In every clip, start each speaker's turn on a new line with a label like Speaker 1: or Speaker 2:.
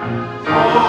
Speaker 1: O le Atua.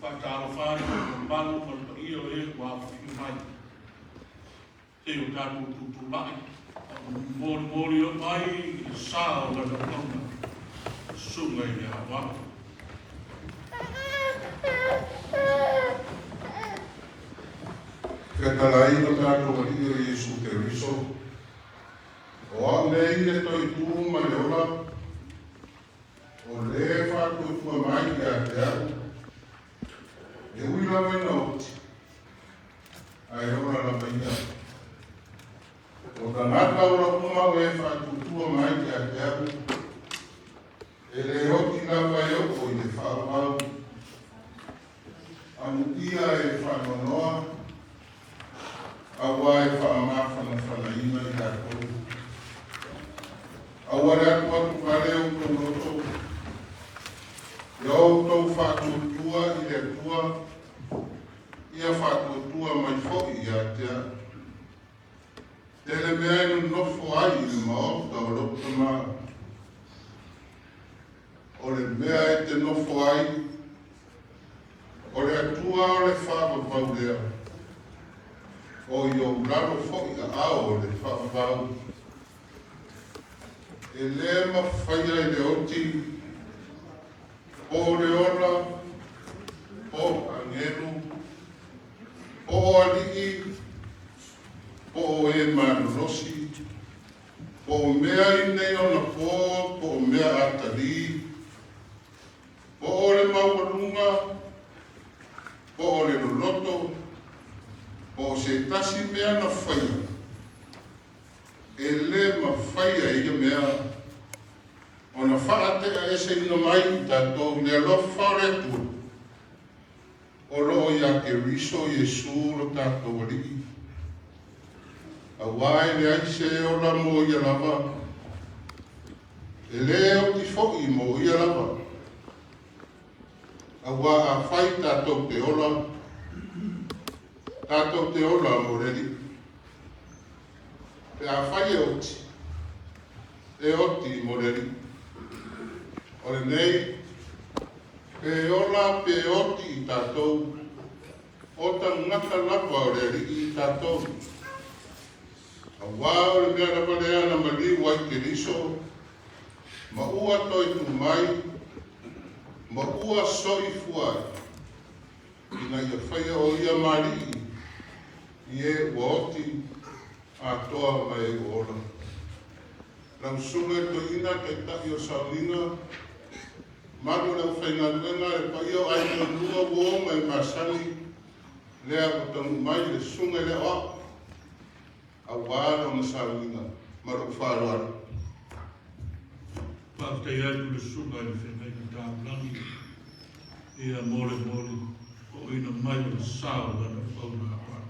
Speaker 1: Faatalofa atu i le mamalu ma le paia o e ua afifio mai. Se i o tatou tutulai a o molimoli mai i le sa o le auauna, Susuga i le Aoao.
Speaker 2: Fetalai lo tatou Alii o Iesu Keriso, o au nei le toe tu ma le ola, o lē faatuatua mai ia te au, e ui lava ina oti, ae ola lava ia. O tagata ola uma o e faatuatua mai ia te au, e lē oti lava e oo i le faaauau. Amuia e faanoanoa, auā e faamafanafanaina i latou. Aua le atuatu vale outou loto, ia outou faatuatua i le Atua. Ia faatuatua mai foʻi ia te a'u. Tele mea e nonofo ai i le maota o lo'u Tamā. O le mea e te nofo ai, o le Atua o le faavavau lea, o i ou lalo foʻi aao o le faavavau. E lē mafaia e le oti, po o le ola, po o agelu, po o alii, po o e malolosi, po o mea i nei onapō, po o mea atalī, po o le maualuga, po o le loloto, po o se tasi mea na faia, e lē mafaia e ia mea ona faateʻaeseina mai i tatou i le alofa o le Atua o loo iā Keriso Iesu lo tatou Alii. Auā e leai se ola mo ia lava, e lē oti foʻi mo ia lava. Auā afai tatou te ola, tatou te ola mo le Alii. Pe afai e oti, e oti mo le Alii. O lenei, pe ola pe oti i tatou, o tagata lava o le Alii i tatou. Auā o le mea lava lea na maliu ai Keriso, ma ua toe tu mai, ma ua soifua ai, ina ia faia o ia ma Alii i e ua oti atoa ma e ua ola. Lau Susuga i le Toeaina Taitai o Sauniga, malu o le aufaigaluega, le paia o aiga e lua, uo ma e masani, lea ua taunuu mai le Susuga i le Aoao, auā lona sauniga. Ma lou faaaloalo.
Speaker 1: Faafetai atu i le Susuga i le Feagaiga Taulagi ia mo le ooina mai o le sa o lana auauna aloalo.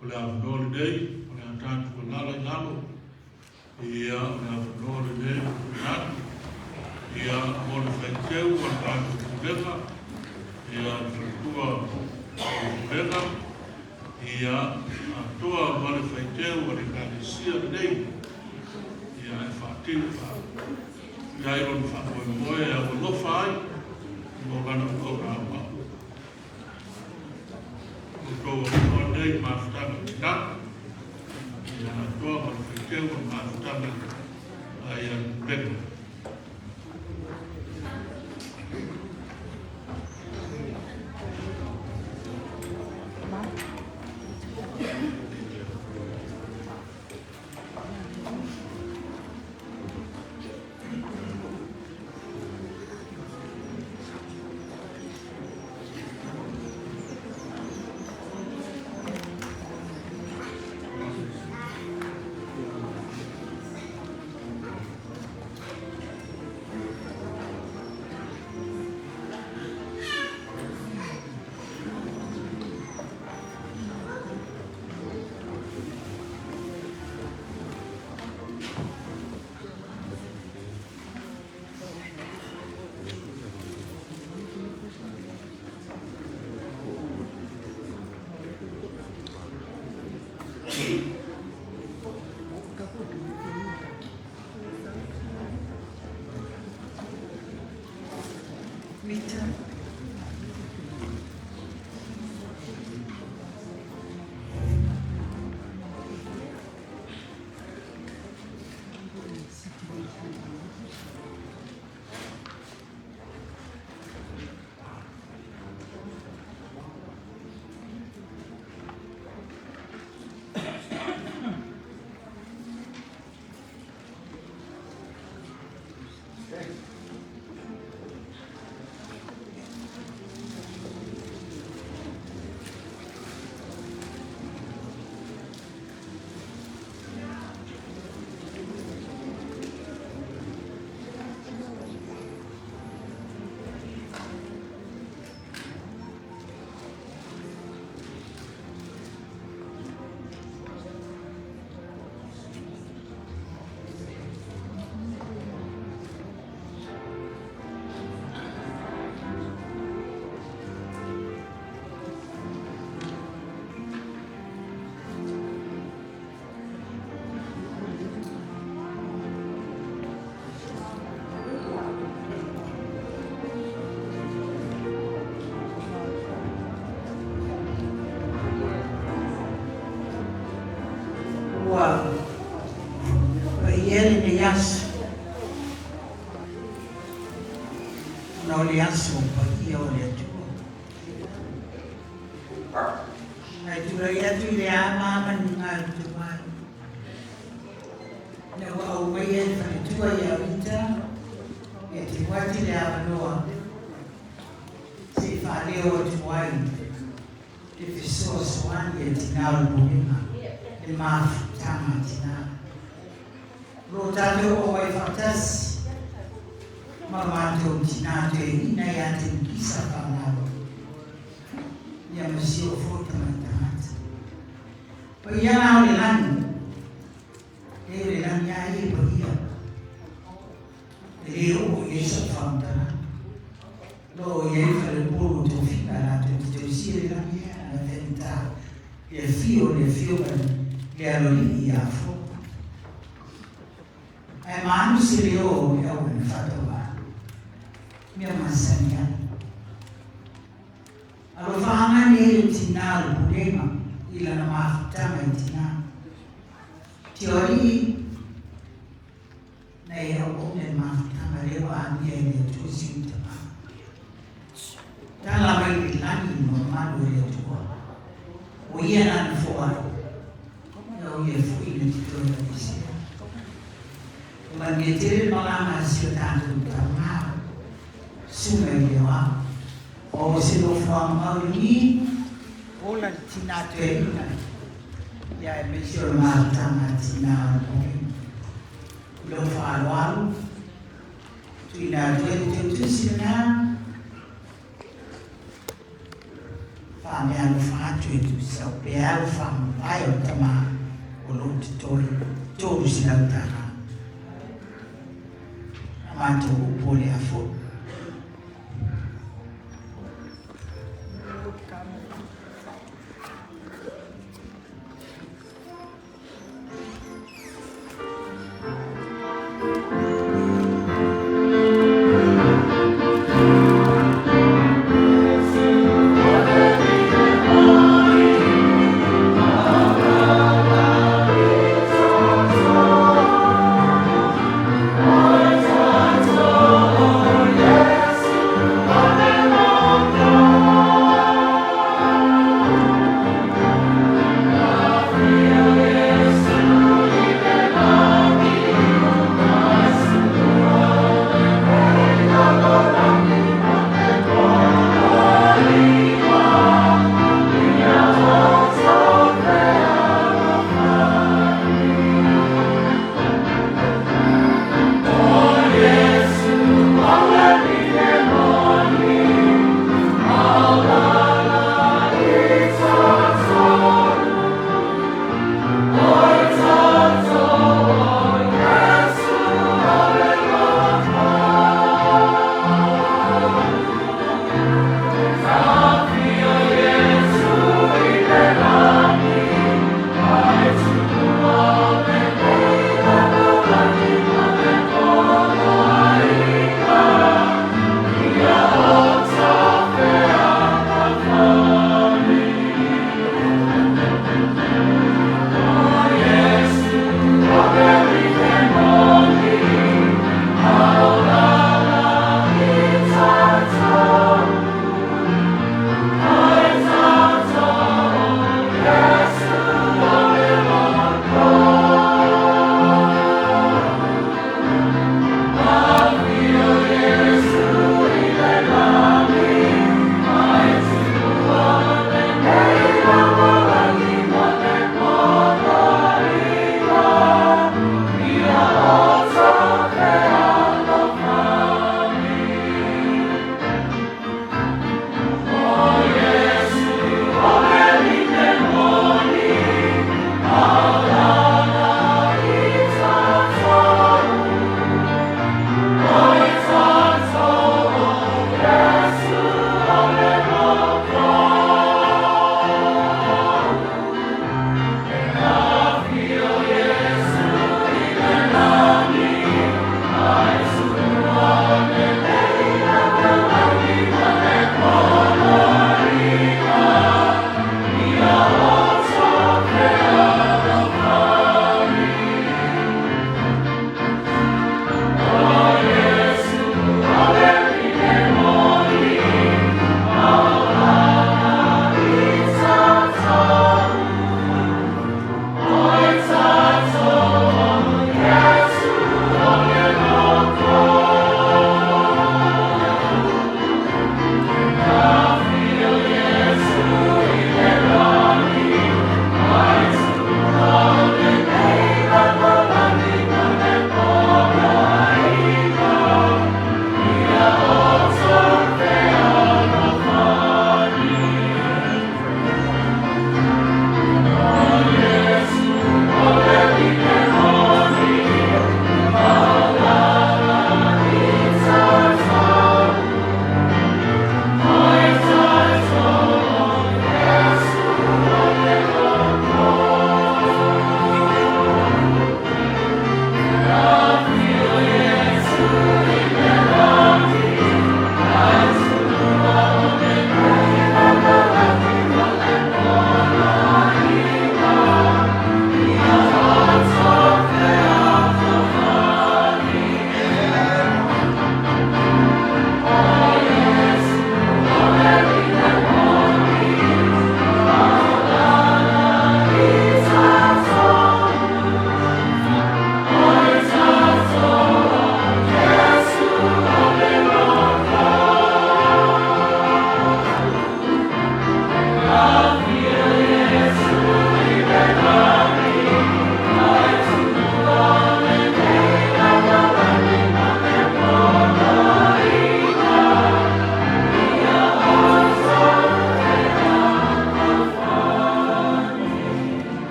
Speaker 1: O le avanoa lenei, o le a tatou alaala i lalo, ia, o le avanoa lenei ua tuuina atu, ia, mo le faiteu o le tatou Pulega, ia, le faletua o le Pulega, ia, atoa ma le faiteu a le Ekalesia lenei, ia, e faatino i ai lona faamoemoe e aualofa ai mo lana auauna aloalo. Outou avanoa lenei i mafutaga i tina, ia atoa ma le faiteu o le mafutaga a ia le Pulega.
Speaker 3: Rita.
Speaker 4: o le aso paia o le Atua. Ae tulai atu i le ama ma ni galutua ai. Ina ua aumaia e le faletua ia Rita e tuu atu le avanoa se i faaleo atu ai le fesoasoani a tinā o le Pulega, le mafutaga a tinā. O lo o tatou auai faatasi ma matou tinā toeaina ia Tenikisa Fagalalo ia ma si oo foi tamai tagata. Paia la o le lagi, e o le lagi lava ia e paia, e le oo i ai sau faamatalaga. O lo o i ai faleupolu o tofiga latou te tausia le lagi ea na faigata le afio o le Afioga i le Aloalii ia Afoa. Ae maanu se leo o le auauna faatauvaa, mea masani ai. Alofaaga nei le tinā o le pulega i lana mafutaga i tinā. Tioalii, na e auauna i le mafutaga lea ua amia e le Atua si ou tama. Tala mai le lagi i mamalu o le Atua. O ia na nofoa ai, ia o ia foi na te toe aveesea. Ua manuia tele le malaga a si o tatou tama, Susuga i le Aoao. O se nofoaga mau i lagi, ola le tinā toeaina, ia aemaise o le mafutaga a tinā o le Pulega. I lou faaaloalo, tuuina atu ai le tautusi lena, faameaalofa atu e tusa o peau faamavae o le tama o lo o totoe $300. A matou upu o le a foi.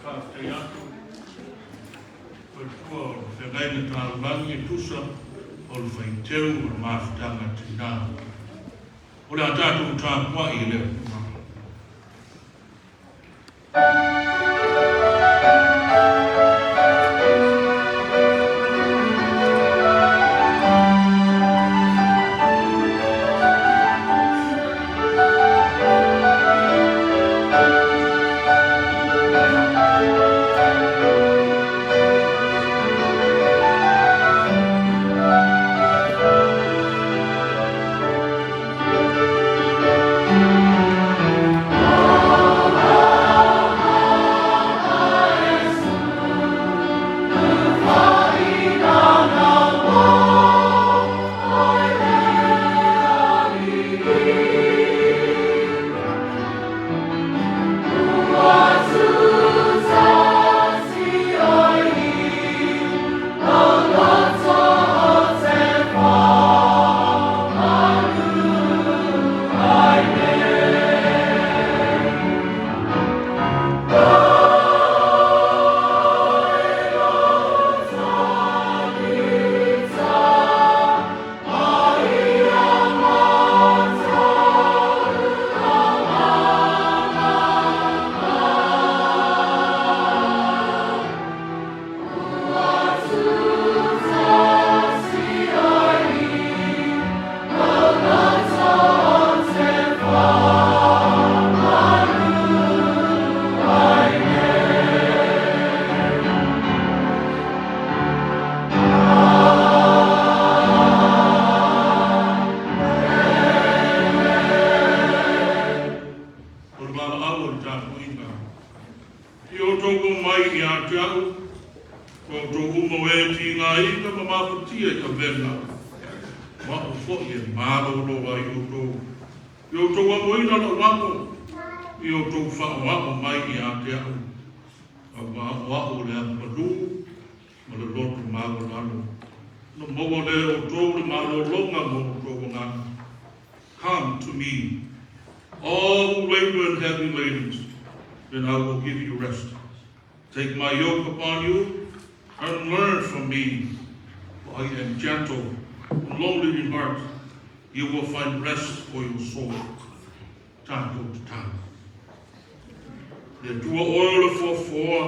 Speaker 1: Faafetai atu faletua o le feagaiga taulagi e tusa o le faiteu o le mafutaga a tinā. O le a tatou tapuai i le Atua. O le valaau a le tapuaiga. I outou oo mai ia te au, o outou uma o e tigaina ma mafatia i avega, o a'u foi e malōlō ai outou. I outou amoina la'u amo, i outou faaoao mai ia te a'u, auā o a'u o le agapalū ma le loto maualalo. Ona maua lea e outou le malōlōga mo outou agaga. Come to me, all who labor and heavy laden, and I will give you rest. Take my yoke upon you and learn from me, for I am gentle and lowly in heart. You will find rest for your soul. Tatou tatalo. Le Atua oe o le foafoa,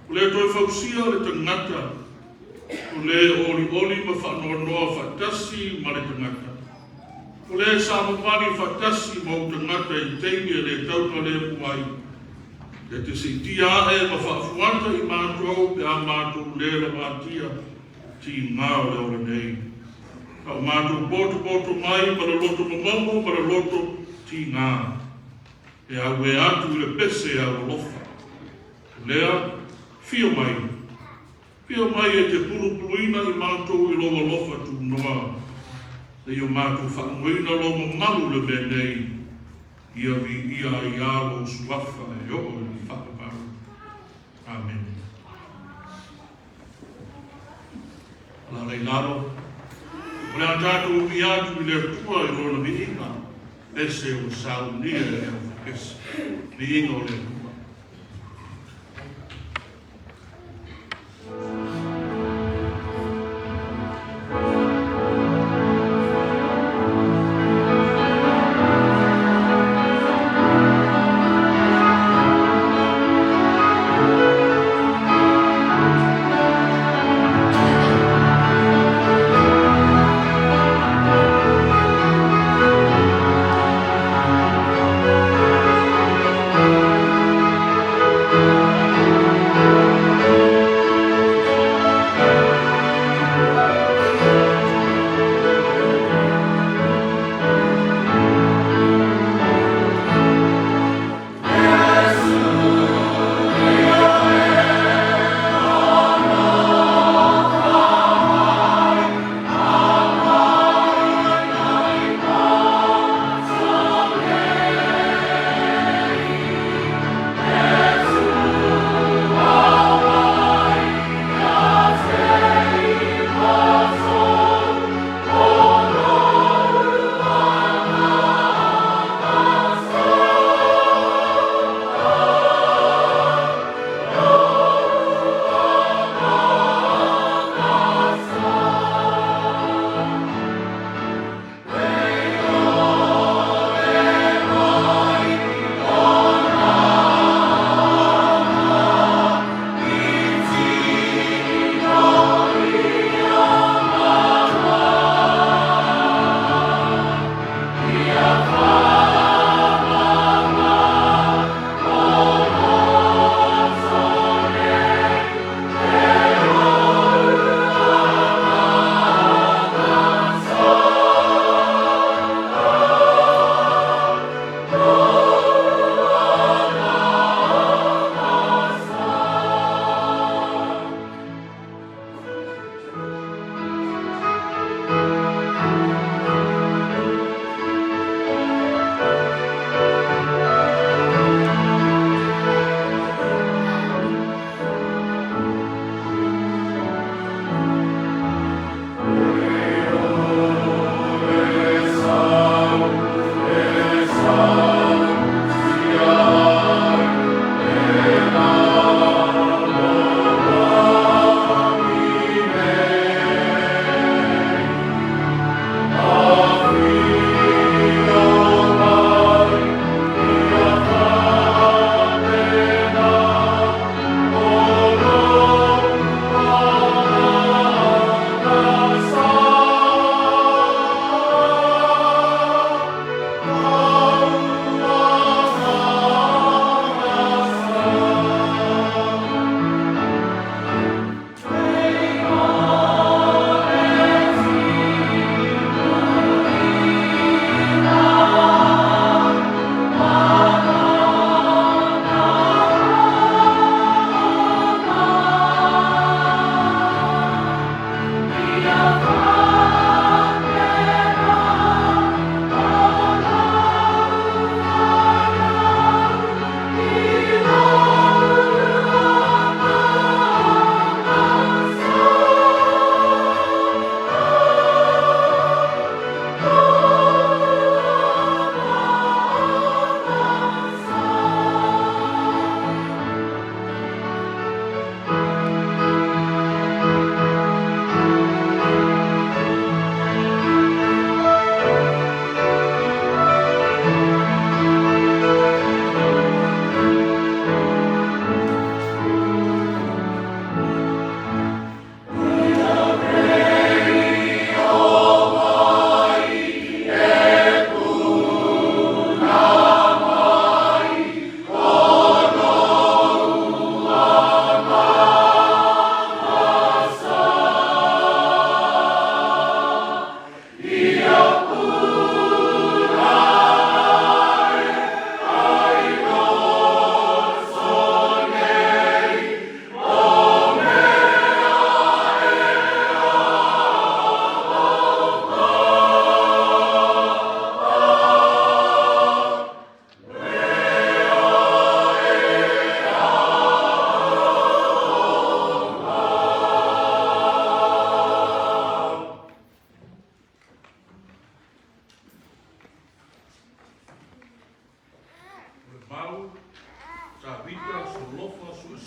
Speaker 1: o le toe fausia le tagata, o le olioli ma faanoanoa faatasi ma le tagata. O le savavali faatasi ma ou tagata i taimi e le taugalemu ai. E te siitia ae ma faafuata i matou pe a matou le lavatia tigā o le ola nei. A o matou potopoto mai ma le loto momomo ma le loto tigā. E auē atu i le pese aualofa. O lea, afio mai. Afio mai e te pulupuluina i matou i lou alofa tunoa. E i o matou faamoeina lou mamalu le mea nei. Ia viia ai lava lou suafa e oo i le faavavau. Amene. Alaala i lalo, o le a tatou ui atu i le Atua i lona viiga, pese ua saunia e le aufaipese. Viiga o le Atua.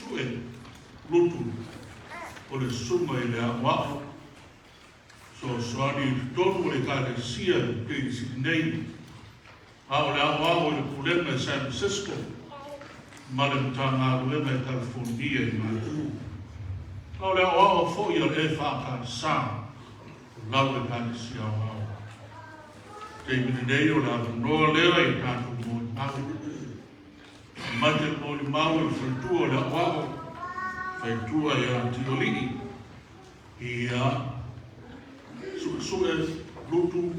Speaker 1: Suesue Lutu o le Susuga i le Aoao Fesoasoani i totonu o le Ekalesia i Kelisili nei, a o le aoao i le Pulega i San Francisco ma le Matagaluega i Kalifornia i Malibu. A o le aoao foi a le EFKS o lau Ekalesia Aoao. Taimi lenei o le avanoa lea i tatou molimau. Amata le molimau e le faletua o le aoao, faletua ia Tiolii, Ia suesue lutu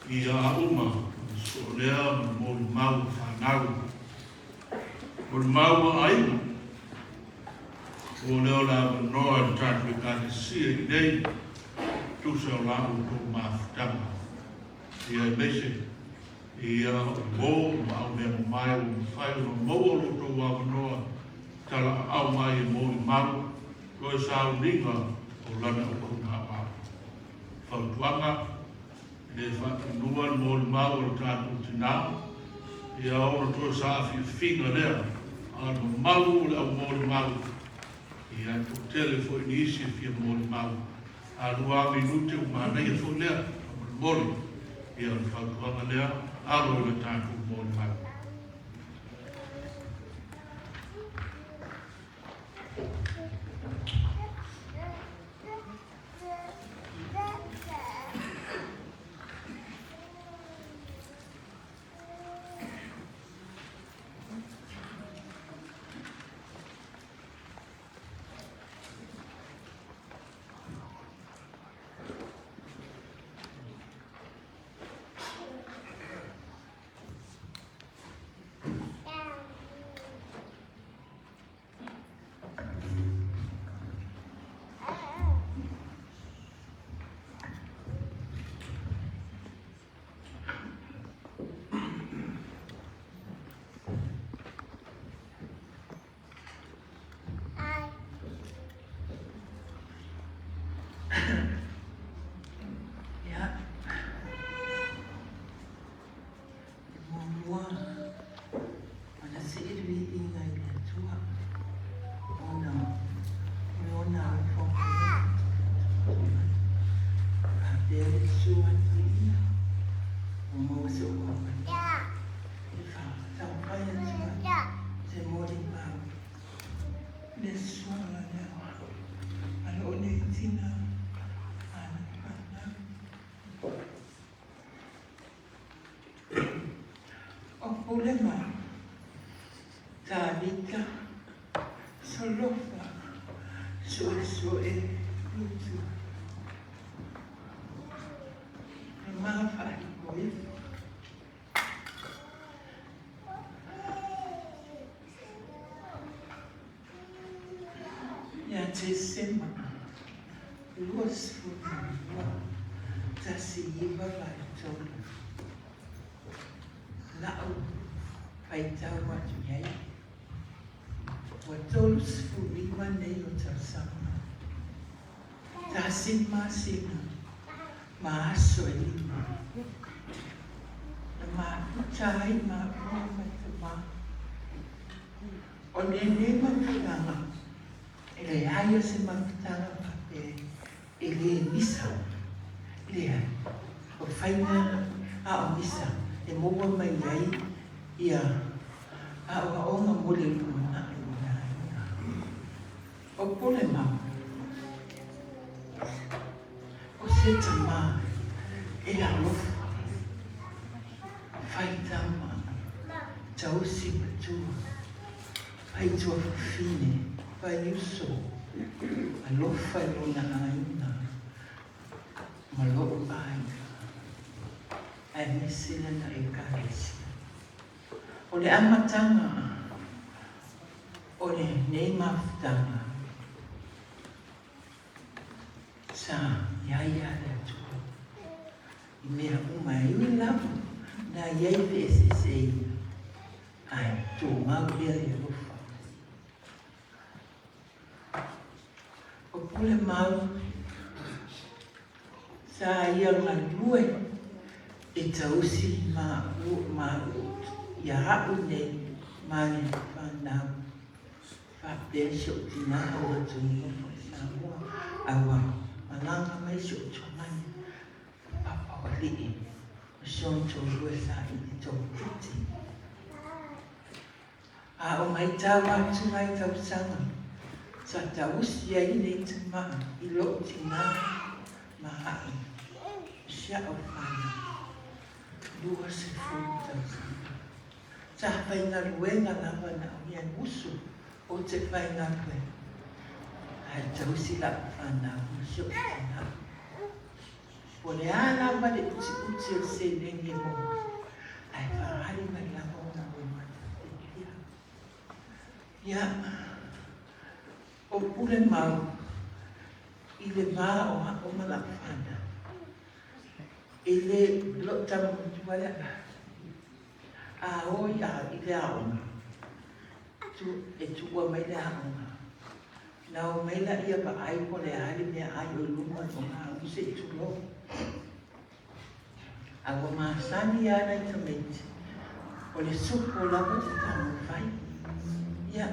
Speaker 1: ia auma soo lea ma le molimau a fanau, molimau a aiga. Ua lea o le avanoa i le tatou Ekalesia i inei, tusa o la outou mafutaga. Ia aemaise ia o uo ma au mea mamae ua mafai ona maua lo outou avanoa talaaao mai e molimau loe sauniga o lana auauna aoao. Fautuaga, E le faatinua le molimau a le tatou tinā, ia ona toe saafiafiga lea, a o le mamalu o le au molimau, ia e toatele foi nisi e fia molimau. A lua minute ua manaia foi lea, faamolemole, ia o le fautuaga lea, alo i le tatou molimau.
Speaker 3: Ia, e muamua ona sii le viiga i le Atua ona o Lona alofa faapea le susu atu ia ua maua so'u avanoa e faataumafai atu ai se molimau le suaga lea a loo nei tina ma ana fanau. O Pule ma Tavita Solofa Suesue Lutu le ma faaipoipo. Ia Tesema 22, 1983, la'u faitau atu i ai, ua 39 nei o tausaga, tasi masina ma aso e lima, na mafuta ai māua ma tamā. O lenei mafutaga, e leai o se mafutaga faapea e le misa. Leai. O faiga a o misa e maua mai ai ia aoaoga mo le lumanai o le aiga. O Pulemau, o se tama e alofa, faitama, tausi matua, faitua fafine, faiuso, alofa i lona aiga ma lo'u aiga, aemaise lana Ekalesia. O le amataga o lenei mafutaga, sa i ai lava le Atua i mea uma e ui lava na i ai feeseeseaiga, ae tumau pea le alofa. O Pulemau sa ia galue e tausi ma ia a'u nei ma le fanau. Faapea si ou tina a ua toe nofo i Samoa, a ua malaga mai si ou tuamani, o Papaualii, o si ona toalua sa i le toaitiiti. A o maitau atu nai tausaga sa tausi ai lenei tama i lou tina ma a'u, o si a'u fanau, 20 tausaga. Sa faigaluega lava na o ia usu ou te faigaluega ae tausi la'u fanau ma si o'u tina. Po o le a lava le utiuti o le seleni e maua ai, ae faaali mai lava ona moematatetia. Ia, o pule mau i le va o a'u ma la'u fanau, e le lo'u tama matua le a A o ia i le aoga, e tuua mai le aoga, na o mai laia vaai po o le a le meaai o i luma o ngā umu se i tulou. A ua masani lava nai tamaiti, o le supo lava te taumafai. Ia,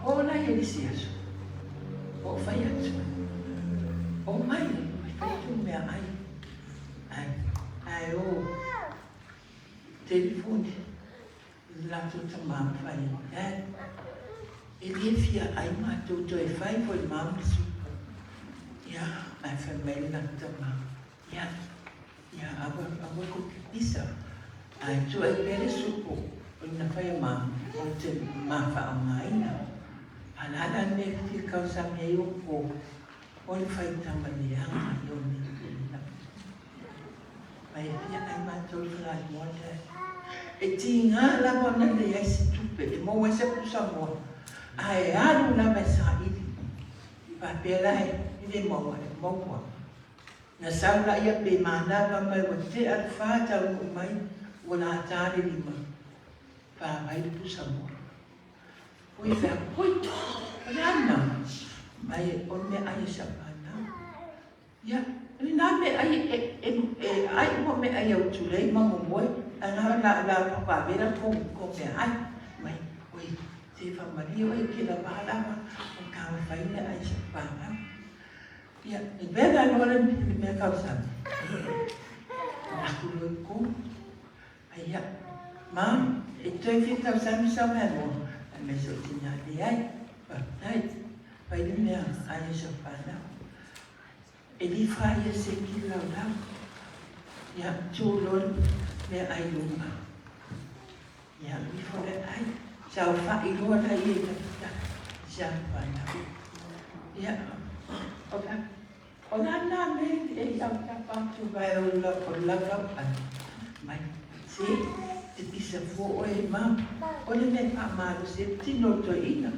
Speaker 3: oo la ia i le isi aso, ua ou fai atu, Omai, e fai tou meaai, ae o. Telefoni i le latou tama ma fai ai, Dad, e le fia ai matou toe fai foi ma le supo. Ia, ae fai mai le latou tama, Ia, ia, aua, aua tou te pisa, ae tuu ai pea le supo o ina fai a ma, ou te ma faaaogaina. A o le a la le mea e fia kausani ai outou, o le fai tama leaga i o nei tulaga. Mai e fia ai matou i Faleamoa lea. E tiga lava ona leai se tupe e maua ai se pusa moa, ae alu lava e saili. Faapea la e le maua, e maua. Na sau laia pe manava mai ua tea le fa taunuu mai ua lata le lima, vaavai le pusa moa. Ui fea, hui, o le a lena? Mai o le meaai a si au fanau. Ia, o lena meaai e, e, e ai uma meaai a Utulei ma momoe, ae na la, la papavela ko, ko meaai. Mai, oi, se whamarie oe ke la wā lava, o ka whai le ai sa whānau. Ia, i wera loa le, le mea kausani. Aku loi ko. Ai ia, ma, e toe fia kausani sa mea noa, ai mai so tina le ai, whātai, whai le mea ai sa whānau. E lifa ia se ki laulau. Ia tu loa le meaai luma. Ia ifo le ai. Saofa'i loa la ia i tafatafa i se atu fanau. Ia, o la, o la na me e i au tapa atu vae o la, o le laulau ai. Mai, se, te pisa fua oe e ma, o le mea faamalosi ai le tino o le toeaina.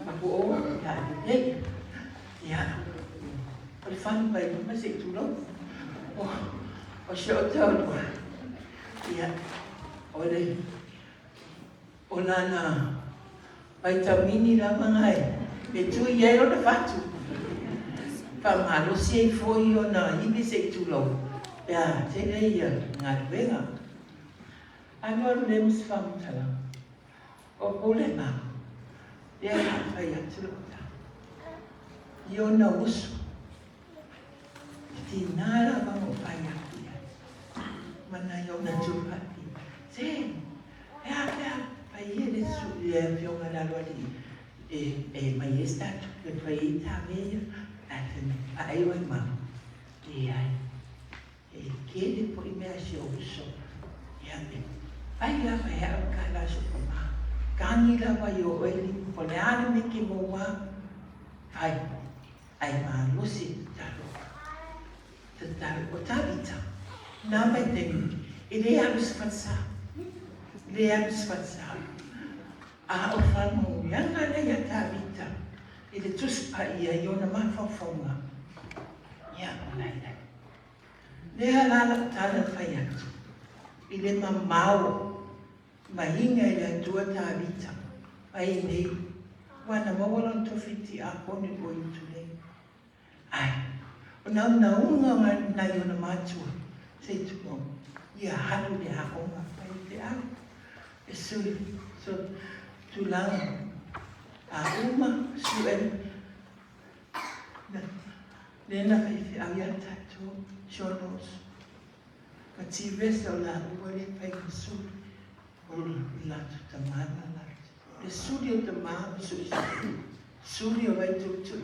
Speaker 3: Ma ku o, ia lelei. Ia, o le fanu mai luma se i tulou. O, o si o taulua. Ia, o le, o lana vaitamini lava ngai, e tui ai ona fatu. Faamalosi ai foi ona ivi se i tulou, pe a tele ia galuega. Alualu le ma se faamatalaga. O pule ma, lea o le a fai atu lau tala. I ona uso, e tiga lava ona ou fai atu i ai, ma nai ona tupati, Se, e a pe a fai ia le su, le afioga i le aloalii e, e mai ai se tatou e fai ai ta mea ia, ae fai mai, Vaai oe ma, leai. E tele foi mea a si ou uso. Ia, e fai lava e au ka la so ka ma. Kani lava i o oe lima, po le a le mea ke maua, fai. Ai malosi e tatalo. Tatalo, o Tavita, nā mai taimi, e le alu se falesa. E le alu se falesa. A o whanongeanga nei a Tavita i le Tusi Paia i ona mafaufauga. Ia, o laila. Lea la lau tala fai atu, i le mamao maiga i le Atua Tavita, mai nei, ua na maua lona tofi tiapone o Iutulei. Ae, o naunauga nai ona matua, se i tulou, ia alu i le aoga fai feau, e sui, so, tulaga. A uma suʻe lea na faifeau iā tatou Jonos ma Tivesa o lāua lea fai ma suli o le latou tama ma latou le suli o tama ma suʻesuʻe suli o Vaituutuu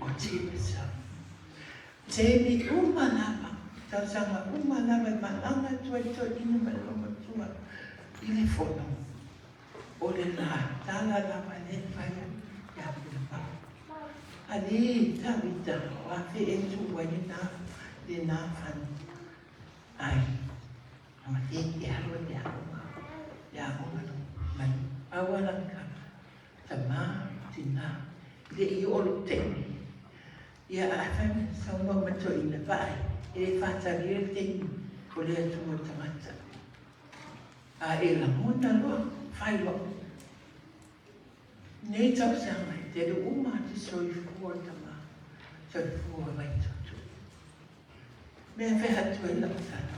Speaker 3: o Tivesa. Taimi uma lava, tausaga uma lava e malaga atu ai toeaina ma le olomatua i le fono. O le la tala lava lea e fai ia Pulepau. Alii Tavita, o afe e tu ai lena, lena fale. Ai, ma te ke alo i le aoga, le aoga no mai. Aua la ka tama, tina, le i o lo taimi. Ia, a fai mai saunoa mai toeaina, vaai, e le faatalia le taimi o le Atua tagata. A e lagona loa, fai loa. Nei tausaga e tele uma te soifua o le tama, soifua o Vaituutuu. Mea feha atu ai lau tala,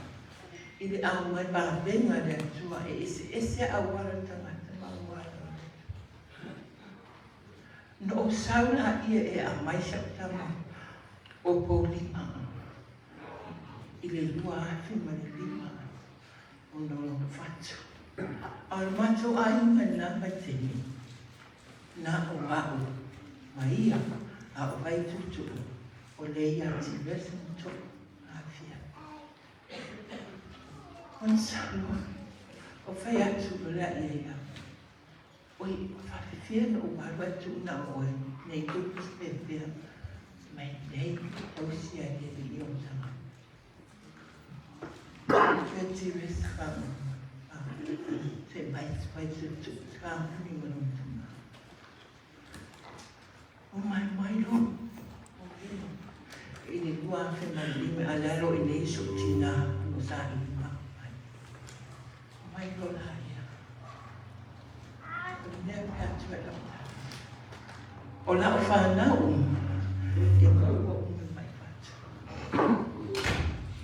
Speaker 3: i le ao mai vavega le Atua e eseese auala o le tagata ma auala o le Atua. Na ou sau laia e aumai sa'u tama o Poulima i le 2005 ona o lona fatu. A o le matou aiga i lena vaitaimi, na o a'u ma ia, a o Vaituutuu, o lea ia Tivesa ma To'u Afia. Ona sau loa, o fai atu loa lea ia ia au. Oi, ua faafefea ona ou alu ae tuu na o oe nei tupu se pea mai nei tausi ai le alii o tagata. Feti rest whanau. Se mai mai tu tu whanau ma lona tama. O mai mai lo. O lima. I le 2005 a le alo i nei so tina no sa i ma mai. Mai lo la ia. O le mea pe atu e lau tala. O lau whanau uma, e maua uma mai fatu.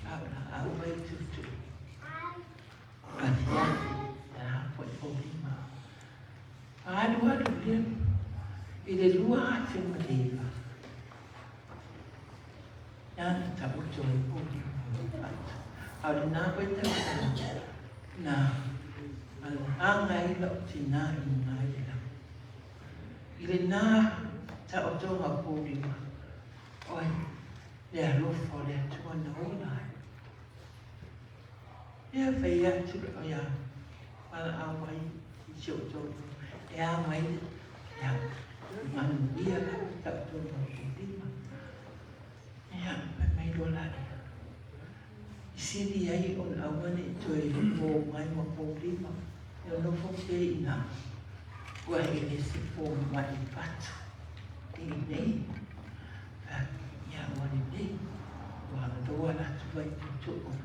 Speaker 3: A o la au vai tutu. A fia, la po i pōlima. A alu alu lea, i le 2009. Nāna taoto ai pōlima o fatu. A o lenā koe tausaga, na aga ai lau tinā i luga i le lagi. I lenā taotoga pōlima, oi, le alofa o le Atua na ola ai. Ea fai atu le ia valaau mai i si ou tolu, e a mai ia manuia la taotoga pōlima. Ia, fai mai loa la ia. I sili ai ona aua ne i toe pō mai ma pōlima, e nofo pea i ina, ua e le se pō mai fatu i nei. Fai atu, ia ua lelei, ua loa la atu ai tuutuu.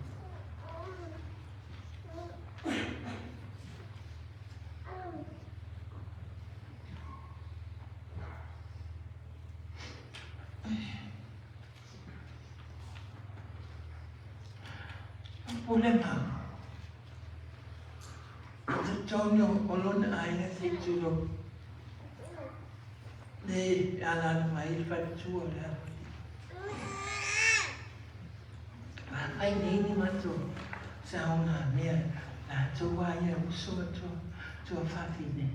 Speaker 3: Pule mau. O totonu o lona aiga se i tulou. Le alaala mai le faletua o le Aloalii. A fai nei ni matou saogamea latou a ia uso ma tuafafine.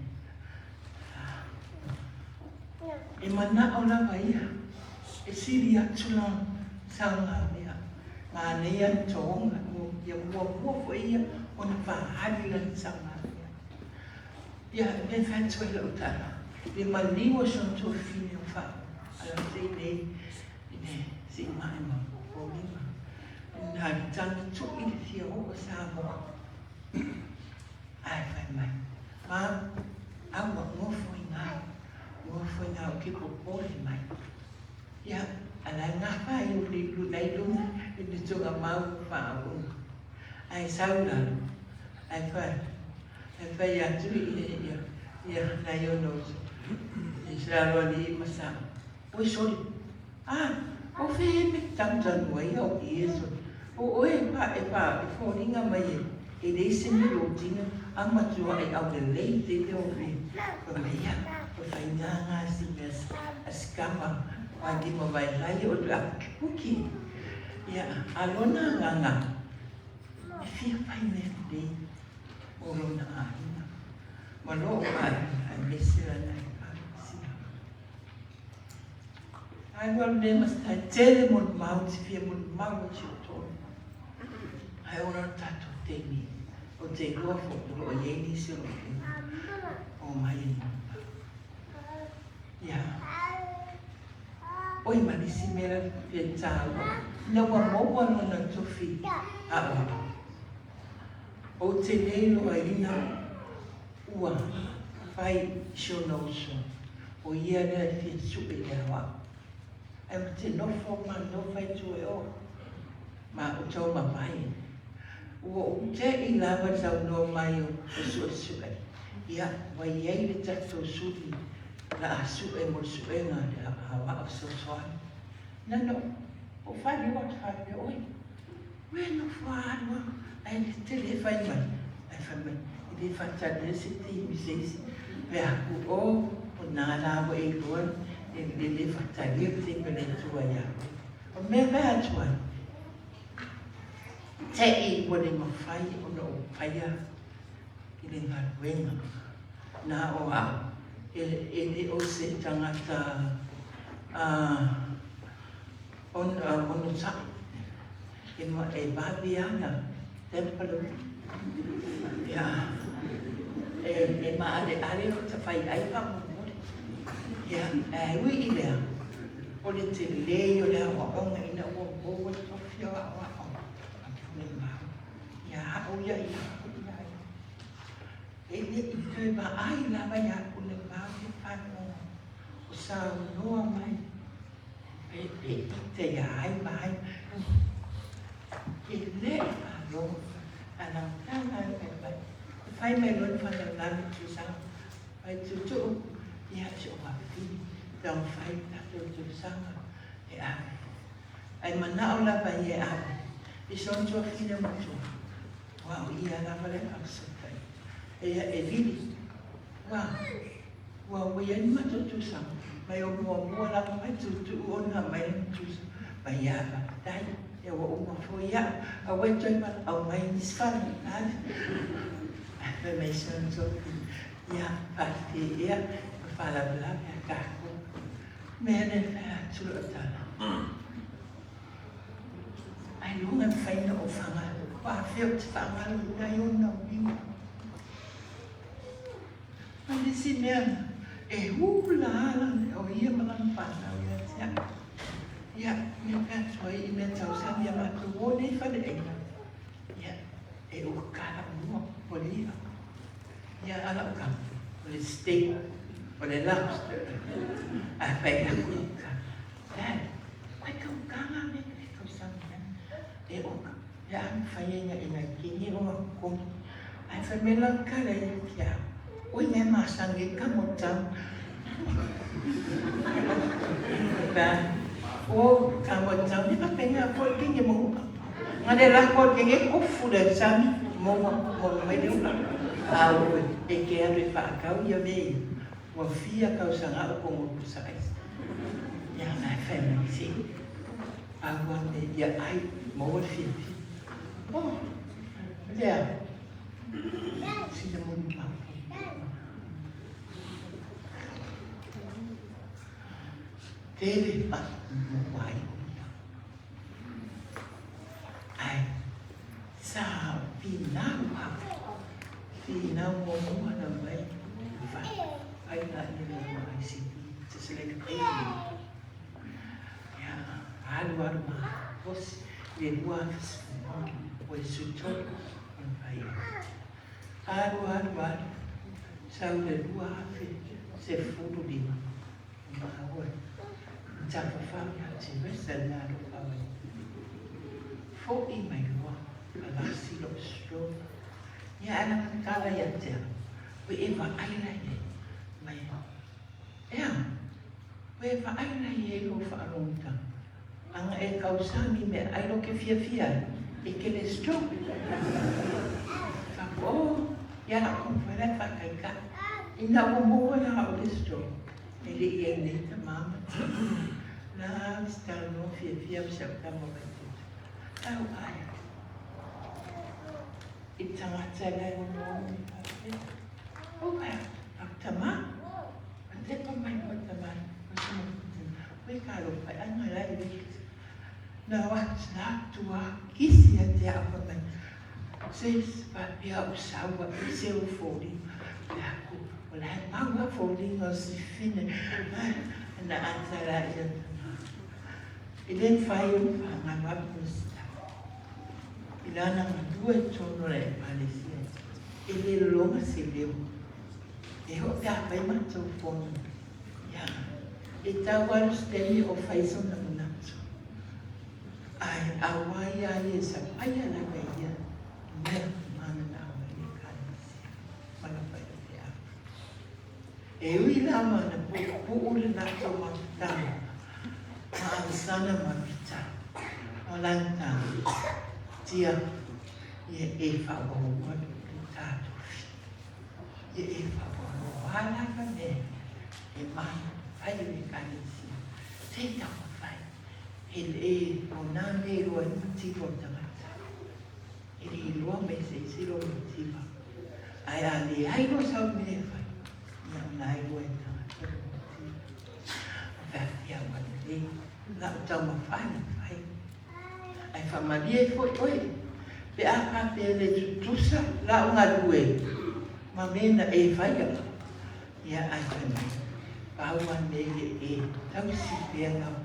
Speaker 3: E manao lava ia e sili atu lana saogamea. Manaia le toga ia muamua foi ia ona faaali lana saogamea. Ia, e mea fai atu ai lau tala, le maliu o si ona tuafafine o faa ala sei nei i le sei mae ma Poulima. Na tagi tui le fia oo Samoa. Ae fai mai, ma aua nofo i ngā, nofo i ngā o ke popole mai. Ia, ala e ngā whai o le luna i luna, i le tunga mau whaunga. Ae sau lalo, ae whai, ae whai atu i ia, ia, nai ono uso. I se alo ali i masa. Oi sori, ah, o whe e me tangutanu ai au i e sori. O oe e pa, e pa, e fōringa mai e, e leise ni lo tinga, a matua e au le lei te te o whe. Wha mai ia. O le faiga si mea a si kama wa lima vaivai o le apukipuki. Ia, a lona agaga, e fia fai mea lelei mo lona aiga ma lou aiga aemaise lana Ekalesia. Alualu nei ma se tai tele molimau, te fia molimau o si ou toalua. Ae ola lo tatou taimi, ou te iloa foi o lo o i ai nisi o lo o fia omai e molimau. Ia, oi ma nisi mea la fia taua, ina ua maua lona tofi aoao. Ou te le iloaina ua fai i si ona uso, o ia lea e fia sue i le aoao. Ae ou te nofo ma nofo ai tua e o ma ou taumafai. Ua ou te'i lava i saunoa mai o suesue, ia, ua i ai le tatou suli la a sue mo le suega a le aoao fesoasoani. Na ona ou faailoa atu faapea, oi, Ua e nofo a alu a, ae le te le fai mai, ae fai mai, e le faatali ai se taimi se isi, pe a ku o, o nā la ua e iloa e le le faatali le taimi o le Atua iā oe. O le mea fai atu ai, te'i ua le mafai ona ou faia i le galuega na o au, e le o se tagata onosai e vave ana temperament ia e maaleale o ta fai ai faamolemole. Ia ae ui i lea, o le tele o le aoaoga ina ua maua le tofi o aoao a Pule Mau. Ia au ia i au ia ai. E le i toe vaai lava ia Pule Mau le faalogo o saunoa mai E ite ia ai ma ai. E le i faalogo a na tala e fai mai. E fai mai loa le faalavelave i Tuisaga. Fai tuutuu, ia si ou afafine, taumafai le tatou Tuisaga e ave. Ae manao lava ia e ave i si ona tuafafine matua, aua o ia lava le faafesootai. Ia e vili, ua Ua ua i ai le matou tusaga, mai o muamua lava mai tuutuu ona mai lana tusaga, mai a faafetai, ia ua uma foi au, aua e toe valaau mai nisi faalavelave. Ae fai mai si ona toeaina, ia faafetai ea ma faalavelave a tatou. Mea lea e fai atu lau tala. Ailoga e mafai ona ou faagalo, ua afea ou te faagaloina ai ona uiga. Ma le isi mea, e hula ala o ia ma lana fanau ia te au. Ia, mea pe atu ai i mea tausami ia matou o nei faleaiga. Ia, e uka lau mua, o le i'a. Ia, a lau kama, o le steak, o le lobster. Ae fai aku lau kama, Dad, ai ka uka ngā mea e tausami ai. E oka, he aha mawhai ai nga e ngai kenge o aku komi. Ae fai mai lau kala ia ki a au, Oi ngai masangi e ka mo tau. Ba, o ka mo tau ni pa penga po kenge mo uka. Nga le lako kenge kofu le sami mo mo mai le uka. A o e ke alu e whaakau ia me ia. Ua fia kausaga au kongo pusa ai. Ia ngai whai mai si. Aua me ia ai maua le fiafia. Oh, lea, sina molimau. Tele ma maua ai o ia. Ai, sa finau au. Finau muamua na mai fa ai na ia le ICP. Just like a baby. Ia, alu alu ma osi le 2010 o le 13 ona fai ai. Alu alu alu, sau le 2015 o maua i tafafao ia Teresa le alofa mai. Fo'i mai loa, palasi lou stroke. Ia, ae lana tala ia te au, ua e vaai la i ai mai. Ea, ua e vaai la i ai lou faalogotanga, ana e tausami mea ai lo ke fiafia ai, e kele stroke. Faku, oh, ia la ku fai la e faataitā. Ina ua maua la o le stroke, e le i ai nei tamā ma tina. La a se talanoa fiafia ma si au tama vaitutu. Au ai. I tagata la e ono ono i faapea. Au ai, au tamā. A tepa mai mo tamā. O se mo tina. Ue ka lo pai anga la i le Na o atu na atu a kisi a te au mai. Se faapea o saua i se o foliga. Pe aku, o la e mau a foliga o sifine. Na ata la ia tama. E le mafai ona fagalo a Minisita. I lana galue i totonu o le Ekalesia, e le lologa se leo. E oo pe a fai matou fono, ia, e tau alu se taimi o fai sona manatu. Ae auai a ia e sapaia lava e ia mea mananao ai le Ekalesia ma le faifeau. E ui lava na puupuu le latou mafutaga ma Alesana ma Pita, o lana tia ia e faaauaua le tatofi. Ia e faaauaua lava mea e mana fai le Ekalesia. Se taumafai. E le o nā mea e iloa ai mativa o tagata. E le iloa mai se isi lou mativa. Ae a leai loa sau mea e fai, ia o nā iloa e tagata lou mativa. O faapea ua lelei lau taumafai na fai. Ae faamalie ai foi oe, pe a faapea e le tutusa lau galue ma mea na e faia, ia ae fai mai, pau a mea ia e tausi pea lau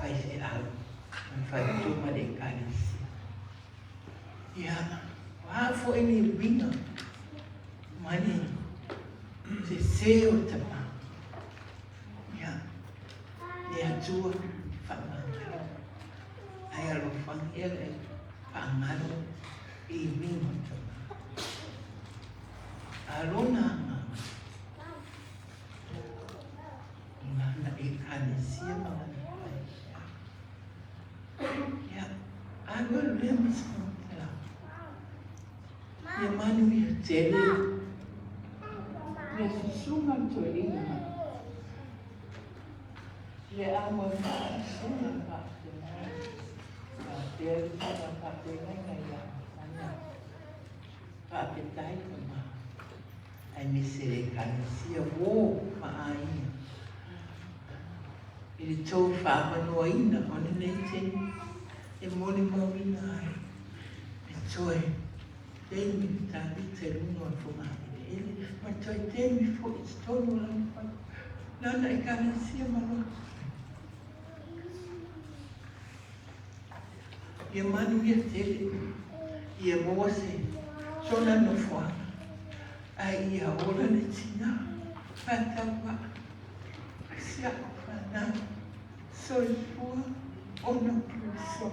Speaker 3: faifeau ma le faletū ma le Ekalesia. Ia, o a foi ni uiga ma ni sese o tama, ia, le Atua faamagalo, ae alofagia le faagalo i uiga o tama. A lona agaga, o lana Ekalesia ma lana faifeau. Ia, alualu lea ma se faamatalaga. Ia manuia tele le susuga toeaina le auau susuga faapena faapea le susuga faafeagaiga ia Sana faafetai tama aemaise le Ekalesia uo ma aiga i le tou faaavanoaina o lenei taimi e molimauina ai le toe taimi le Tavita i luga o le fogaeleele ma le toe taimi foi i totonu o lana fale, lana Ekalesia ma loto. Ia manuia tele, ia maua se sona nofoaga, ae ia ola le tina faatauvaa si a'u fanau soifua ona Keriso.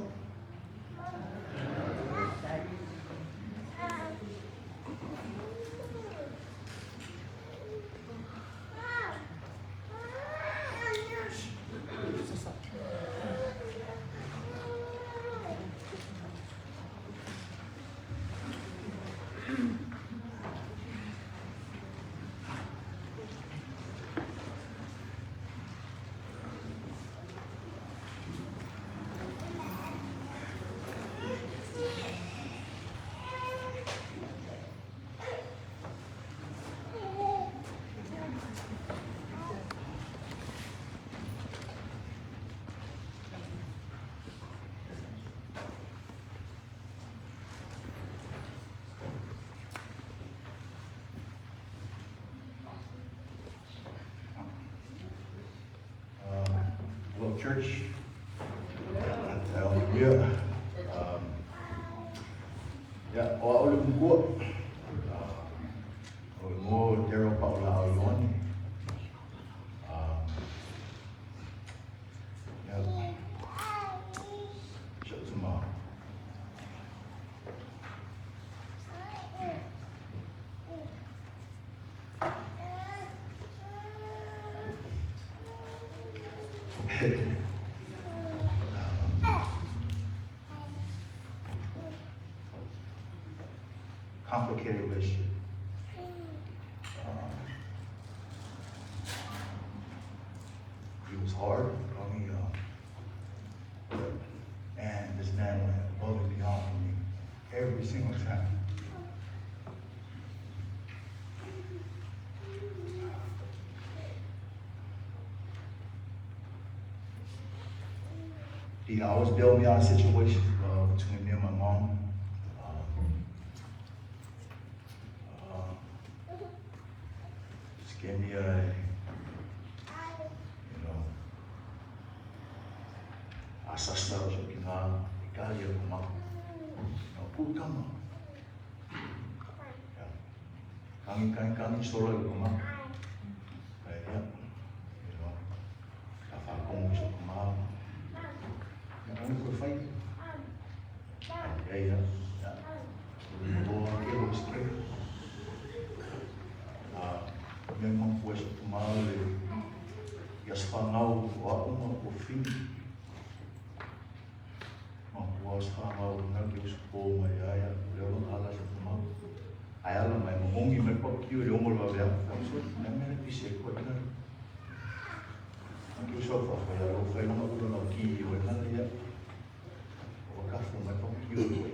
Speaker 5: Hello, church. Hallelujah. Yeah, o au le makua. O le igoa o Daryl Paulao Ioane. Yeah. Show some complicated relationship. hard on me. Man, this man went above and beyond for me every single time. He always bailed me out of situations between me and my mom. Just gave me a, you know, asasa o so ki ngā e kali o ma. You know, pu kama. Yeah. Kangi kangi kangi solo i ma. Yeah. You know, ka whakongo i so ma. Yeah, only for fight. Yeah, yeah, yeah. Loa ke o skip. Mea mapu e so kumau le ia swhangau o aunga o whini. Mapu a swhangau ngā ki usu pō mai aia, o leo nga ala sa kumau. Ai ala mai mongongi mai pa kiu le ongo lwa vea. So, mea mea le pisi e koe ngā. Ngā ki usu au whawhai alo, whai longa ula lau ki o e ngā ia. O kafu mai pa kiu e koe.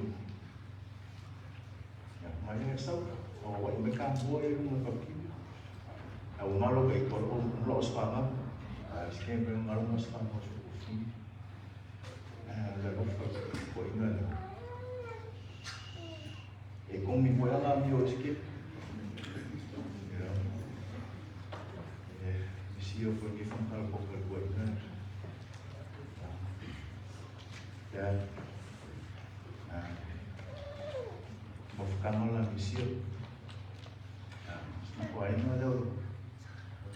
Speaker 5: Ia, mai e sau, o wai mai ka mua e lunga pa kiu. A o ngalo kai ko o lo sfanga. A ske me ngalo mo sfanga so ko fi. A le lo fa ko inga le. E kon mi mo ala mi o ske. Ya. E mi si o ko ni fa kala ko ko inga. Ya. Mo fa la mi si o. Ya. Ko ai no le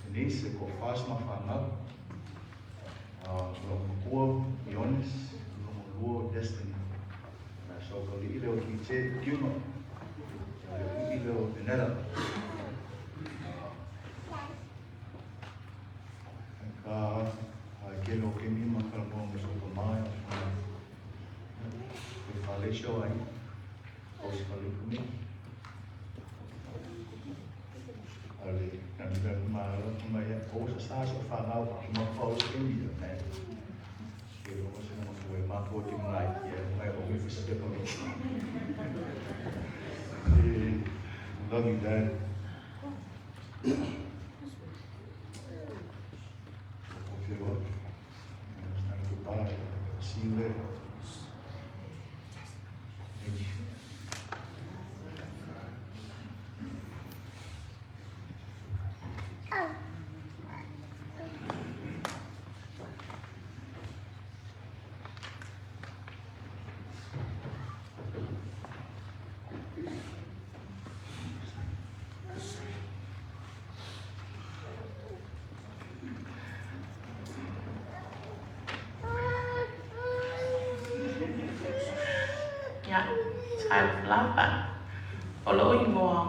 Speaker 5: Denise, ko fas ma whanau. Lo makua, Ionis, lo lua Destiny. Na so ka li ile o ki te kiuma. Le ile o Venera. Ka ke lo ke mi ma ka mo mo so ka mai. E whale show ai. O se whale kumi. Ale, na mi ma ma ia o sa sa so whanau ma pa o ke mi na. Ke o se ma fu ma ko ti mai ia mai o mi fu step mi. Love you, Dad. Hope you're Goodbye. See you later. Thank you.
Speaker 6: Ia, talofa lava. O lou igoa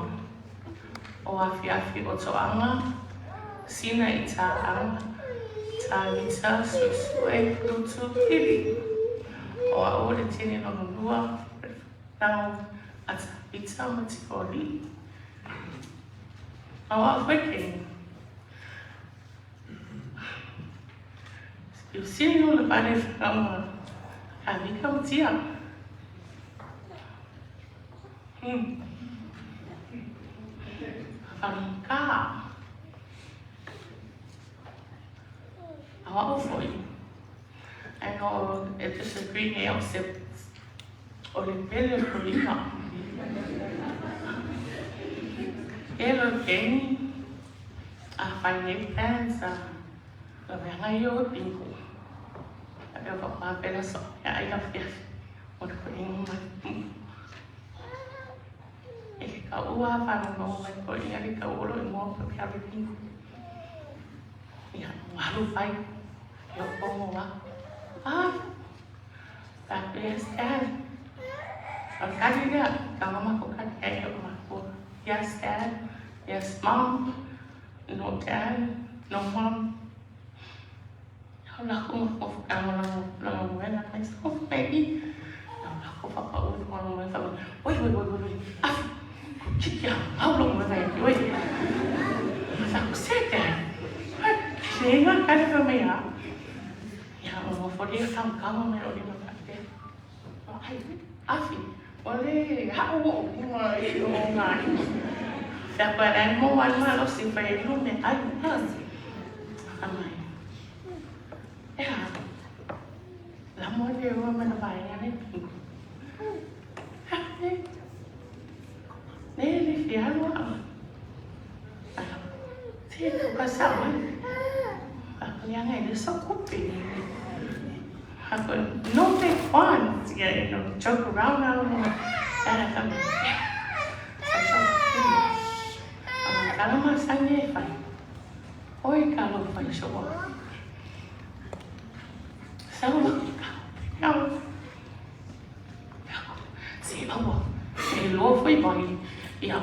Speaker 6: o Afiafi Otoaga, Sina Itaaga, Tavita Suesue Lutu Pili. O au o le teine lona lua o le fanau a Tavita ma Tioli. A o au foi Keni. Siusili o le vale whakaunga ka vika o tia. Whakaronga. A o au foi. I know e disagree nei au se o le pele o Kolima. E lo Keni a whai nei plans a laveaga ia o bingo. A pea whakapela so ia ai afiafi o le ko ingo mai. E le ka ua whanau mai ko ia le ka olo i mua pa pia le bingo. Ia, walu whai. Ia o wa. Ah, yes, Dad. O kari lea, ka mama ko kari ai o makua. Yes, Dad. Yes, Mom. No, Dad. No, Mom. Au la ko mo ka mo la la mo la mai so baby. Au la ko papa o mo la mo fa. Oi oi oi oi. Ah. Ko kiki au lo mo na oi. Sa ko se te. Ai, le nga ka fa me ya. Ma fo le tanga me o lima faapea. Ai, afi, o le hao o kuma i o ngā ina. Pea koe rai mō ai malo si whai e lume ai. Amai. Ea, la mo le ua mana vai ane pingo. Ne le fialo a. Te ka sa mai. A ko ia ngai le so kupi. A ko no make fun. Yeah, you know, joke around now. Era kama. Sa so. A kala ma sange fai. Oi ka lo fai so. Sa lo. Ka. Se aua. E lo foi mai. Ia.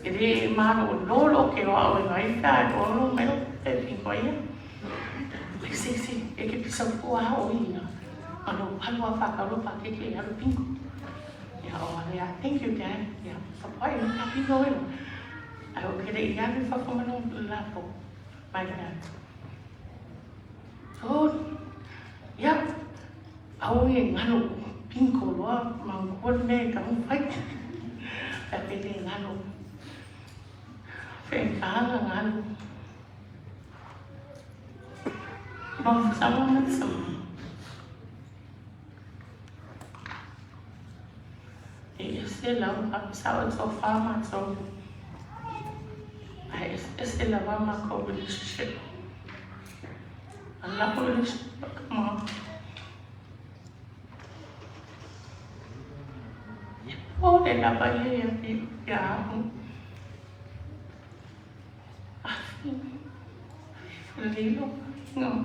Speaker 6: E le maro lolo ke o au e ngai ka o lo meo te pingo ia. Ai se se e ke pisa pua o ina. Ano halu a whaka lo pa ke ke alu pingo. Ia o ale a thank you dad. Ia ka pai ka pingo e. Ai o kere i alu whakamano lapo. My dad. So, ia, au e ngalo pinko loa mau me ka mu fai. Ka pele ngalo. Whenkaanga ngalo. Ma sama ma sama. E se lau a sa o to fa ma to. Ai e se lava ma ko relationship. Alla ko relationship ma. O le lava ia ia pi ia. Afi. Lilo. No.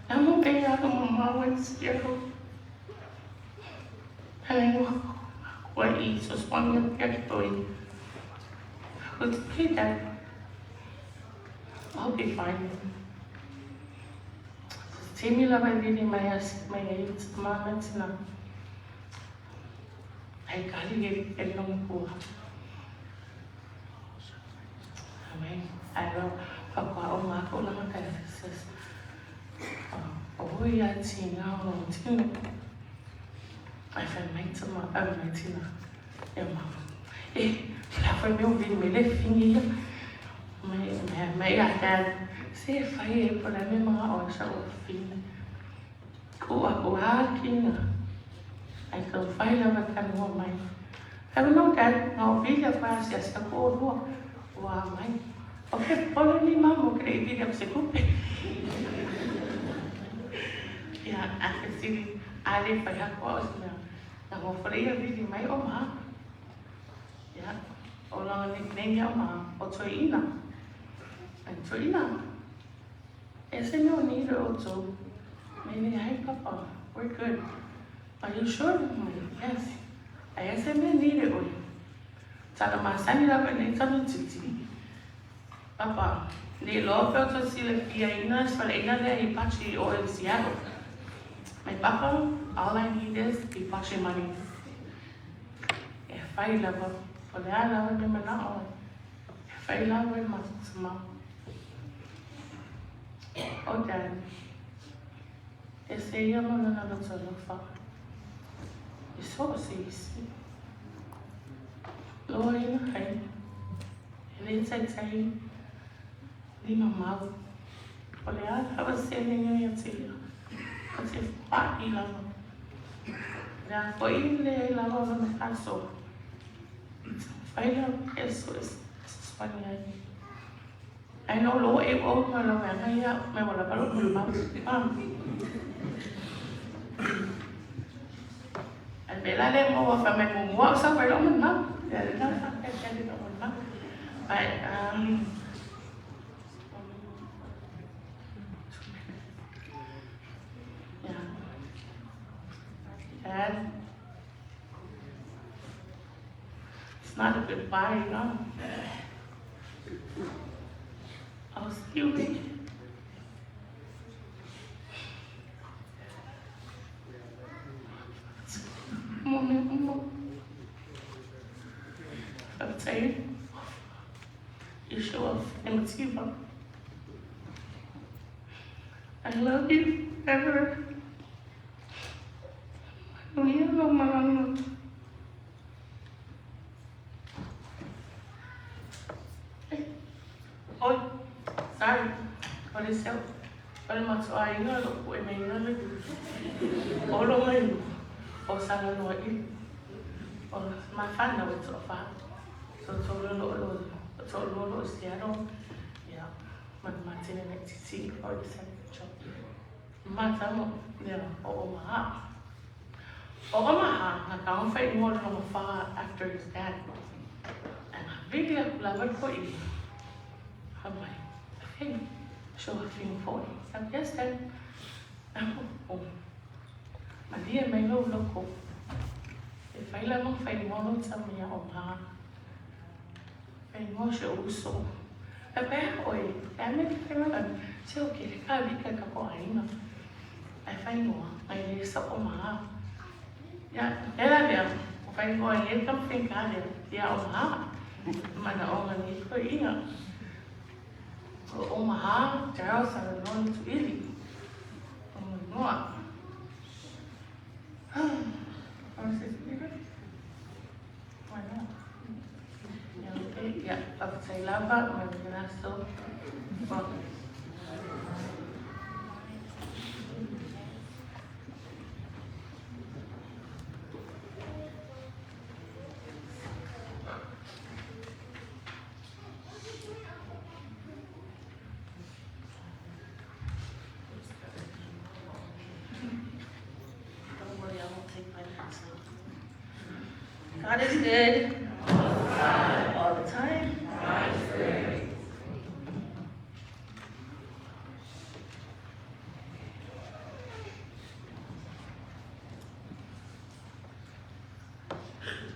Speaker 6: Amo pe ia ko mama wen siaro. Ai mo ko i so swan ia pia ki toi. Ko te pita. I'll be fine. Timi lava i vili mai as mai ai mama tina. Ai kali e e long pua. Amen. Ai ro pa kwa o ngā ko langa kai sis. O ia ti ngā o tino. Ai whai mai tama au mai tina. E mama. E, la whai meo vili me le fingi ia. Mai mai mai a ka se whai e po la me mga o sa o fingi. Ko a ko ha kinga. Ai ka whai lava ka noa mai. Ai no ka ngā vili a whai asia sa ko rua. Wa mai. O ke polo ni mamo kre i vili a se kupe. Ia, a ke siri ale whai hako o se mea. Nā ngō whare ia vili mai o maha. Ia, o langa nickname ia o maha. O toi ina. Ai toi ina. E se meo ni re o tō. Mene, hey papa, we're good. Are you sure? Yes. Ai e se mea ni re oi. Tala masani lava nei tanu titi. Papa, ni lo pe o tō sile fia ina, swale ina lea i pachi o i Seattle. My papa, all I need is i pachi money. E whai lava, o le a lava me mana o. E whai lava e matatama. O dad, e se ia mana na loto lofa. E so se isi. Loa ina hai. E le tai tai. Lima mau. O le a lava se le ngeo ia te ia. O te wha'i lava. Le a ko i le ai lava o me aso. Whai lava e so e swani ai. Ai no lo e o ma lo mea ia me wala palo ma ma. Ai me la le mo wa fa me mo mo sa fa lo ma. Ya le la fa ke ke lo ma. Ai yeah. Dad, it's not a goodbye, you know. I'll see you later. Mo. I'm tired. You show up and it's you. I love you forever. Manuia lou malaga. Oi, sorry, o le seu, o le matuaiga o lou pu'e maiga le o lou mailu o Salanoa ili. O mafanau e toafa, toatolu o loo toalua o loo i Seattle, ia, ma le matele laitiiti o i San Francisco. Matamo, ia, o Omaha. O Omaha, na ka fai ingoa le lona fa after his dad. And vili aku lava le toeaina. Fai mai, hey, show a thing for you. Said, yes, Dad. O, malie mai lou loko. E fai la ma fai ingoa lou tama ia Omaha. Fai ingoa si ou uso. E pea oe, e a me fai mai lana. Se o ke le ka vika ka ko aiga. Ai fai ingoa, ai le sa Omaha. Ia, e la lea, o fai ingoa i e tama whenka lea, ia Omaha. Mana o ngani toeaina. O Omaha, Daryl Salanoa le Tuili. O mo ingoa. O se speaker? Why not? Ia, okay. Ia, faafetai lava, ma le aso. Welcome.
Speaker 7: Don't worry, I won't take my mask off. God is good. All the time.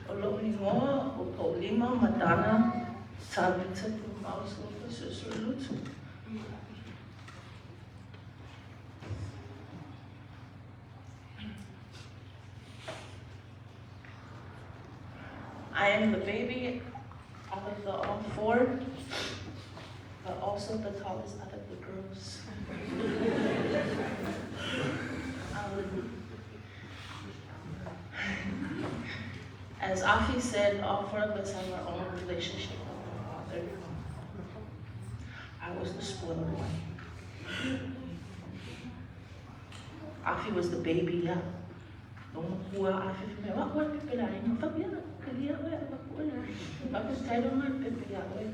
Speaker 7: O lou igoa o Paulima Matana Tavita Pumau Sofa Susulutu. I am the baby out of the all four, but also the tallest out of the girls. As Afi said, all four of us have our own relationship with our father. I was the spoiled one. Afi was the baby, yeah. Loma kua Afi fi me, wa oe pepe la ina, fa bia, ka lia oe, wa ku oe, wa ku tairo mai pepe ia oe.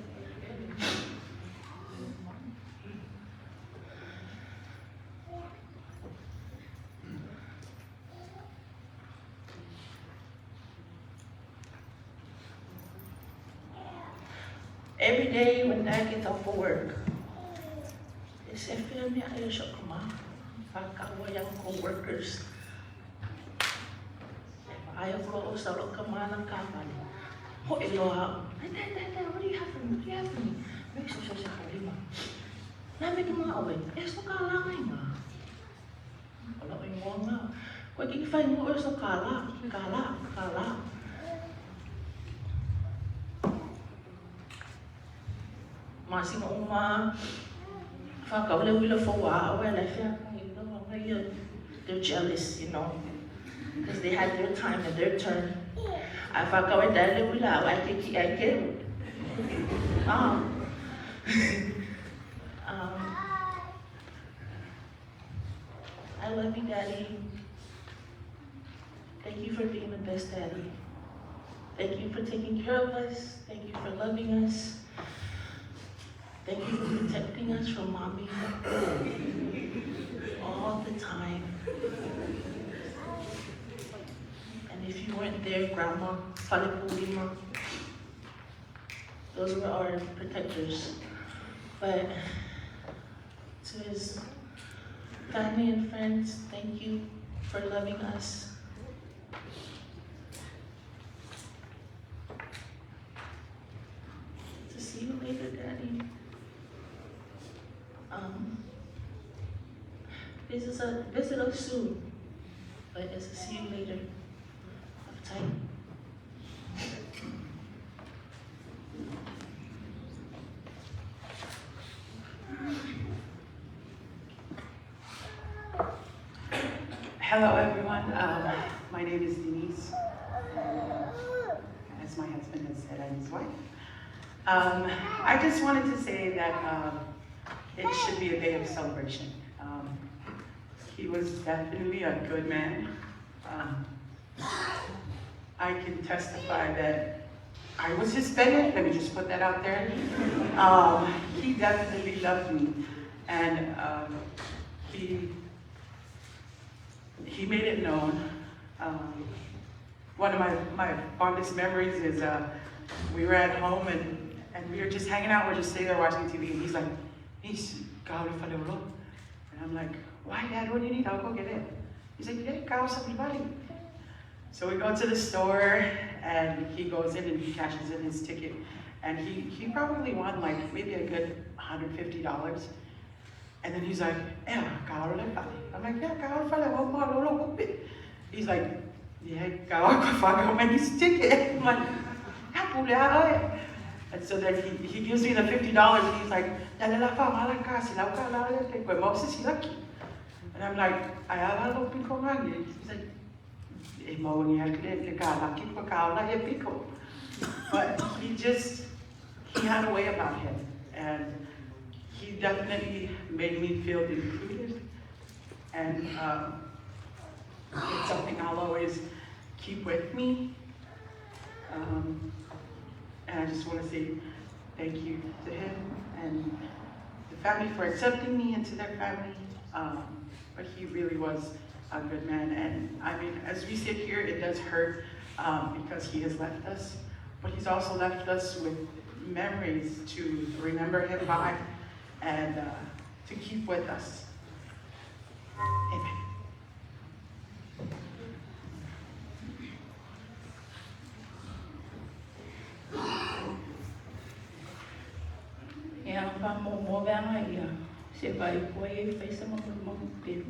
Speaker 7: Every day when Dad gets off of work, e se fea mea e shokama, whakawa young co-workers. E vaai ko o sa lo ka mana ka wale. Ho e loa. Ai, Dad, Dad, Dad, what do you have for me? What do you have for me? Me so so se paulima. Na me ka mga oe. E so ka la ngai ngā. O lo ingoa ngā. Koe ki whai ngo e so ka la, ka la, ka la. Masina uma whakaule wila fo wa oe le fea They're jealous, because they had their time and their turn. I whakawe dale wila au ai ke ki ai ke. Ah. I love you, Daddy. Thank you for being the best daddy. Thank you for taking care of us. Thank you for loving us. Thank you for protecting us from mommy all the time. And if you weren't there, Grandma, Falepulima, those were our protectors. But to his family and friends, thank you for loving us. To see you later, Daddy. Visit us soon, but it's a see you later. Have tight.
Speaker 8: Hello, everyone. My name is Denise. And, as my husband has said, I'm his wife. I just wanted to say that it should be a day of celebration. He was definitely a good man. I can testify that I was his pele. Let me just put that out there. He definitely loved me, and he made it known. One of my fondest memories is we were at home and we were just hanging out. We're just sitting there watching TV, and he's like, "He's and I'm like, "Why, Dad? What do you need? I'll go get it." He's like, "Yeah, everybody." So we go to the store, and he goes in and he cashes in his ticket, and he probably won like maybe a good $150. And then he's like, "Yeah, I'm like, "Yeah, He's like, "Yeah, his ticket." I'm like, And so then he gives me the $50, and he's like, and I'm like, He's like, But he had a way about him, and he definitely made me feel included, and it's something I'll always keep with me. And I just want to say thank you to him and the family for accepting me into their family. But he really was a good man. And I mean, as we sit here, it does hurt because he has left us, but he's also left us with memories to remember him by and to keep with us. Amen.
Speaker 6: Ia fa mo mo vanga ia se vai ko e fai sa mo mo pelu.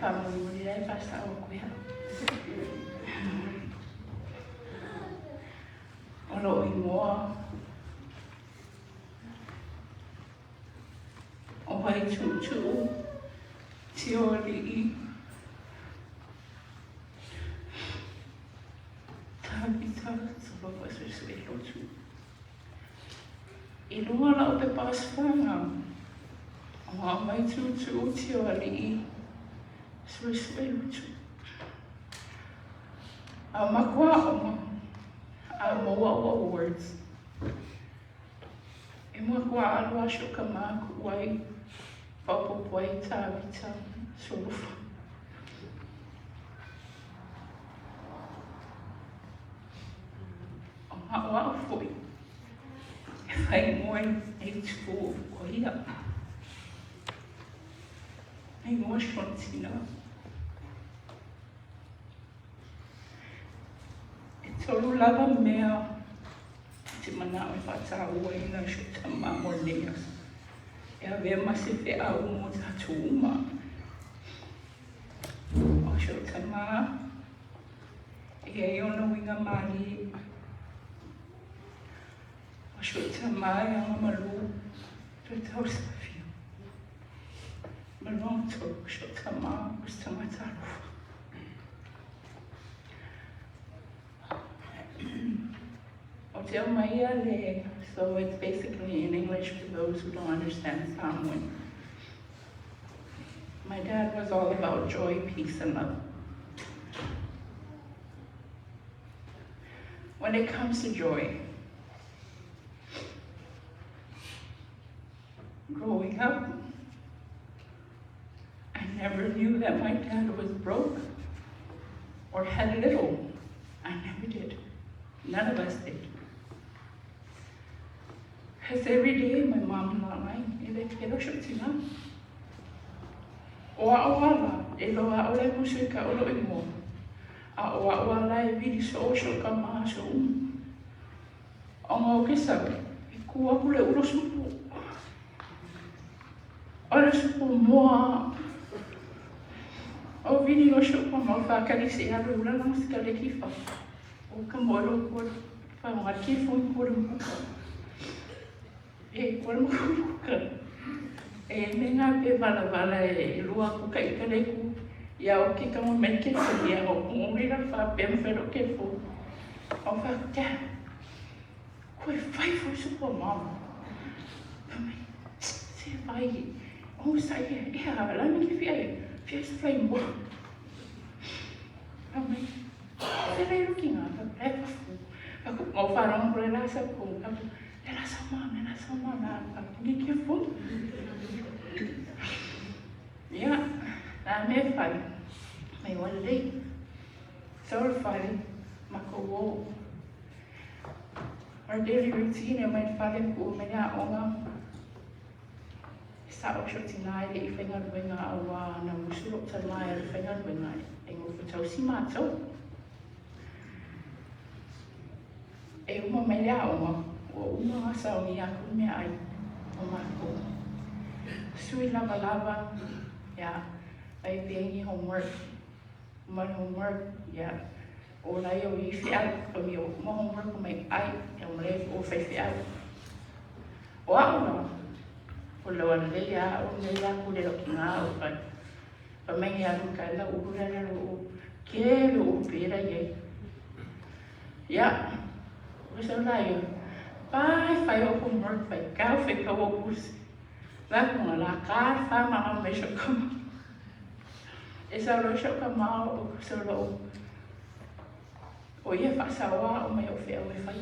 Speaker 6: Fa mo mo ni lai fa sa o ko ia. O lo i moa o vai tu tu ti o li Tavita solo fa se se lo tu. I lua la o te pasfanga. O a mai tu tu ti o ali. Sue sue lutu. A makua o a moa o awards. E mua kua alu a sho ka ma ku ai papo ai Tavita solo fa. O ha o au foi. E whai moe e tū o ia. E moe shontina. E tolu lava mea te mana o whata ua ina sho tama mo leas. E a vea ma se fe au mo tātou uma. O sho tama e e ono winga mali. O sho tama e anga malu te tau safia. Malong to sho tama o tama tarufa. O te au mai le, so it's basically in English for those who don't understand Samoan. My dad was all about joy, peace, and love. When it comes to joy, growing up, I never knew that my dad was broke or had little. I never did. None of us did. Because every day my mom and I, e le kero shutina. O a o ala, e lo a ole musu ka olo i mo. A o a o ala e viri so o sho ka maa so umu. O ngā ke sau, e kua kule ulo supu. O le supu moa. O viri o sho ka mau whakari se alu ula lang se ka le kifa. O ka mo ro ko wha ngā ki fo i kore muka. E kore muka. E me ngā pe valavala e lua ku ka ika le ku ia o ke ka mai ke te ia o ku ri ra fa pe me lo ke fu. O fa ka. Ko e fai fu su ko mama. Se vai. O sa ia e ha la mi ki fia e. Fia se fai mo. A mai. Se le lu ki ngā fa pe fa fu. Fa ku mo fa rong le la sa ku. Le la sa ma, le la sa ma na fa ni ke fu. Ia, na me fai. Mai ua lelei. Sau le fale, makou o. Our daily routine e omai i le fale pu'u mai le a'oga. E sa'o si o'u tinā e le'i faigaluega auā na usu lo'u tamā e alu faigaluega e gofo tausi matou. E uma mai le aoga, ua uma ona saogia aku le meaai o makou. Sui lavalava, ia, fai pea homework, uma le homework, ia, o lai o i feau, pa mi o uma homework o mai ai, ia o le o fai feau. O a'u la, o lau lelei a o nei la ku le lo ki ngā o fai. Pa mai e alu kai la ulu la la lo ke lo u pe la ye. Ia, o sau la ia, pai fai o homework fai kau fai kau o pusi. La ku nga la ka fa ma ma me sho ka ma. E sau lo sho ka ma o sau lo o ia fa sa wa o mai o fe o e fai.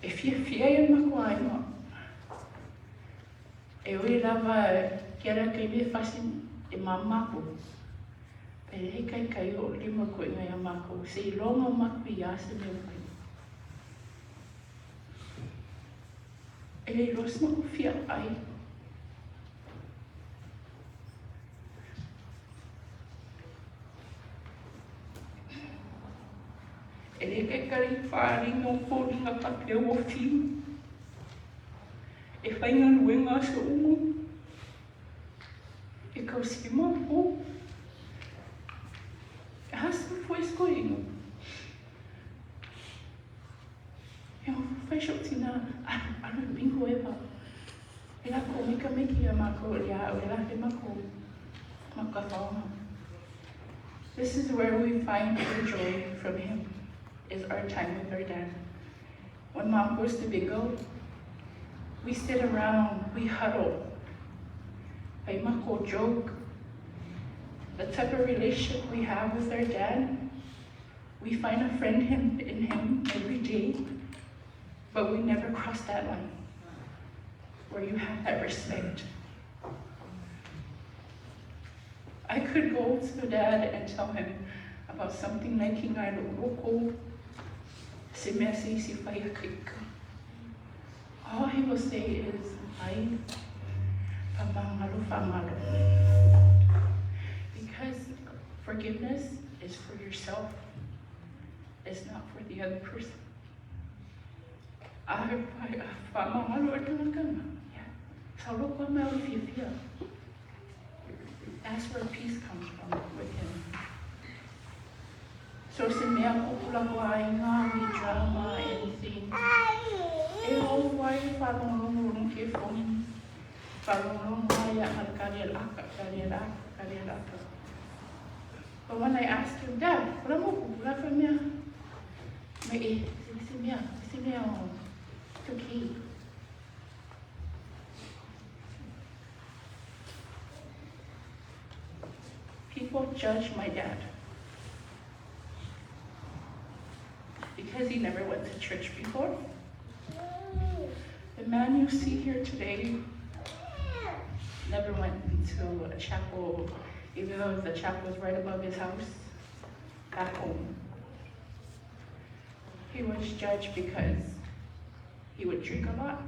Speaker 6: E fia fia ia ma ko ai ma. E ui lava ke ara kai me fasi e mamako. E le kai kai o lima ko inga ia mako. Se i longa o mako i asa me fai. E le los ma fia ai. E le kai kai whāringa o pōringa ka peo o whiu. E whainga luenga aso umu. E kau si mō. E hasa foi skoinga. E o fai shok tina alu alu bingo e pa. E la ko mika miki a mako ia o e la fe mako maka whaonga. This is where we find our joy from him, is our time with our dad. When mom goes to bingo, we sit around, we huddle. Fai mako joke. The type of relationship we have with our dad, we find a friend in him every day, but we never cross that line where you have that respect. I could go to dad and tell him about something like ngai loko, se mea se si whai a kaika. All he will say is, ai, whamangalo, whamalo. Because forgiveness is for yourself. It's not for the other person. Ai, whamangalo e tangakanga. Yeah. Sauloko mai o fia fia. That's where peace comes from with him. So se mea ko pula ko ai ngā ni drama, anything. E o wai whalonglongo rong ke fong. Whalonglongo ai a ngā kare laka, kare laka, kare laka. But when I asked him, Dad, wala mo ko pula fa mea? Me e, se mea, se mea o, it's okay. People judge my dad because he never went to church before. The man you see here today never went into a chapel, even though the chapel was right above his house back home. He was judged because he would drink a lot.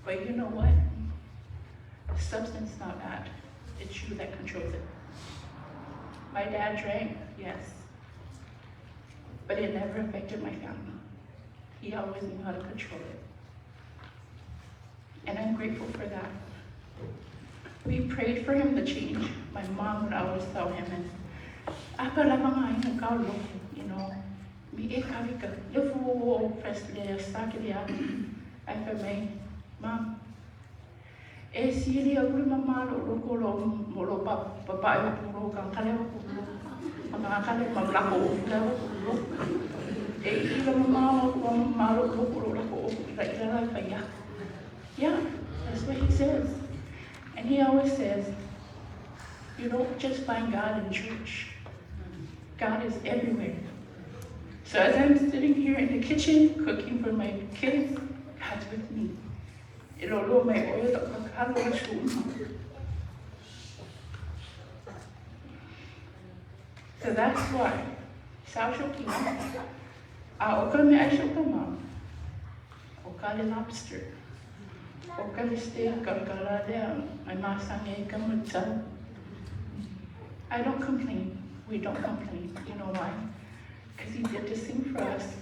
Speaker 6: But you know what? Substance not bad. It's you that controls it. My dad drank, yes. But it never affected my family. He always knew how to control it. And I'm grateful for that. We prayed for him to change. My mom would always tell him, and you know, me e kavika, le fu o Presley a sa ke le ati. Ai fai mai, Mom, e sili au le mama lo lo ko lo mo lo pa pa pa e pu lo ka kale o pu lo. Ma ka kale ma la ko le o pu lo. E i la mama o ko mama lo lo ko lo la ko o la ila la fa ya. Yeah, that's what he says. And he always says, you don't just find God in church. God is everywhere. So as I'm sitting here in the kitchen cooking for my kids, God's with me. E lo lo mai oe to kakalo o chuma. So that's why, sao shoki a o ka me ai shoka ma, o ka le lobster, o ka le steak, ka ka la lea, ai masange e ka matau. I don't complain. We don't complain. You know why? Because he did this thing for us,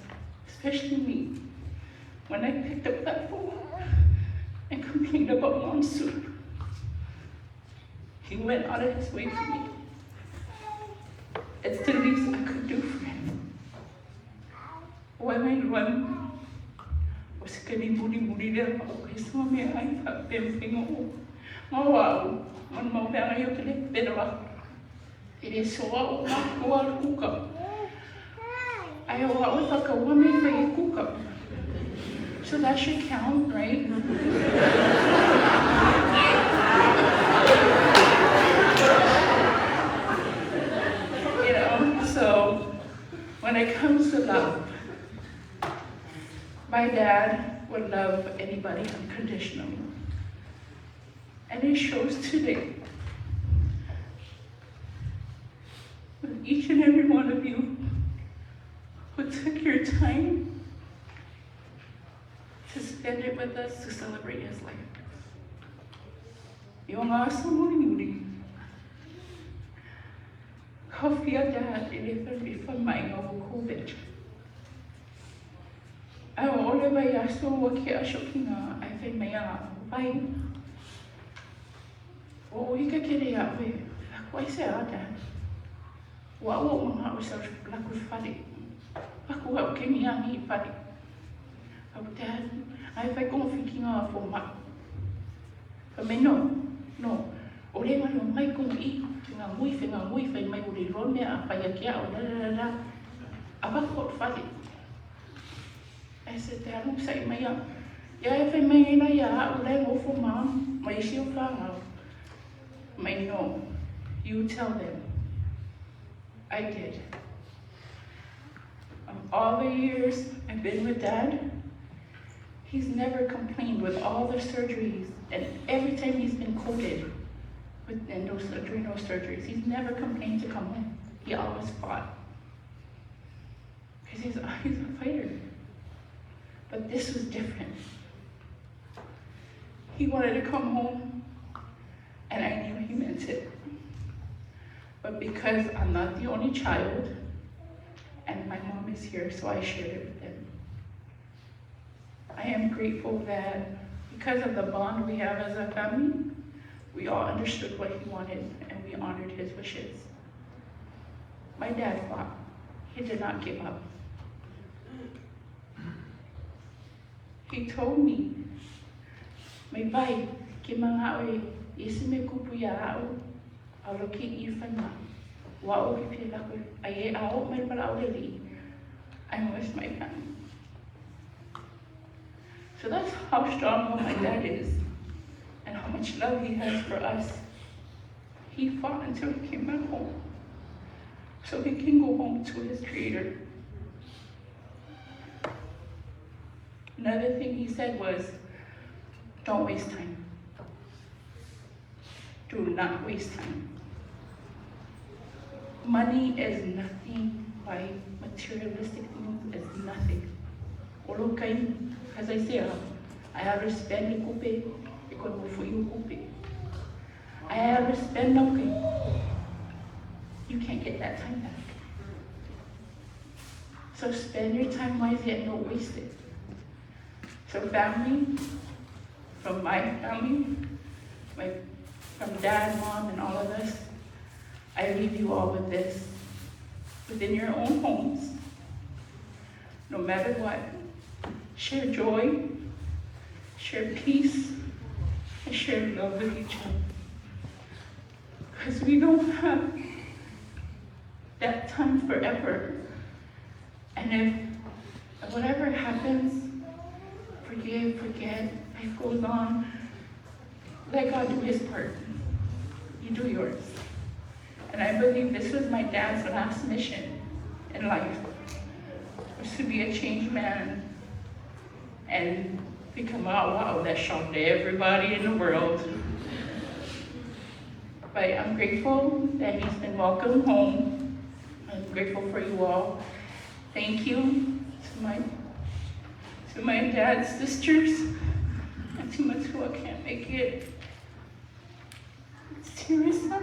Speaker 6: especially me. When I picked up that phone and complained about mom's soup, he went out of his way for me. It's the least I could do for him. Wai mai luan, o se ka ni muri muri lea ma o ke sua mea ai fa pe mwhinga o. Ngā wau, man mau mea ngai o ke le pera. E le soa o ngā kua kuka. Ai o au whakaua me whai e kuka. So that should count, right? You know, so when it comes to love, my dad would love anybody unconditionally. And it shows today. With each and every one of you who took your time to spend it with us to celebrate his life. Yo ngā muri muri. Ka whia dad e le wha mai ngā o COVID. Ai o ole vai aso o ke aso ki ngā ai whai mai a vai. O o hika kere a oe, whaku ai se a dad. Wa o mga o sa laku whare. Whaku au ke mi angi whare. Au dad, ai whai kongo whiki ngā fo ma. Wha mai no, no. O le ngā mai kongo i, ngā ngui, whai ngā ngui, whai mai o le roa mea a whai a kia o la la la la. A whaku o whare. I said, Dad, I'm saying mai a. Ia e whai mai ina ia au le ngofo mā, mai isi o whāngau. Mai no, you tell them. I did. Of all the years I've been with Dad, he's never complained with all the surgeries, and every time he's been coded with those adrenal surgeries, he's never complained to come home. He always fought. Because he's a fighter. But this was different. He wanted to come home, and I knew he meant it. But because I'm not the only child, and my mom is here, so I shared it with him. I am grateful that because of the bond we have as a family, we all understood what he wanted and we honored his wishes. My dad fought. He did not give up. He told me, mai vai, ke mga oe, isi me kupu ia au, au lo ki i whai ma. Wa o ki pia lako, ai e ao mai pala au le li. I'm with my family. So that's how strong my dad is and how much love he has for us. He fought until he came back home so he can go home to his creator. Another thing he said was, don't waste time. Do not waste time. Money is nothing, right? Materialistic things is nothing. As I say, I have to spend the kupe, I have to spend okay. You can't get that time back. So spend your time wisely and don't waste it. So family, from my family, from dad, mom, and all of us, I leave you all with this. Within your own homes, No matter what, share joy, share peace, and share love with each other. Because we don't have that time forever. And if whatever happens, forgive, forget, life goes on. Let God do his part. You do yours. And I believe this was my dad's last mission in life, was to be a changed man and become a wow that shocked everybody in the world. But I'm grateful that he's been welcomed home. I'm grateful for you all. Thank you to my dad's sisters and to Matua can't make it. It's Teresa.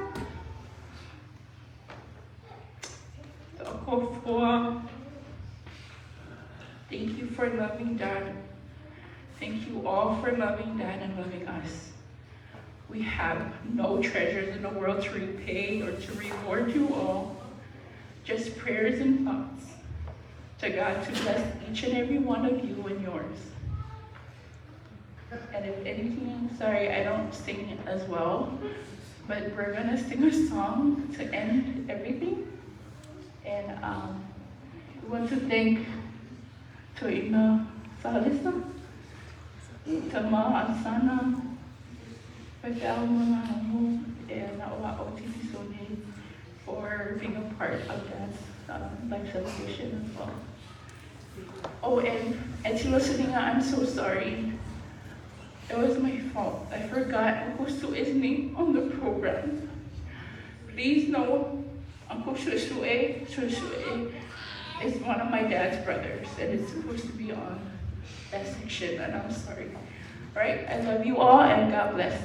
Speaker 6: Thank you for loving Dad. Thank you all for loving Dad and loving us. We have no treasures in the world to repay or to reward you all. Just prayers and thoughts to God to bless each and every one of you and yours. And if anything, I'm sorry, I don't sing as well, but we're gonna sing a song to end everything. And we want to thank Toina Salisa, Tama Ansana, Fidel Mangamu, and Naoa Otitisone for being a part of Dad's life celebration as well. Oh, and Etilo Sininga, I'm so sorry. It was my fault. I forgot Uncle Sue's name on the program. Please know Uncle Sue Sue is one of my dad's brothers, and it's supposed to be on that section, and I'm sorry. All right, I love you all, and God bless.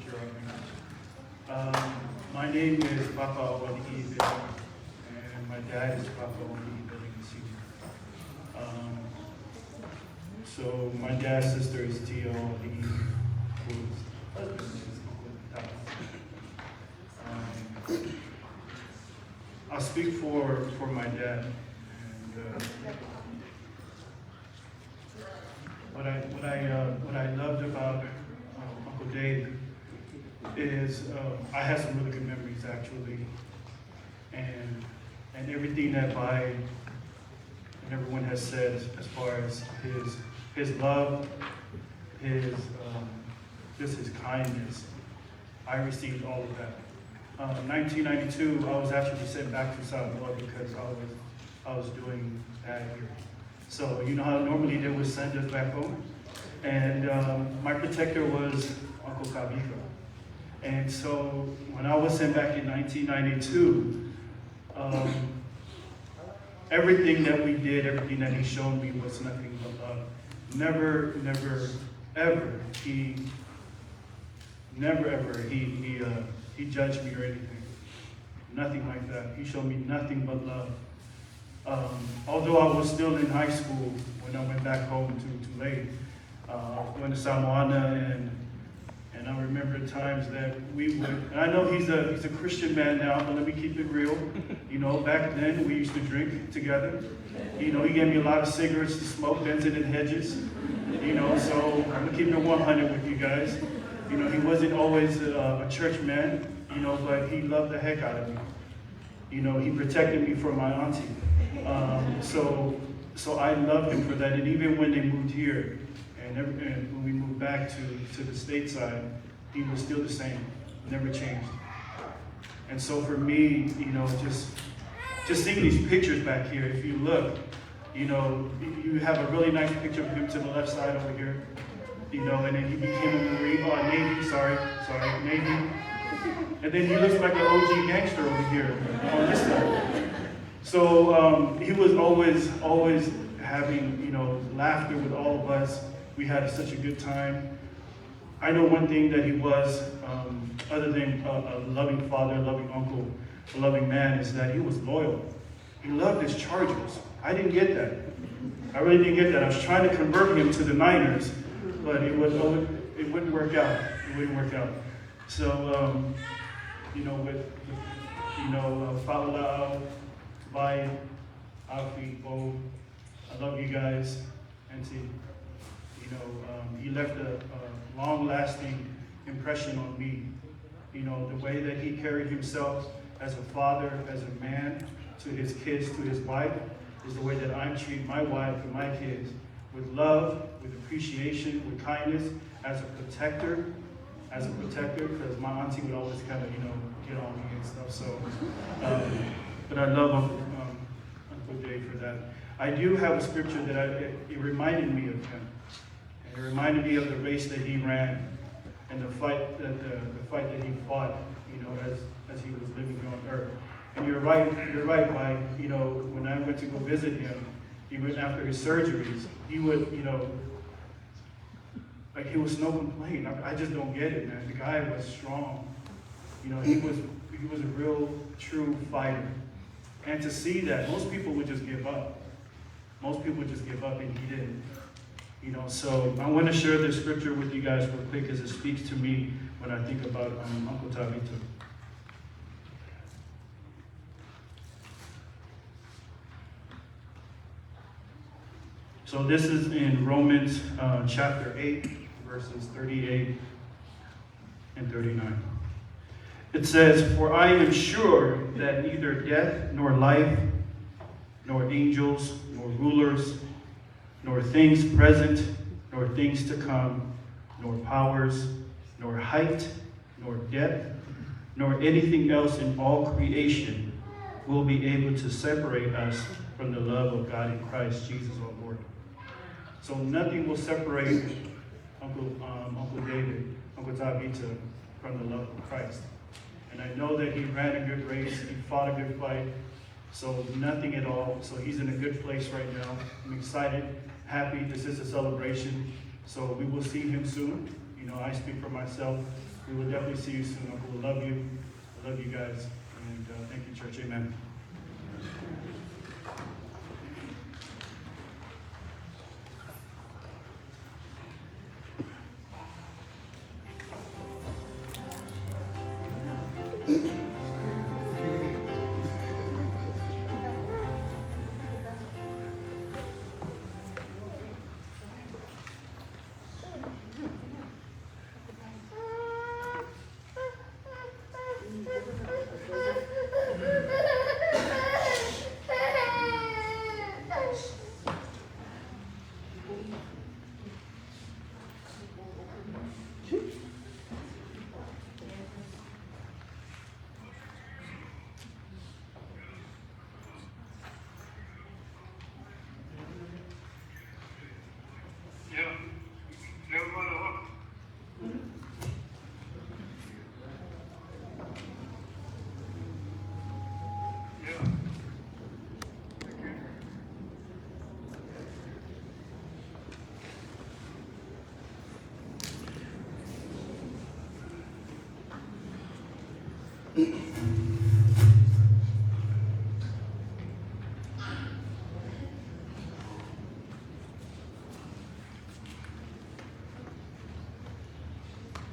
Speaker 9: picture on here. My name is Papa Auali'i Vega, and my dad is Papa Auali'i Vega Sr. So my dad's sister is Tio Auali'i, whose husband is Uncle Tata. I'll speak for my dad. And what I loved about Uncle Dave is I have some really good memories actually, and everything that Vai and everyone has said as far as his love, his just his kindness, I received all of that. 1992, I was actually sent back to Samoa because I was doing bad here. So you know how normally they would send us back home? And my protector was Uncle Kavika. And so when I was sent back in 1992, everything that we did, everything that he showed me was nothing but love. Never, never, ever, he, never, ever, he judged me or anything. Nothing like that. He showed me nothing but love. Although I was still in high school when I went back home to Tulane, going to Samoana, and I remember times that we would, and I know he's a Christian man now, but let me keep it real. You know, back then we used to drink together. You know, he gave me a lot of cigarettes to smoke, Benson and Hedges. You know, so I'm gonna keep it 100 with you guys. You know, he wasn't always a church man, you know, but he loved the heck out of me. You know, he protected me from my auntie. So I loved him for that. And even when they moved here, and when we moved back to the stateside, he was still the same, never changed. And so for me, you know, just seeing these pictures back here, if you look, you know, you have a really nice picture of him to the left side over here, you know, and then he became a Marine, oh, Navy, sorry, Navy. And then he looks like an OG gangster over here on this side. So he was always having, you know, laughter with all of us. We had such a good time. I know one thing that he was, other than a loving father, a loving uncle, a loving man, is that he was loyal. He loved his Chargers. I didn't get that. I really didn't get that. I was trying to convert him to the Niners, but it wouldn't work out. It wouldn't work out. So, you know, with, you know, Fa'ala'au, Vai, Afi, Bo, I love you guys. Auntie, you know, he left a long-lasting impression on me. You know, the way that he carried himself as a father, as a man, to his kids, to his wife, is the way that I treat my wife and my kids, with love, with appreciation, with kindness, as a protector, because my auntie would always kind of, you know, get on me and stuff. So, but I love Uncle Dave for that. I do have a scripture that it reminded me of him. And it reminded me of the race that he ran and the fight that the fight that he fought, you know, as he was living here on earth. And you're right, Mike. You know, when I went to go visit him, even after his surgeries, he would, you know, like he was no complaint. I just don't get it, man. The guy was strong. You know, he was a real, true fighter. And to see that, most people would just give up. Most people would just give up, and he didn't. You know, so I want to share this scripture with you guys real quick, because it speaks to me when I think about Uncle Tavita. So this is in Romans chapter 8, verses 38 and 39. It says, "For I am sure that neither death nor life, nor angels, nor rulers, nor things present, nor things to come, nor powers, nor height, nor depth, nor anything else in all creation will be able to separate us from the love of God in Christ Jesus our Lord." So nothing will separate Uncle David, Uncle Tavita, from the love of Christ. And I know that he ran a good race, he fought a good fight, so nothing at all. So he's in a good place right now. I'm excited, happy. This is a celebration. So we will see him soon. You know, I speak for myself. We will definitely see you soon, Uncle. We love you. I love you guys. And thank you, church. Amen.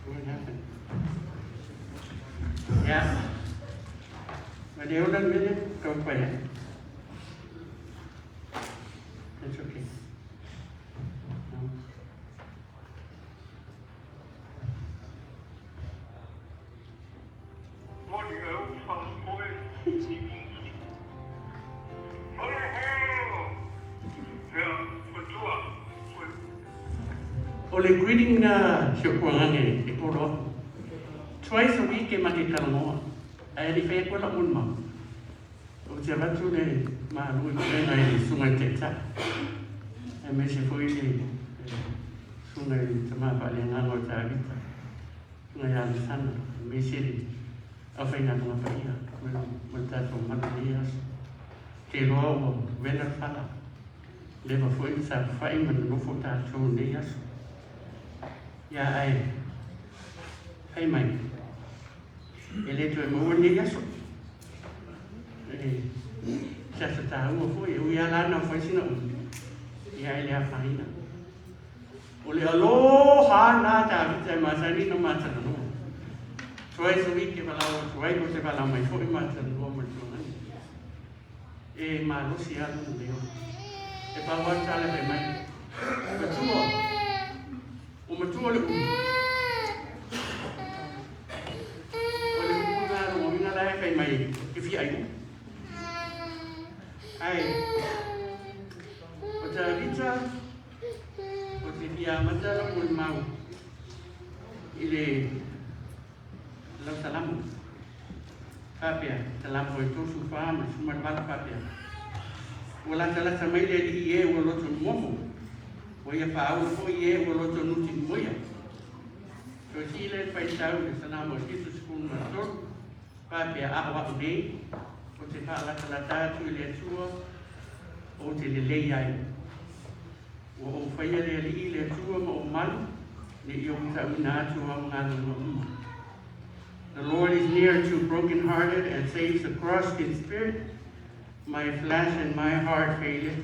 Speaker 10: What happened? Yeah. Ma le ola le mea lea, tau pai ai. It's okay. No. O le greeting na si o kuangage e polo aku. Twice a week e ma ke talanoa. Ae le i fai atu ala molimau. Ou te avatu le malu i pulega i le susuga i le Taitai, aemaise foi le susuga i le Tama Faaleagaga o Tavita, susuga ia Alesana, aemaise le aufaigaluega paia ma le tatou malu i lenei aso. Ou te iloa ua vela le fala, leva foi na saofai ma nonofo tatou i lenei aso. Ia ae fai mai, e le toe maua lenei aso. E se aso taua foi, e ui lava la na fai sina umi, ia e le afaina. O le aloha na Tavita e masani na matalanoa. Twice a week e valaau atu ai, ou te valaau mai foi matalanoa ma le tuangani. E malosi lava lona leo. E pau lava le tala fai mai, Matua, Ua matua le ulu. O le upu na lona uiga la e fai mai e fia ai ulu. Ae, o Tavita, o te fia amata lau molimau i le lau salamo. Faapea, salamo e 34 ma 18 faapea. Ua latalata mai le alii e ua loto momo. Ua ia faaula foi e ua loto nuti moia. Toe sii lea le faitau i le Salamo e 73, faapea, A o a'u nei, ou te faalatalata atu i le Atua, ou te lelei ai. Ua ou faia le Alii le Atua ma ou malu, ne i ou tauina atu au galuega uma. The Lord is near to brokenhearted and saves the crushed in spirit. My flesh and my heart faileth,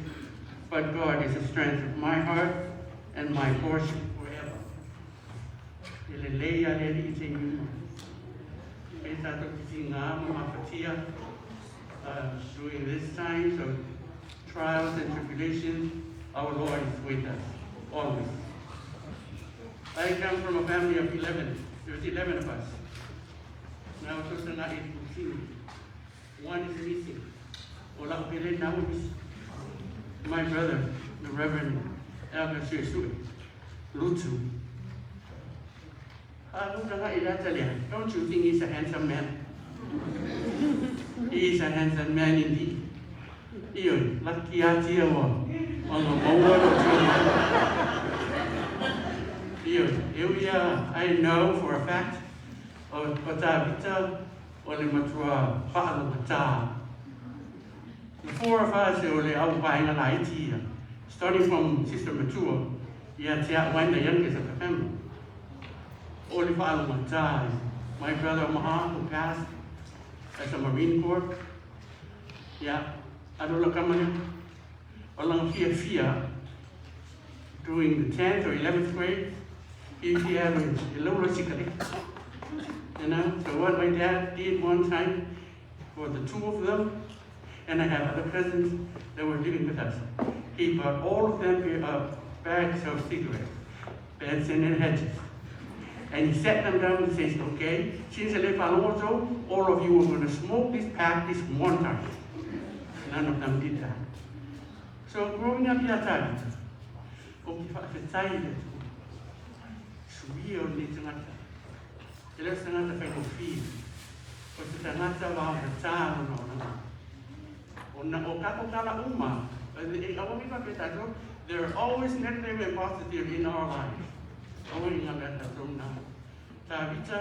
Speaker 10: but God is the strength of my heart and my portion forever. E lelei a le Alii te iuma. E tātou ki ti ngā ma mafatia during this times of trials and tribulations, our Lord is with us always. I come from a family of 11. There's 11 of us. Now, tosana e kusini. One is missing. O lau pele na ua misi. My brother, the Reverend Elder Suesue, Lutu. Don't you think he's a handsome man? He is a handsome man indeed. Ioe, laki atia ua ona maua lo tua. Ioe, e ui a I know for a fact, o, o Tavita o le matua whaalogata. The four of us o le au vaenga laiti ia, starting from Sister Matua, ia te a'u ai the youngest of the family. O le faalogata my brother Omaha who passed as a Marine Corps. Yeah, alu la kama lea. O lana fiafia during the 10th or 11th grade, fiafia alu e lau la sikareti. So what my dad did one time for the two of them, and I have other cousins that were living with us, he bought all of them bags of cigarettes, Benson and Hedges. And he sat them down and says, okay, since all of you are going to smoke this pack this one time. None of them did that. So growing up ia Tavita, o ke faafetai i le Atua, suia o lenei tagata, e le o se tagata faigofie, o se tagata vaogatā lona olaga. Ona o kako tala uma, aua ke faapea tatou, there are always negative and positive in our lives. Aua i ngā mea tatou nā. Tavita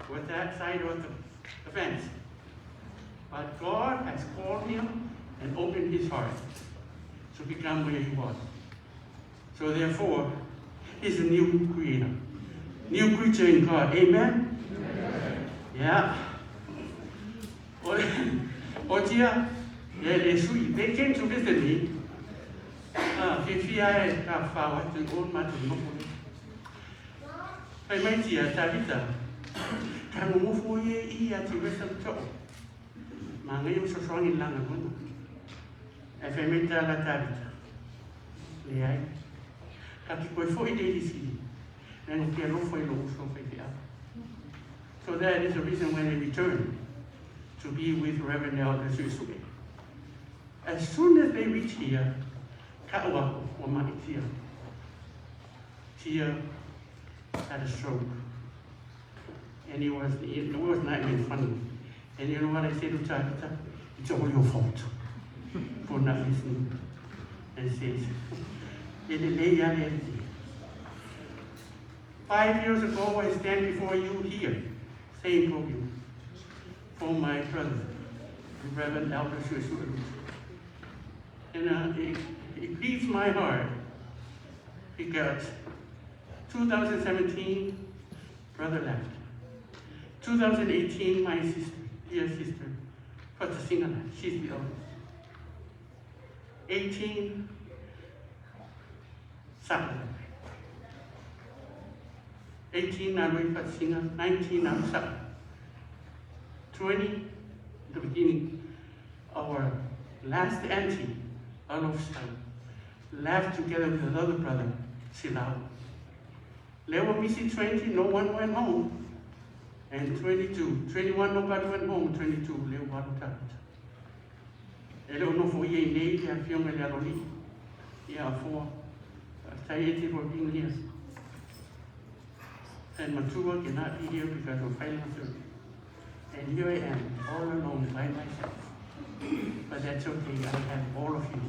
Speaker 10: was that side of the fence. But God has called him and opened his heart to become where he was. So therefore, he's a new creator. New creature in God. Amen? Amen. Yeah. O tia, yeah, they sweet. They came to visit me. Fiafia e ka whao atu o mātou nofo. Fai mai tia, Tavita, ka ngongofo e i a te wesa too. Ma ngai o sosoangi langa kona. E fai mai tā la Tavita. Leai. Ka ki koe foi te isi. Nanga ke alofa i lo uso fai te au. So that is the reason when they returned to be with Reverend Elder Suesue. As soon as they reach here, ka'ua wa ma'i tia. Tia had a stroke. And it was not even funny. And you know what I said to Tavita? It's all your fault for not listening. And says, 5 years ago, I stand before you here, same podium, for my brother, Reverend Elder Suesue. And it grieves my heart because 2017, brother left. 2018, my sister, dear sister, Fatasina left. She's the oldest. 18, Saka left. 18, Narui Fatasina, 19, Saka. 20, the beginning, our last auntie, Alof left together with another brother, Silao. Lewa Misi 20, no one went home. And 22, 21, nobody went home. 22, Lewa Walu. E leo nofo ia i nei, le afioga i le alolii. Ia afoa. Faafetai for being here. And Matua cannot be here because of final surgery. And here I am, all alone by myself. But that's okay, I have all of you,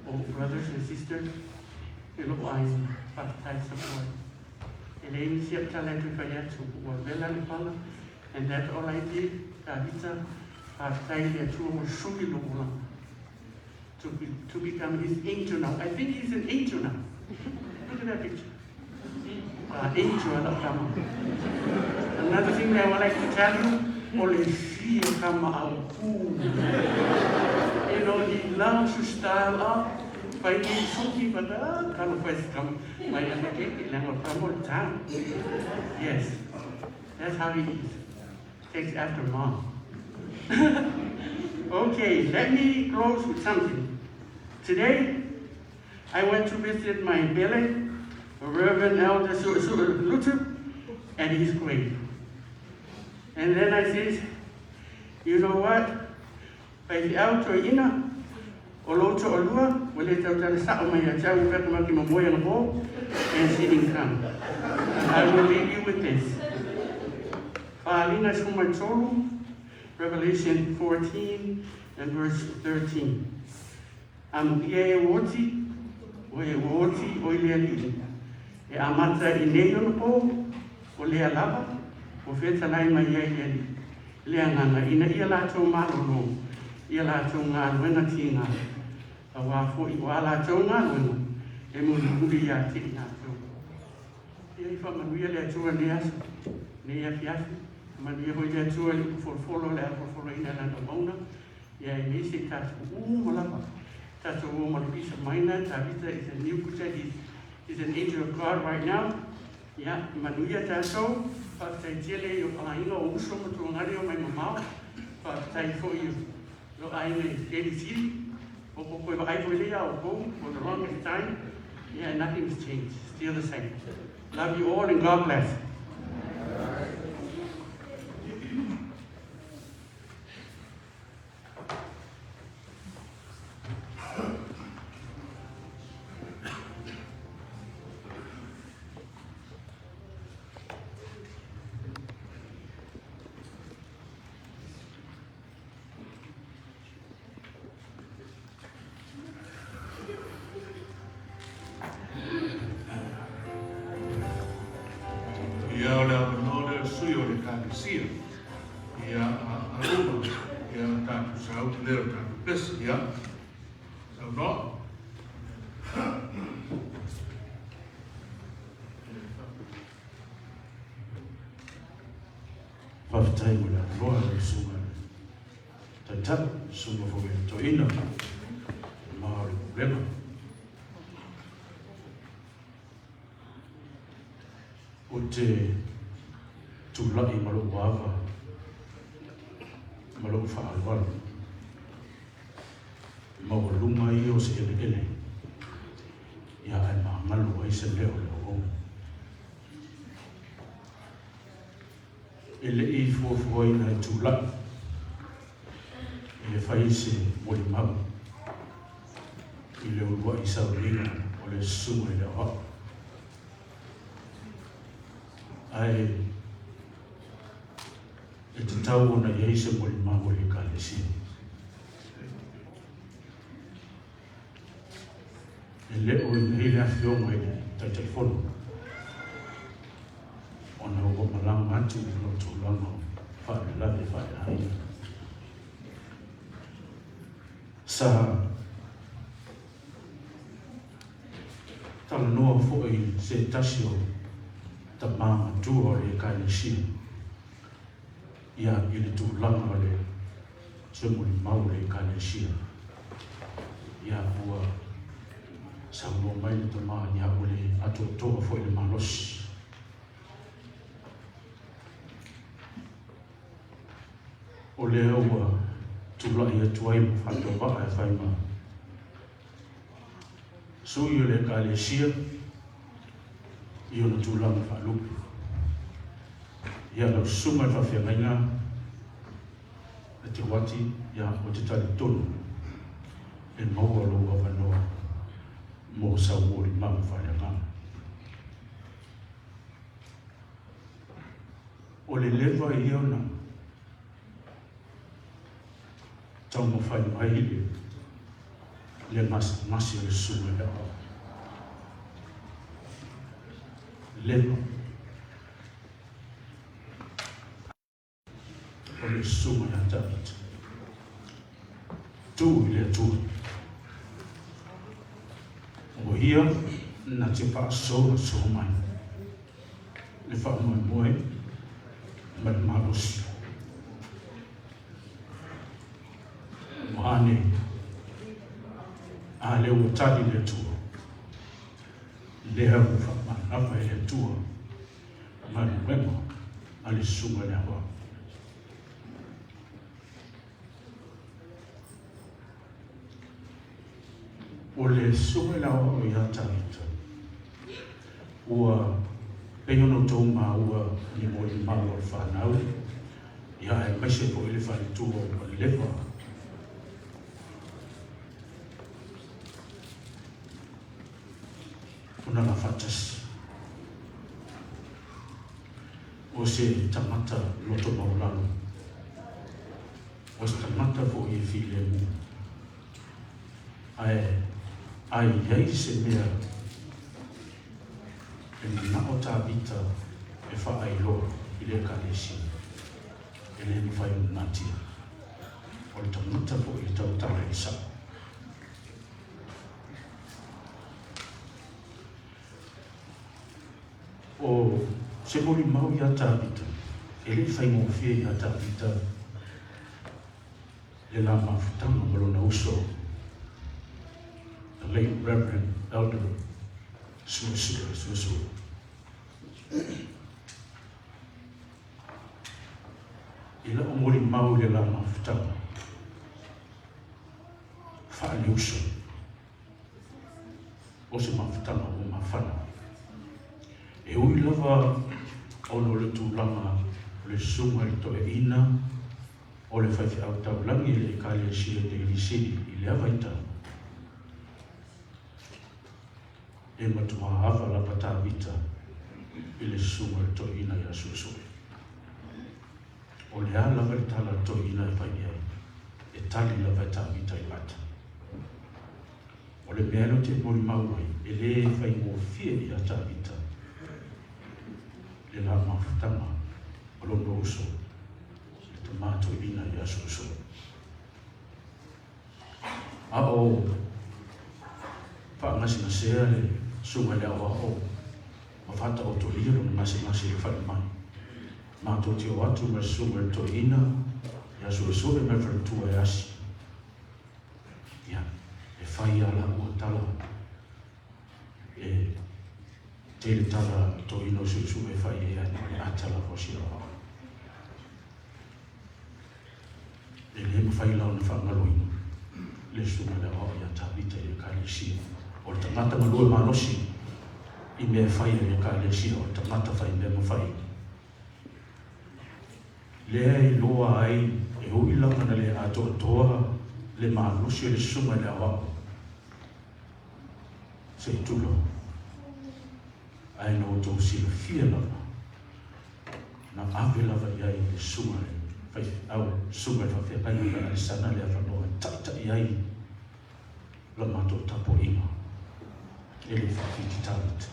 Speaker 10: all brothers and sisters, e loo aiga, faafetai support. E leai nisi au tala e toe fai atu, ua vela le pala, and that's all I did, Tavita, faafetai i le Atua ua sui lou olaga. To become his angel now. I think he's an angel now. Look at that picture. Angel lau tama. Another thing that I would like to tell you, o le fia kama au ku. You know, he loves to style up. Fai ni suki, but kalo fai kama mai ana ke langa kamo town. Yes, that's how he is. Takes after mom. Okay, let me close with something. Today, I went to visit my Bele, Reverend Elder Luther, at his grave. And then I said, you know what? Faifeau toeaina, o lou toalua, ua le tautala sao mai ia te au ua fai atu ma moe anapo, and she didn't come. I will leave you with this. Fa'aliga 13, Revelation 14 and verse 13. Amokia e oti, o e oti o i le alii. E amata i nei ona pō, o lea lava, o fetalai mai ai le Alii, le Agaga, ina ia latou malolo i a latou galuega tiga, auā foi o a latou galuega e mulimuli ia te i latou. Ia i faamanuia le Atua i lenei aso, lenei afiafi. Faamanuia foi le Atua i le upu folofolo o le a folofoloina e Lana auauna, ia aemaise i tatou uma lava. Tatou o ma le peace of mind na, Tavita is a new Kuta, he's, he's an angel of God right now. Ia, manuia tatou, faafetai tele i o aiga o uso ma tuagale o mai mamao, faafetai foi i lo aiga i Daly City, o ko koe vaai foi lea o kou for the longest time, yeah, and nothing's changed, still the same. Love you all and God bless.
Speaker 1: Ia o le avanoa lea o le sui o le Ekalesia. Ia a Aruma, ia o tatou sauni lea o tatou pese. Ia, saunoa.
Speaker 5: Faafetai mo le avanoa lau Susuga i le Taitai, Susuga foi i le Toeaina ma o le Pulega. Ou te tulai ma lou ava ma lou faaaloalo maualuga ia o se eleele ia ae magalo ai se leo o le auauna. E le i fuafuaina e tulai e fai se molimau i le uluai sauniga o le Susuga i le Aoao. Ae e tatau ona i ai se molimau a le Ekalesia. E le o i ai le Afioga i le Taitaifono ona ua malaga atu i lona tulaga o faalavelave faaleaiga. Sa talanoa foi se tasi o tama matua o le Ekalesia ia i le tulaga o le se molimau o le Ekalesia. Ia ua saunoa mai le tama ia ua le atoatoa foi le malosi. O lea ua tulai atu ai ma faatauvaa e fai ma sui o le Ekalesia i ona tulaga faalupe. Ia lau susuga i le faafeagaiga e te oati, ia ou te talitonu e maua lou avanoa mo sau molimau faaleagaga. O le leva ia ona taumafai mai le le gasegase o le susuga i le aoao. Leva o le susuga ia Tavita. Tu i le Atua. O ia na te faasoasoa mai le faamoemoe ma le malosi. Ua a nei? A lea ua tali le Atua. Lea ua faamanava e le Atua galuega a le Susuga i le Aoao. O le Susuga i le Aoao ia Tavita, ua pei ona outou maua ni molimau a le fanau, ia aemaise foi le faletua ua leva ona la faatasi. O se tagata loto maualalo, o se tagata foi e filemu, ae a i ai se mea e manao Tavita e faailoa i le Ekalesia, e le mafai ona natia. O le tagata foi e tautala i le sao.
Speaker 1: O se molimau iā Tavita, e le i faigofie iā Tavita le la mafutaga ma lona uso, the late Reverend Elder Suesue Suesue. I la'u molimau i le la mafutaga, faale-uso, o se mafutaga ua mafana. E ui lava ona o le tulaga o le susuga i le toeaina o le faifeau taulagi i le Ekalesia Teilesini i lea vaitau, e matua ava lava Tavita i le susuga i le toeaina ia Suesue. O le a lava le tala a le toeaina e fai i ai, e tali lava e Tavita i lata. O le mea lea ou te molimau ai, e le faigofie ia Tavita le la mafutaga o lona uso, le tama toeaina ia Suesue. A o faagasegasea le susuga i le aoao ma faataotolia lona gasegase i le falemai, matou te o atu ma le susuga i le toeaina ia Suesue ma le faletua e asi. Ia, e fai lava laua tala, e tele tala toeaina o Suesue e fai ai, ae na o le ata lava o si aoao. E le mafai la ona faagaloina le susuga i le aoao ia Tavita i le Ekalesia. O le tagata galue malosi i mea e fai a le Ekalesia, o le tagata fai mea mafai. Lea e iloa ai e ui lava na le atoatoa le malosi o le susuga i le aoao, se i tulou, ae na outou silafia lava Na ave lava i ai le susuga i le faifeau, susuga i le faafeagaiga ia Alesana le avanoa e taitai ai la matou tapuaiga e le faafiti Tavita.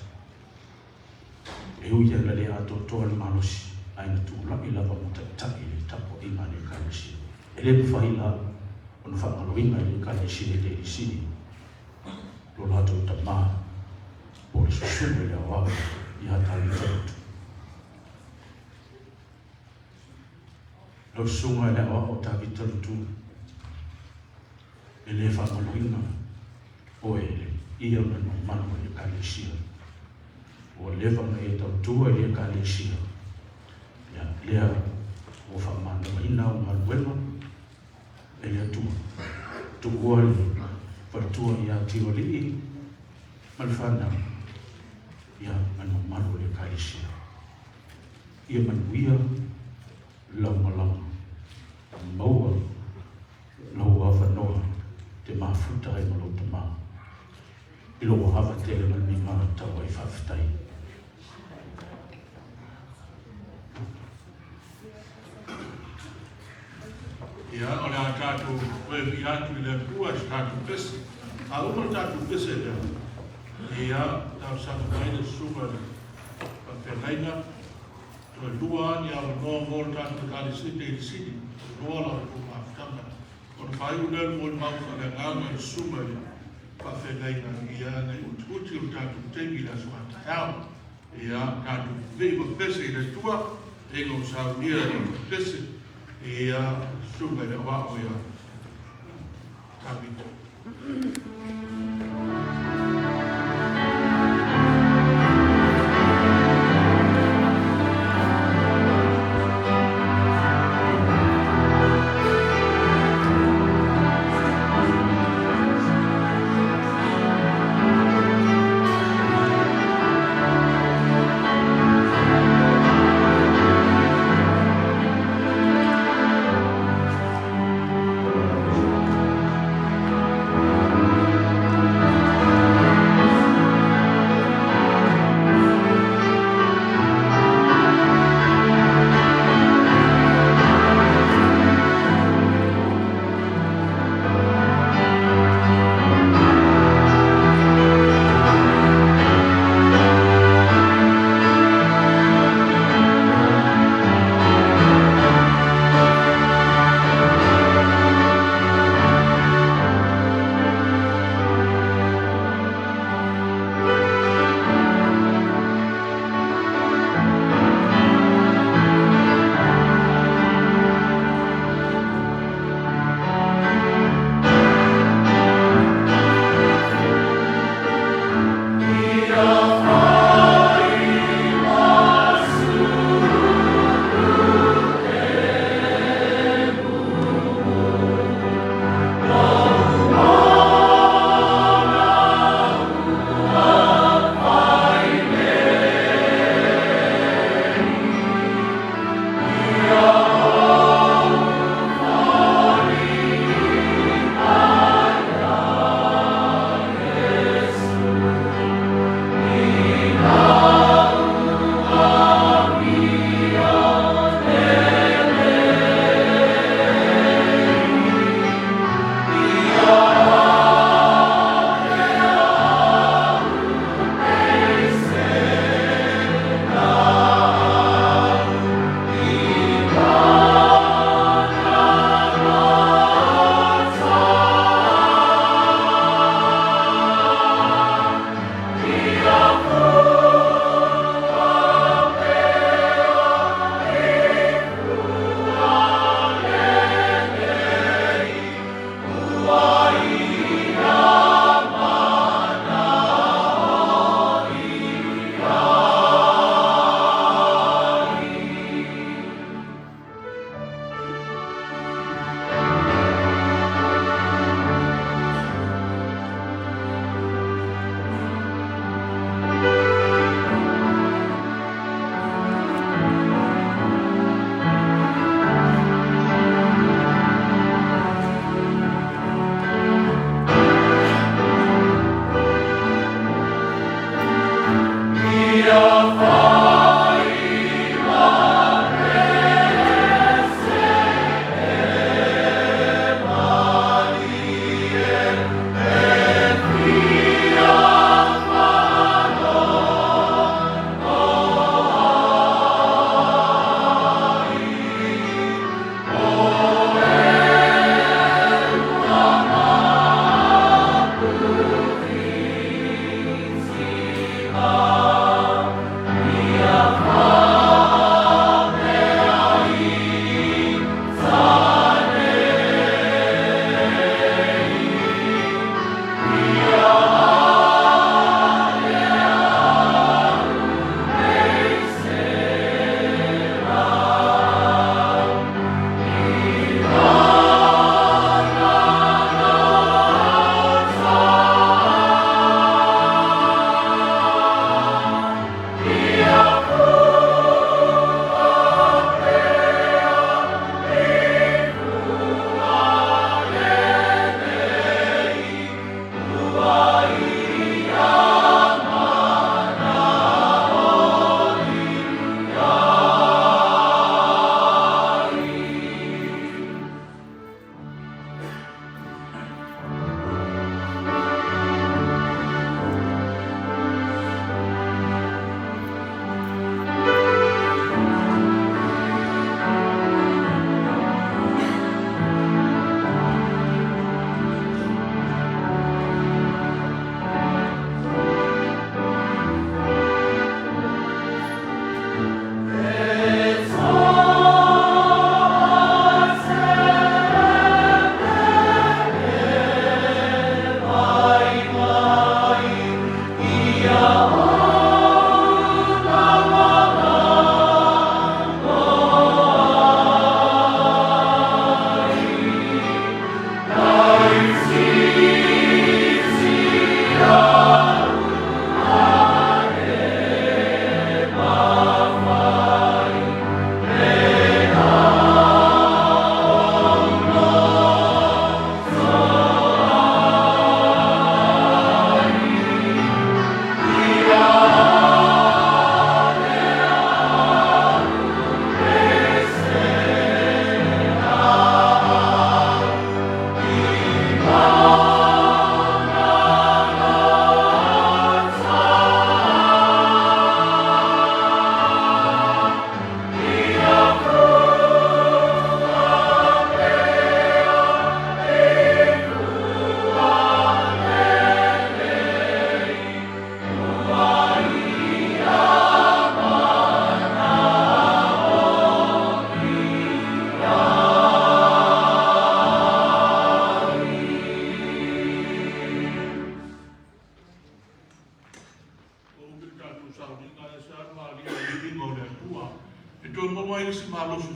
Speaker 1: E ui lava ina le atoatoa le malosi, ae na tulai lava ma taitai le tapuaiga a le Ekalesia. E le mafai la ona faagaloina e le Ekalesia i le Elisini lo latou tama po o le susuga i le aoao ia Tavita Lutu. Lau susuga i le aoao o Tavita Lutu, e le faamaloina oe e le ia ma le mamalu o le Ekalesia. Ua leva ona e tautua i le Ekalesia, ia, lea ua faamalamalamaina au galuega e le Atua. Tuua le faletua ia Tioalii ma le fanau, ia, ma le mamalu o le Ekalesia. Ia manuia lau malaga, maua lou avanoa te mafuta ai ma lou tama i lou ava tele ma le migao e tau ai faafetai.
Speaker 11: Ia, o le a tatou toe vii atu i le Atua i se tatou pese. A uma le tatou pese lea, ia, talosaga mai le susuga i le faafeagaiga, toe lua ni avanoa mo le tatou Ekalesia Teilesini, toe lua la outou mafutaga. Ona faaiu lea o le molimau faaleagaga i le susuga i le faafeagaiga, ia, ne i utiuti o le tatou taimi i le aso a taeao. Ia, tatou vivii ma pese i le Atua, e ina ua saunia i pese, ia, susuga i le aoao ia Tavita.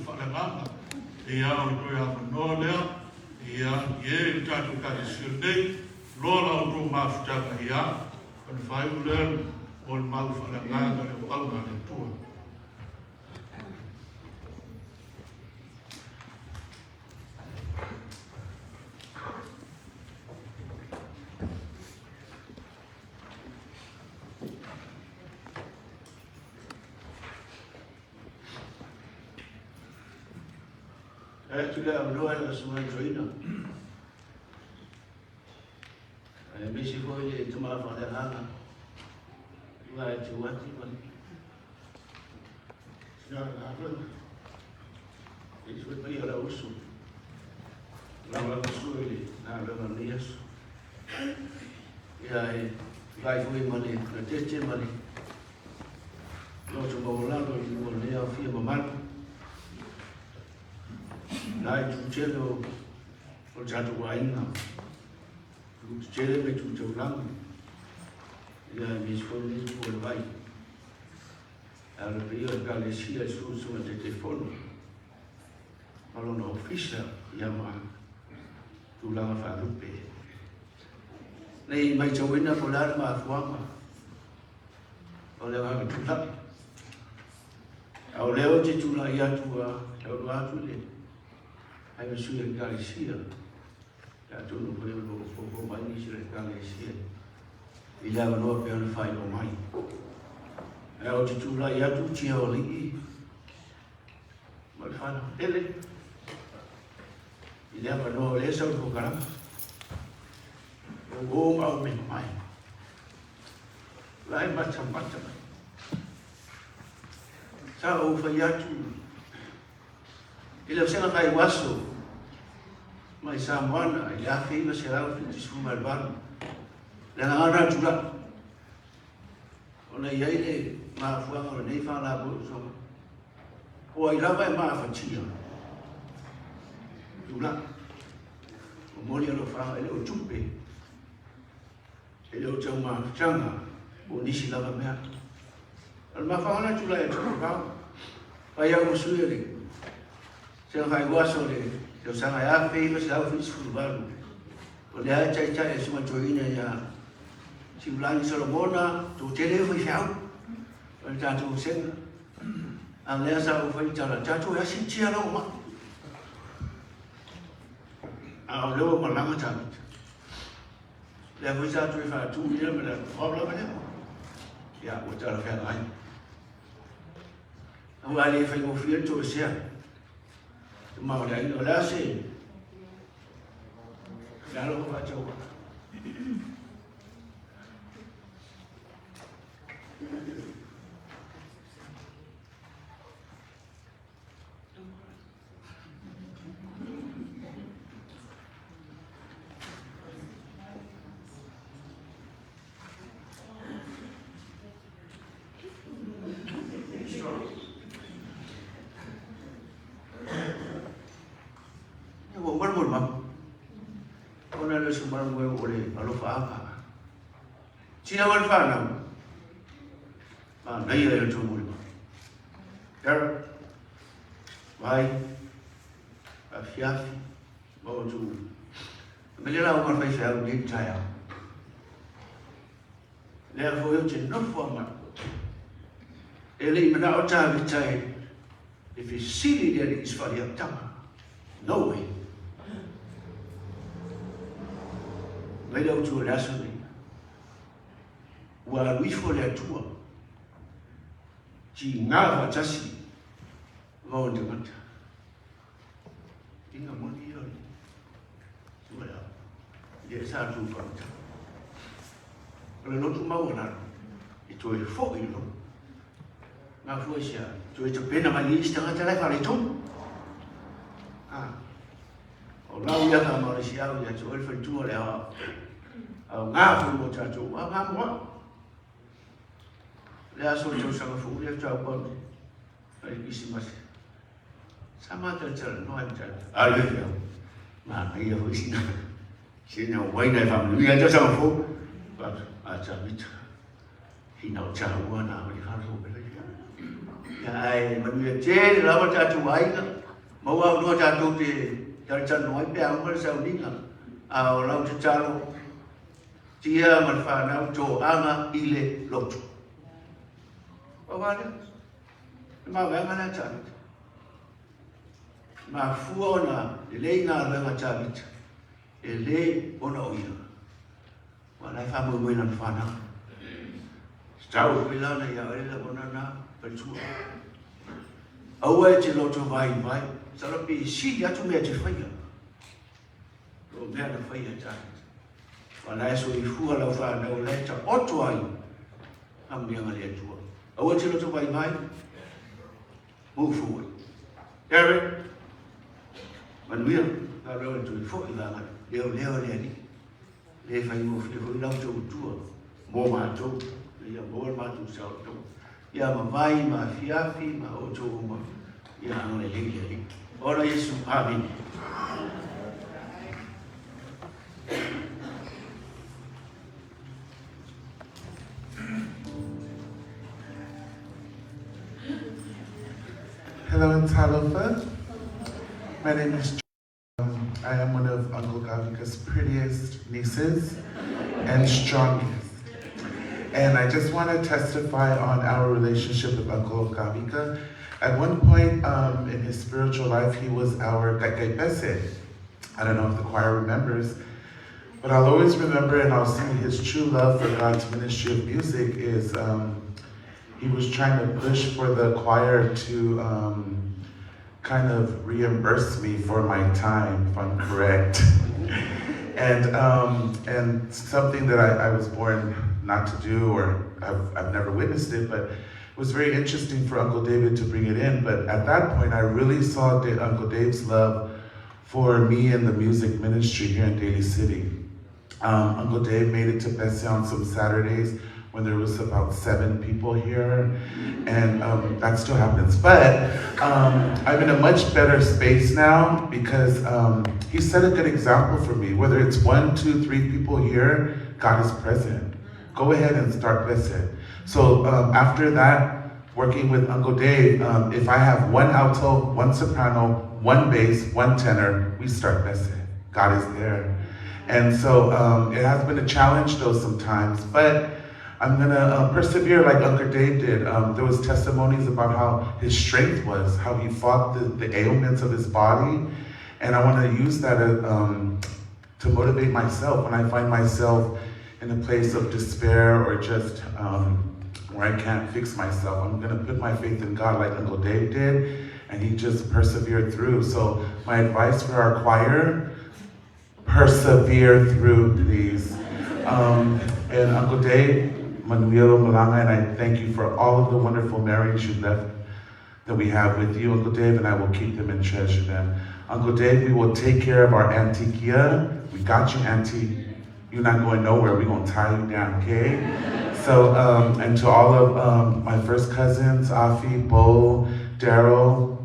Speaker 1: faaleagaga. Ia, o le toe avanoa lea, ia, i e i le tatou Ekalesia nei, loa la outou mafutaga, ia, ona faaiu lea o le mau faaleagaga le auauna a le Atua.
Speaker 12: E atu le avanoa i le Susuga i Toeaina. Aemaise foi le tama faaleagaga, ua e tu atu ma le sina galuega. E sui mai o le usu, lagolagosua i le galuega o lenei aso. Ia e tulai foi ma le gatete ma le loto maualalo i luma o lenei aofia mamalu. Na itu tele o le tatou aiga, itu tele ma itu taulaga. Ia aemaise foi lenei itu o le vai. A o le paia o le Ekalesia i susuga Taitaifono ma lona ofisa ia ma tulaga faalupe. Nei matauina po o le a le mafuaaga o le agaga tulai. A o lea ou te tulai atu a taulua atu le ai ma sui o le Ekalesia. Atonu foi o lo o foufou mai nisi o le Ekalesia i le avanoa pei ona faailoa mai. Ae ou te tulai atu tia o alii ma le whanau ele i le avanoa o lea sau le pokalama. O o ma au me mai. Lai mata mata mai. Sa ou fai atu i le vasega fai uaso mai Samoana i le 1978, le agaga tulai ona i ai le mafuaaga o lenei faalapotopotoga o ai lava e maafatia tulai momoli alofaga e le o tupe e le o taumafataga o nisi lava mea. O le mafuaaga na tulai atu i vao, fai au ma sui o le sega faaiuaso o le tausaga e 1978, o lea e taitai e susuga toeaina ia Siulagi Solomona, toatele e faifeau o le tatou sega. A lea sa ou fai tala, tatou e asi tia lau mai. A o lea ua malaga Tavita. Lea foi sa toe faatu ia ma le atu lava lea. Ia, ua talafeagai. Aua le faigofie le toesea. Te ma o le aiga, o le a se le alofa faataua. Ua uma le molimau. Ona le sumala moe o le alofa aka. Tina wa le whanau. Manaia e le tō molimau. Darren, vai, afiafi, ma o tu. Me le lau ma whai whai au nei tai au. Lea foi o te nofo a mai. E le i mana o tā vita e e fesili le alii i au tama. No way. Mai le autu o le aso nei. Ua alu ifo le Atua, tiga faatasi ma ona tagata. Inga moni ia o le tua le ao. Lea sa atu faamata. O le lotu maualalo, e toe foi i lona. Mafua i se a? Toe tapena mai i isi tagata la e faaletonu. Ah. O lau ia ka ma le si au ia te oe le faletua le ao. Ao ngā foi mo tātou, ao ngā mo au. Le aso o tausaga fou lea tau pau ai Krisimasi. Sa mātou tala noa e tala. A le fea. Manaia foi sina. Sina waina e whamanui ai tausaga fou. A tā mita. Hina o tāua nā o le whānau o pela i fea. Ia ae manuia tele lava tatou aiga, maua avanoa tatou te talatalanoa ai pe a uma le sauniga. A o lau tatalo, tia ma le fanau toaga i le lotu. Pau lava lea. Le mavaega lea a Tavita. Mafua ona lelei galuega a Tavita, e le ona o ia. Ua la e faamoemoe i lana fanau. Tatau foi la ona ia oe le lagona na faletua. Aua e te loto vaivai, sala pe e sili atu mea e te faia. O mea na faia e Tavita. Ua la e soifua lau fanau la e taoto ai faamanuiaga a le Atua. Aua e te loto vaivai, move forward. Eric, manuia, galuega le toe foi vaega leo leo le Alii. Le faigofie foi lau tautua mo matou, ia maua le matou saolotoga. Ia mavai ma afiafi ma outou uma, ia agalelei le Alii. Ola Iesu, Amene.
Speaker 13: Hello and talofa. My name is I am one of Uncle Gavika's prettiest nieces and strongest. And I just want to testify on our relationship with Uncle Gavika. At one point in his spiritual life, he was our Gaikai I don't know if the choir remembers, but I'll always remember and I'll see his true love for God's ministry of music is he was trying to push for the choir to kind of reimburse me for my time, if I'm correct. And something that I was born not to do, or I've never witnessed it, but it was very interesting for Uncle David to bring it in. But at that point, I really saw Uncle Dave's love for me and the music ministry here in Daly City. Uncle Dave made it to Pese on some Saturdays when there was about 7 people here, and that still happens. But I'm in a much better space now because he set a good example for me. Whether it's 1, 2, 3 people here, God is present. Go ahead and start Pese. So after that, working with Uncle Dave, if I have 1 alto, 1 soprano, 1 bass, 1 tenor, we start Pese. God is there. And so it has been a challenge though sometimes, but I'm gonna persevere like Uncle Dave did. There was testimonies about how his strength was, how he fought the ailments of his body. And I want to use that to motivate myself when I find myself in a place of despair or just where I can't fix myself. I'm gonna put my faith in God like Uncle Dave did, and he just persevered through. So my advice for our choir, persevere through, please. And Uncle Dave, Manuelo Malanga, and I thank you for all of the wonderful memories you left that we have with you, Uncle Dave, and I will keep them and treasure them. Uncle Dave, we will take care of our Auntie Kia. We got you, Auntie. You're not going nowhere. We're going to tie you down, okay? So, and to all of my first cousins, Afi, Bo, Daryl,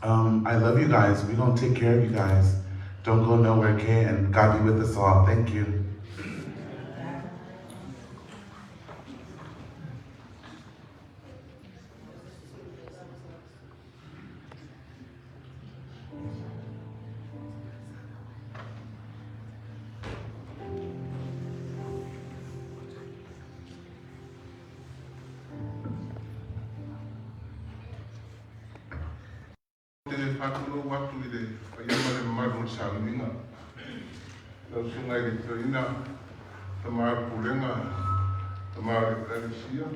Speaker 13: I love you guys. We're going to take care of you guys. Don't go nowhere, okay? And God be with us all. Thank you.
Speaker 2: Te faatulou atu i le paia ma le mamalu o le sauniga, lau susuga i le toeaina, tama o le pulega, tama o le Ekalesia,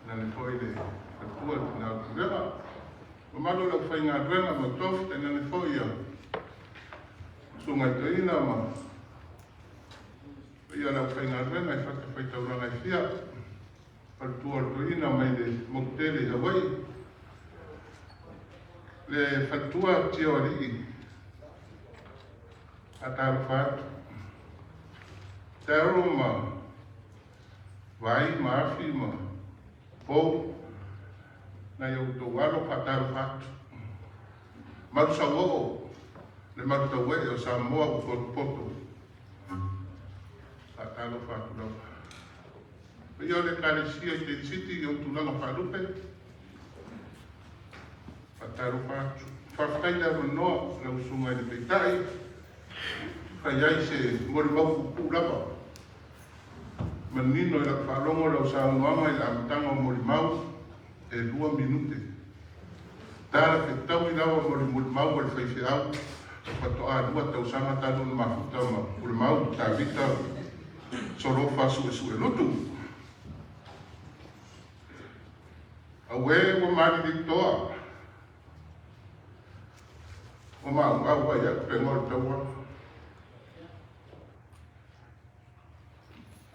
Speaker 2: tainane foi le faletua i le tina o le pulega, mamalu o le aufaigaluega ma tofi, tainane foi ia susuga i toeaina ma paia o le aufaigaluega i fatafaitaulaga e fia, faletua o le toeaina mai le motu tele i Hawaii, le faletua tia o alii, faatalofa atu. Daryl ma Vai ma Afi ma Pou, nai o outou alo faatalofa atu. Malu sauoo le malu tauee o Samoa ua potopoto. Faatalofa atu lava. Paia o le Ekalesia i Daly City i ona tulaga faalupe. Faatalofa atu. Faafetai le avanoa lau Susuga i le Taitai, fai ai se molimau puupuu lava. Manino i lau faalogo lau saunoaga i le amataga o molimau e 2 minute. Tala fetaui lava ma le molimau a le faifeau faatoa 2 tausaga talu ona mafuta ma Pulemau Tavita Solofa Suesue Lutu. Auē ua maliliu toa, ua maumau ai au pega o le taua.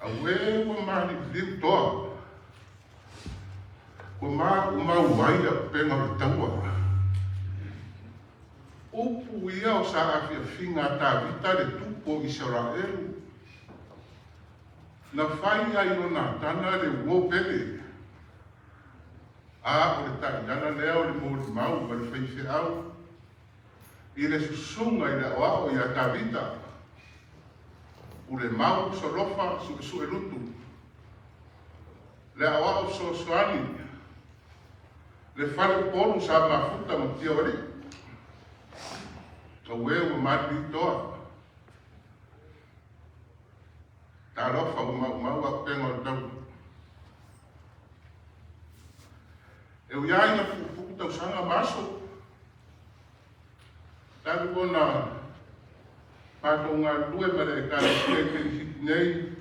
Speaker 2: Auē ua maliliu toa, ua maumau ai au pega o le taua. Upu ia o saafiafiga a Tavita le tupu o Isaraelu. Na fai ai Ionatana le uo pele, a o le taiala lea o le molimau a le faifeau i le susuga i le aoao ia Tavita, Pulemau Solofa Suesue Lutu, le aoao fesoasoani, le faleupolu sa mafuta ma Tioalii. Auē ua maliliu toa. Talofa ua maumau auupega o le taula. E ui lava ina puupuu tausaga ma aso, talu ona matou galulue ma le Ekalesia i Pelisiti nei,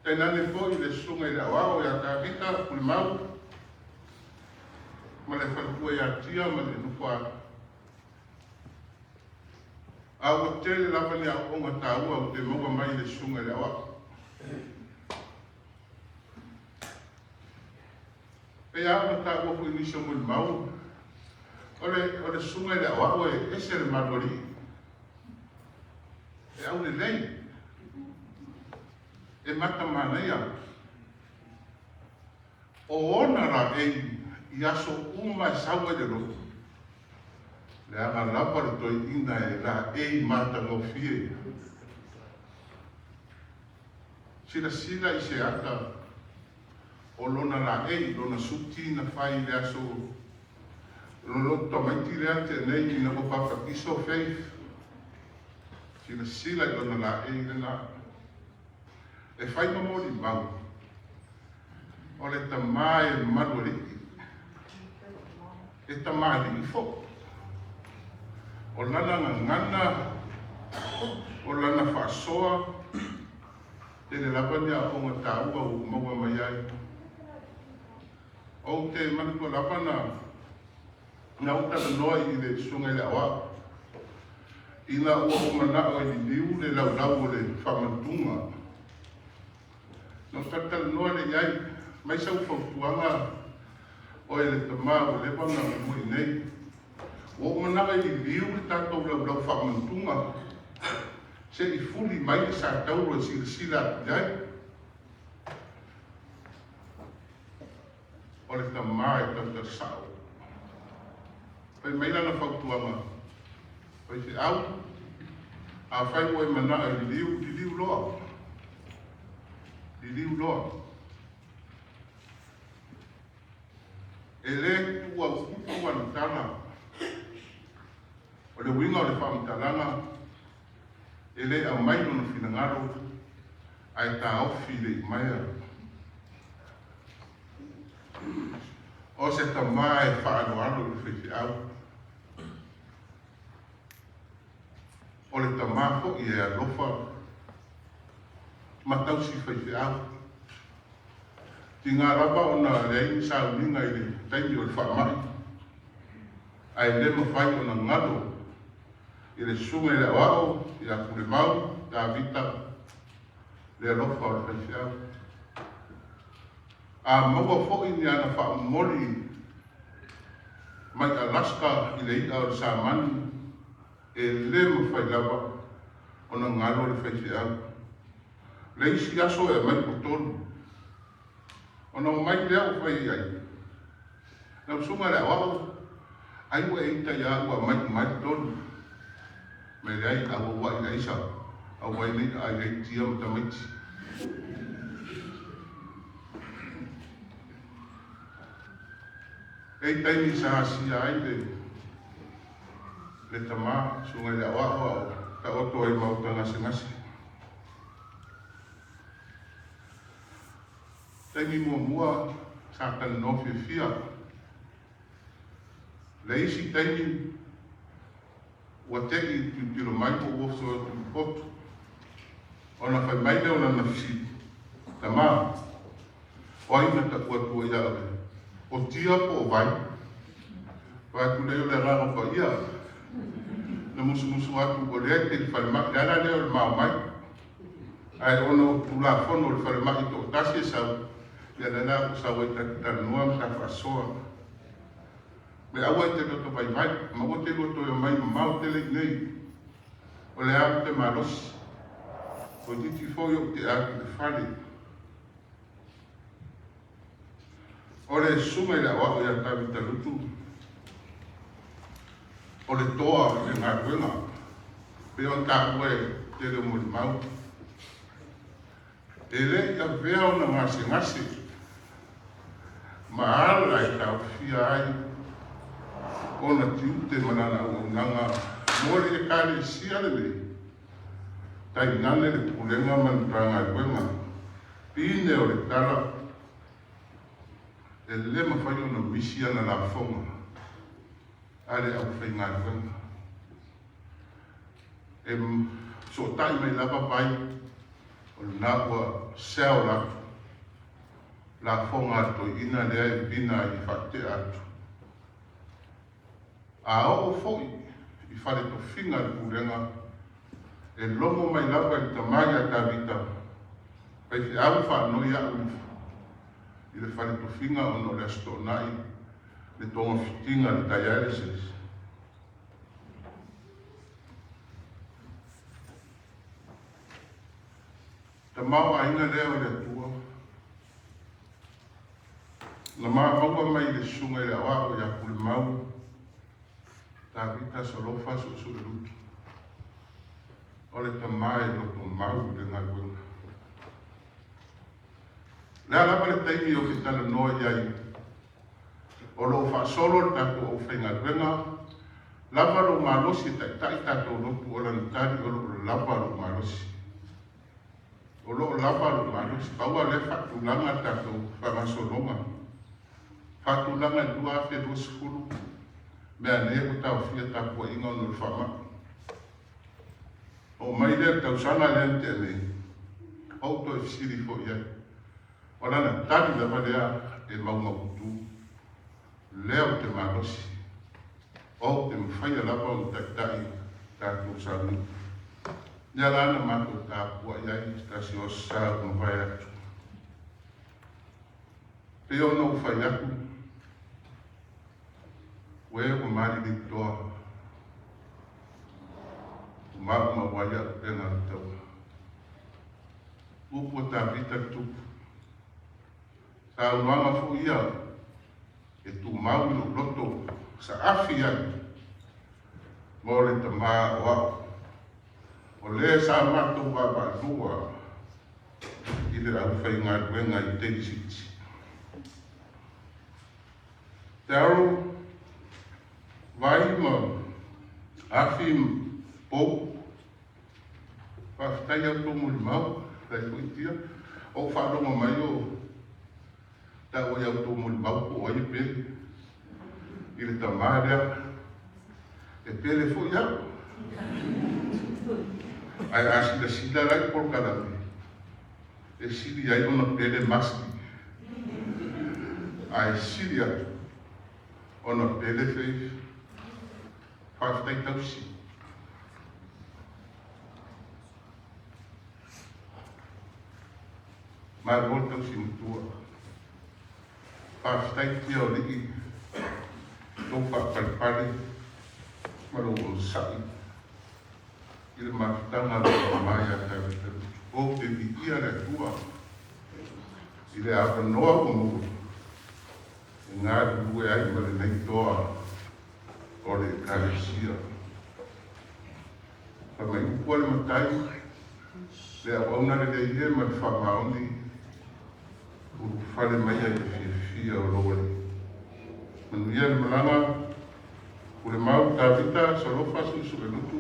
Speaker 2: tainane foi le susuga i le aoao ia Tavita Pulemau ma le faletua ia Tia ma le nofo A ua tele lava ni aoaoga taua ou te maua mai i le susuga i le aoao. Pei lava ona taua foi i nisi o molimau, o le, o le susuga i le aoao e ese le malualii, e aulelei, e matamanaia. O ona laei i aso uma e sau ai le lotu, leaga lava le toeaina e laei matagofie. Silasila i se ata o lona laei, lona suti na fai i le aso o lou tamaiti lea tea nei ina ua papatiso Faith. Silasila i lona laei lena. E fai ma molimau, o le tama e malualii, e tamalii foi. O lana gagana, o lana faasoa, tele lava ni aoaoga taua ua ou maua mai ai. Ou te manatua lava na na ou talanoa i le susuga i le aoao, ina ua ou manao e liliu le laulau o le faamantuga. Na ou talatalanoa lea i ai, mai sau fautuaga oe le tama ua leva ona galue i inei. Ua ou manao e liliu le tatou laulau faamantuga se i fuli mai le satauro e silasila atu i ai. O le tama e tautala sao. Fai mai lana fautuaga, Faifeau, afai ua e manao e liliu, liliu loa. Liliu loa. E le tuuauupu ana tala. O le uiga o le faamatalaga, e le aumai lona finagalo, ae taofi le iumaea. O se tama e faaaloalo i le faifeau. O le tama foi e alofa ma tausi faifeau. Tiga lava ona leai ni sauniga i le taimi o le faamai, ae le mafai ona galo i le susuga i le aoao ia Pulemau Tavita le alofa o le faifeau. A maua foi ni ana faamomoli mai Alaska i le i'a o le samani, e le mafai lava ona galo le faifeau. Le isi aso e aumai ua tolu. Ona omai lea ua fai ai, Lau susuga i le aoao, ai ua e ita ia au ua aumai uma ai le tolu. Mai leai, auauai le aisa, auai nei ai ai tia ma tamaiti. E i taimi sa asia ai le Le tama, susuga i le aoao a o taoto ai i maota gasegase. Taimi muamua sa talanoa fiafia. Le isi taimi ua te'i i le tilotilo mai po ua oso atu i le potu. Ona fai mai lea o lana fesili, Tama, o ai na taʻu atua iā ʻoe, o Tia po o Vai? Fai atu lea o le Agaga Paia na musumusu atu o lea e te i le falemai, le ala lea o le mao mai. Ae ona o Tulafono o le falemai toatasi e sau, ia lea la ua sau ai ta te talanoa ma ta faasoa. Me aua e te loto vaivai, ma ua te lua toe omai mamao tele i nei. O le a te malosi. Toeitiiti foi ou te atu i le fale. O le susuga i le aoao ia Tavita Lutu, o le toa i le galuega, pei ona taua e tele o molimau. E le i avea ona gasegase ma ala e taofia ai ona tiute ma lana auaunaga mo le Ekalesia lenei, tainane le Pulega ma le Matagaluega pine o le tala e le mafai ona misi ana lafoga a le aufaigaluega. E sootai mai lava vai o lena ua sell atu lafoga a le toeaina lea e vina ai e faatea atu. A oo foi i fale tofiga a le pulega, e logo mai lava i le tama ia Tavita, faifeau faanoi au i le fale tofiga ona o le Aso Toonai le togafitiga le dialysis. Tamaoaiga lea o le Atua na mafaua mai i le susuga i le aoao ia Pulemau Tavita Solofa Suesuelutu, o le tama e lotomau i le galuega. O le a lava le taimi ou te talanoa i ai, o lo o faasolo le tatou aufaigaluega, lava lou malosi e taitai tatou lotu o lana tali o lo o lava lou malosi. O lo o lava lou malosi. Pau lava o lea e faatulaga le tatou faagasologa. Faatulaga i le 2020, mea ane ua taofia tapuaiga ona o le faamai. Oo mai lea i le tausaga lea na tea nei, ou toe fesili foi i ai. O lana tali lava lea e maumautu, lea ou te malosi, ou te mafaia lava ona taitai tatou sauniga. Lea la na matou tapuai ai i se tasi o aso sa ua mavae atu. Pei ona ou fai atu, ua e ua maliliutoa, ua maumau ai au upega o le taua. Upu a Tavita le tupu. Saunoaga foi ia e tumau i lou loto saafi ai mo le tama o au, o lea sa matou vaavaalua i le aufaigaluega i Daly City. Daryl, Vai ma Afi ma Pou, faafetai au tou molimau, faafetai foi Tia. Ou faalogo mai o taua i au tou molimau po o ai e pele i le tama lea. E pele foi au. Ae a silasila la i polokalame, e sili ai ona pele maski, ae sili atu ona pele Faith. Faafetai tausi. Malo le tausi matua. Faafetai tia o alii lou faapalepale ma lou onosai i le mafutaga a lou tama ia Tavita Lutu. Ou te viia le Atua i le avanoa ua maua e galulue ai ma lenei toa o le Ekalesia. Fai mai upu a le Matai, le auauna lelei e ma le faamaoni, ulufale mai ai le fiafia o lou Alii. Manuia le malaga. Pulemau Tavita Solofa Suesuelutu,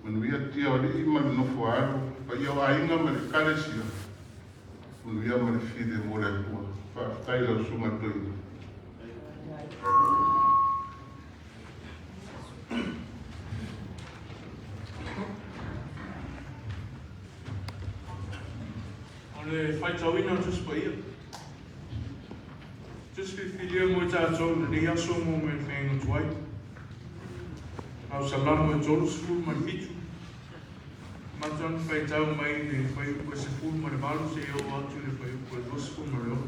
Speaker 2: manuia tia o alii ma le nofo a alo, paia o aiga ma le Ekalesia, manuia ma le filemu o le Atua. Faafetai i lau Susuga Toeaina.
Speaker 9: O le faitauina o Tusi Paia. Tusi filifilia mo i tatou i lenei aso mo mai le Feagaiga Tuai. Au Salamo e 37. Amata ona faitau mai le fuaiupu e 18 seia oo atu i le fuaiupu e 26.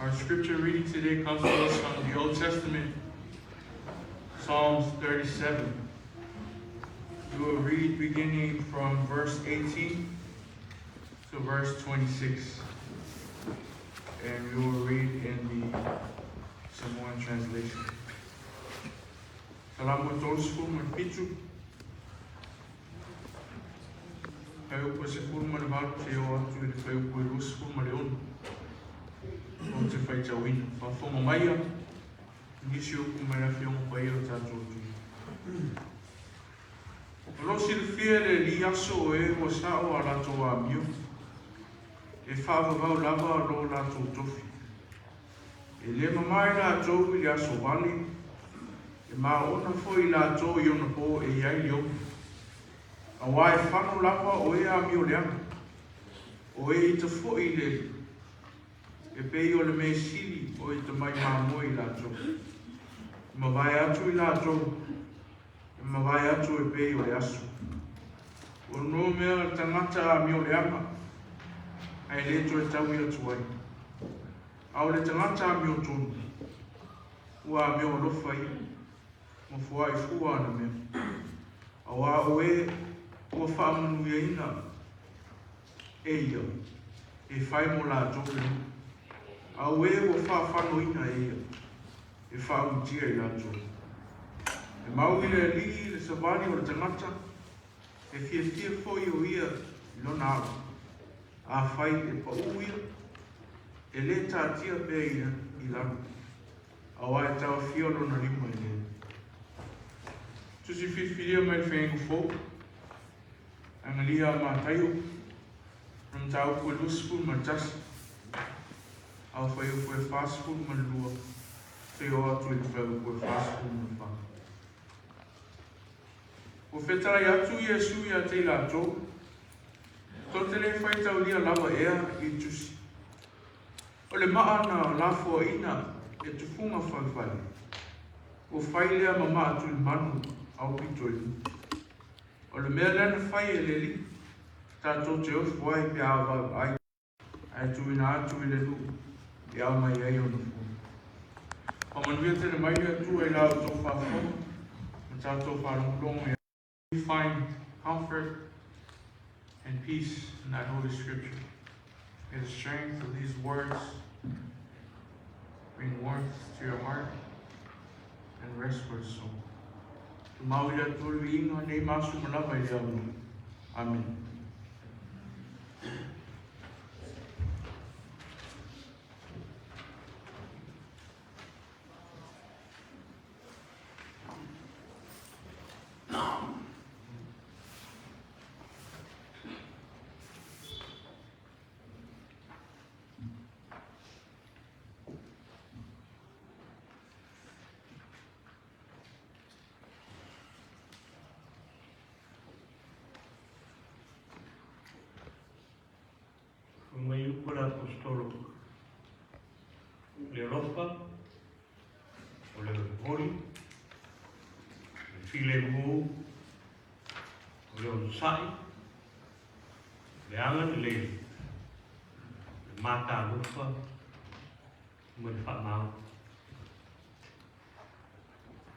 Speaker 9: Our scripture reading today comes to us from the Old Testament, Psalms 37. We will read beginning from verse 18 to verse 26. And we will read in the Samoan translation. Salamo 37, fuaiupu e 18 seia oo atu i le fuaiupu e 26 ou te faitauina. Faafofoga maia, nisi upu mai le Afioga Paia o tatou Atua. O lo o silafia e le Alii aso o e ua sao a latou amio, e faavavau lava lo latou tofi. E le mamā i latou i le aso vale, e maona foi i latou i ona po e i ai le omi. Auā e fano lava o e amio leaga, o e ita foi i le Alii. E pei o le mea sili o e tamai mamoe i latou. E mavae atu i latou, e mavae atu e pei o le aso. Ua numea le tagata amio leaga, ae le toe taui atu ai. A o le tagata amiotonu, ua amio alofa ia, ma foai fua ana mea. Auā o e ua faamanuiaina e ia, e fai mo latou le nuu, a o e ua faafanoina e ia, e faamutia i latou. E mau i le Alii le savali o le tagata, e fiafia foi o ia i lona ala. Afai e paʻū ia, e lē taatia pea ia i lalo, auā e taofia lona lima i le Alii. Tusi filifilia mai le Feagaiga Fou, Agalia a Mataio, na mataupu e 21, a o fuaiupu e 42, seia oo atu i le fuaiupu e 44. Ua fetalai atu Iesu ia te i latou, Tou te le faitaulia lava ea i tusi. O le maa na lafoaina e tufuga faifale, ua fai lea ma maa tulimanu aupito i luga. O le mea lea na fai e le Alii, tatou te ofo ai pe a vaavaai, ae tuuina atu i le nuu e aumai ai ona fua. Faamanuia tele mai le Atua i la outou faafofoga ma tatou faalogologo i We find comfort and peace in that Holy Scripture. May the strength of these words bring warmth to your heart and rest for your soul. Tumau i le Atua le viiga nei ma aso uma lava i le ao nei. Amene.
Speaker 11: Fai mai upu a le Aposetolo, Le alofa, o le olikoli, o le filemu, o le onosai, o le agalelei, o le matalofa ma le faamau.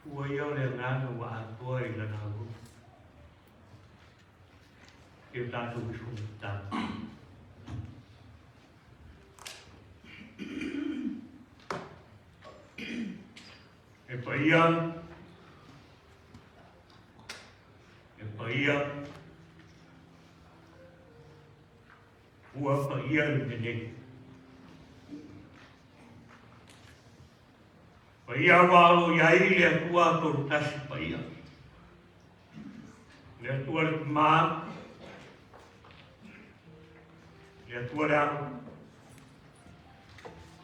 Speaker 11: Ua ia o le agaga ua atoa i lana alofa. I o tatou ifo ma E paia, e paia, ua paia le mea nei.
Speaker 14: Paia aua o lo o i ai le Atua Tolutasi Paia, le Atua le Tamā, le Atua le Alo,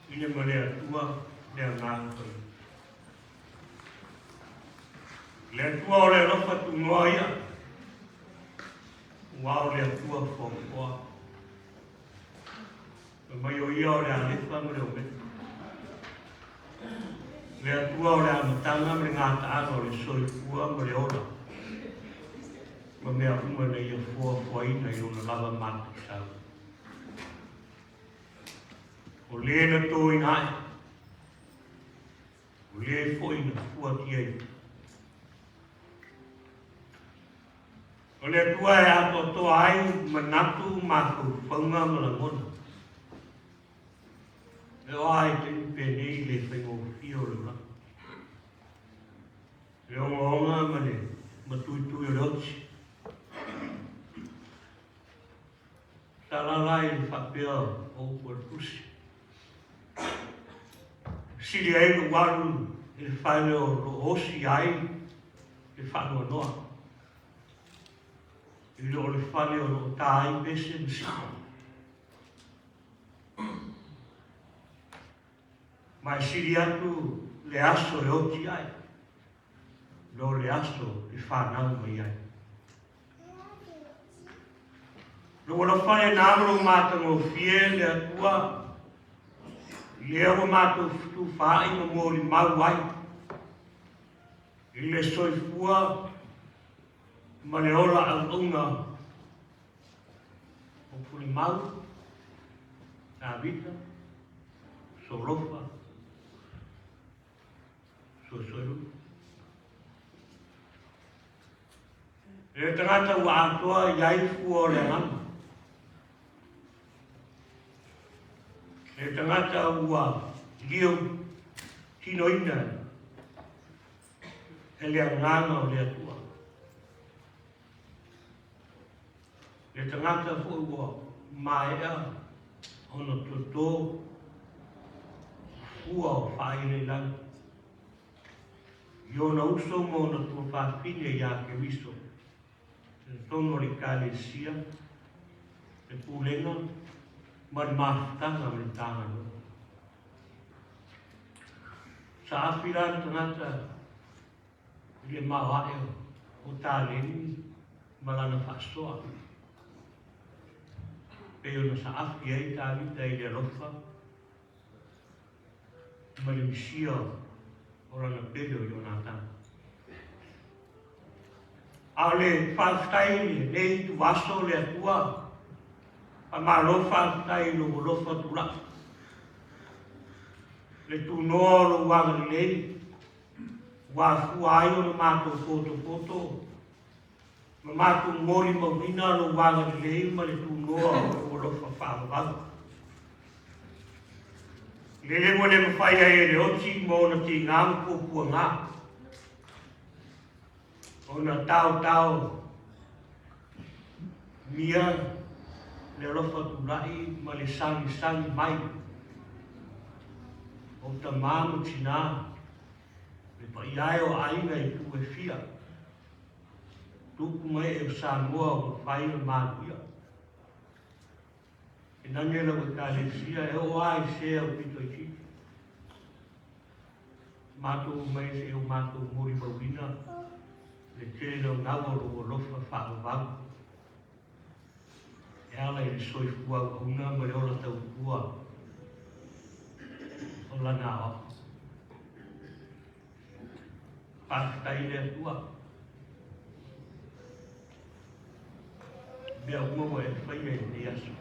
Speaker 14: i le ma le Atua le Agaga Paia. Le Atua o le alofa tunoa ia, ua o le Atua foafoa. Fai mai o ia o le Alefa ma le Omeka, le Atua o le amataga ma le gataaga o le soifua ma le ola, ma mea uma na ia foafoaina i lona lava mataisau. O le na tōina ae, o le foi na fuatia iho. O le Atua e atoatoa ai manatu, mafaufauga ma lagona. E oa ai taimi penei le faigofie o le olaga. Le ogaoga ma le matuitui o le oti. Sa lala i le faapea o upu a le tusi. Sili ai lou alu i le fale o lo o osi ai le faanoanoa. I lo o le fale o lo o tā ai pese ma sika. Ma e sili atu le aso e oti ai, lo le aso e whanau mai ai. Lou alofa lena ma lou matagofie le Atua, i lea ua matou fetufaai ma molimau ai i le soifua ma le ola auauna o Pulemau, Tavita, Solofa, Soesoelua. Le tagata ua atoa i ai fua o le agaga. Le tagata ua lio tinoina e le agaga o le Atua. Le tagata foi ua maea ona toto fua o faailelagi i ona uso ma ona tuafafine iā Keriso, i totonu o le Ekalesia, le pulega ma le mafutaga ma le Matagaluega. Sa afi la le tagata i le maoae o taleni ma lana faasoa, pei ona saafi ai Tavita i le alofa ma le misia o lana pele o Ionatana. A o le faafetai i lenei ituaso le Atua, faamalo faafetai i lou alofa tulai, le tunoa o lou agalelei, ua afua ai ona matou potopoto ma matou molimauina lou agalelei ma le tunoa o lou alofa faavavau. Lele ua le mafai ai e le oti ma ona tiga ma puapuaga ona taotao mia le alofa tulai ma le sagisagi mai o tamā ma tinā, le paia e o aiga i tu e fia, tupu mai e o Samoa o mafai ona manuia. E nane lau Ekalesia e oo lava i se aupito itiiti. Matou omai seia o matou molimauina le tele naunau o lou alofa faavavau e ala i le soifua auauna ma le ola tautua o lana aoao. Faafetai i le Atua. Mea uma ua e faia i lenei aso.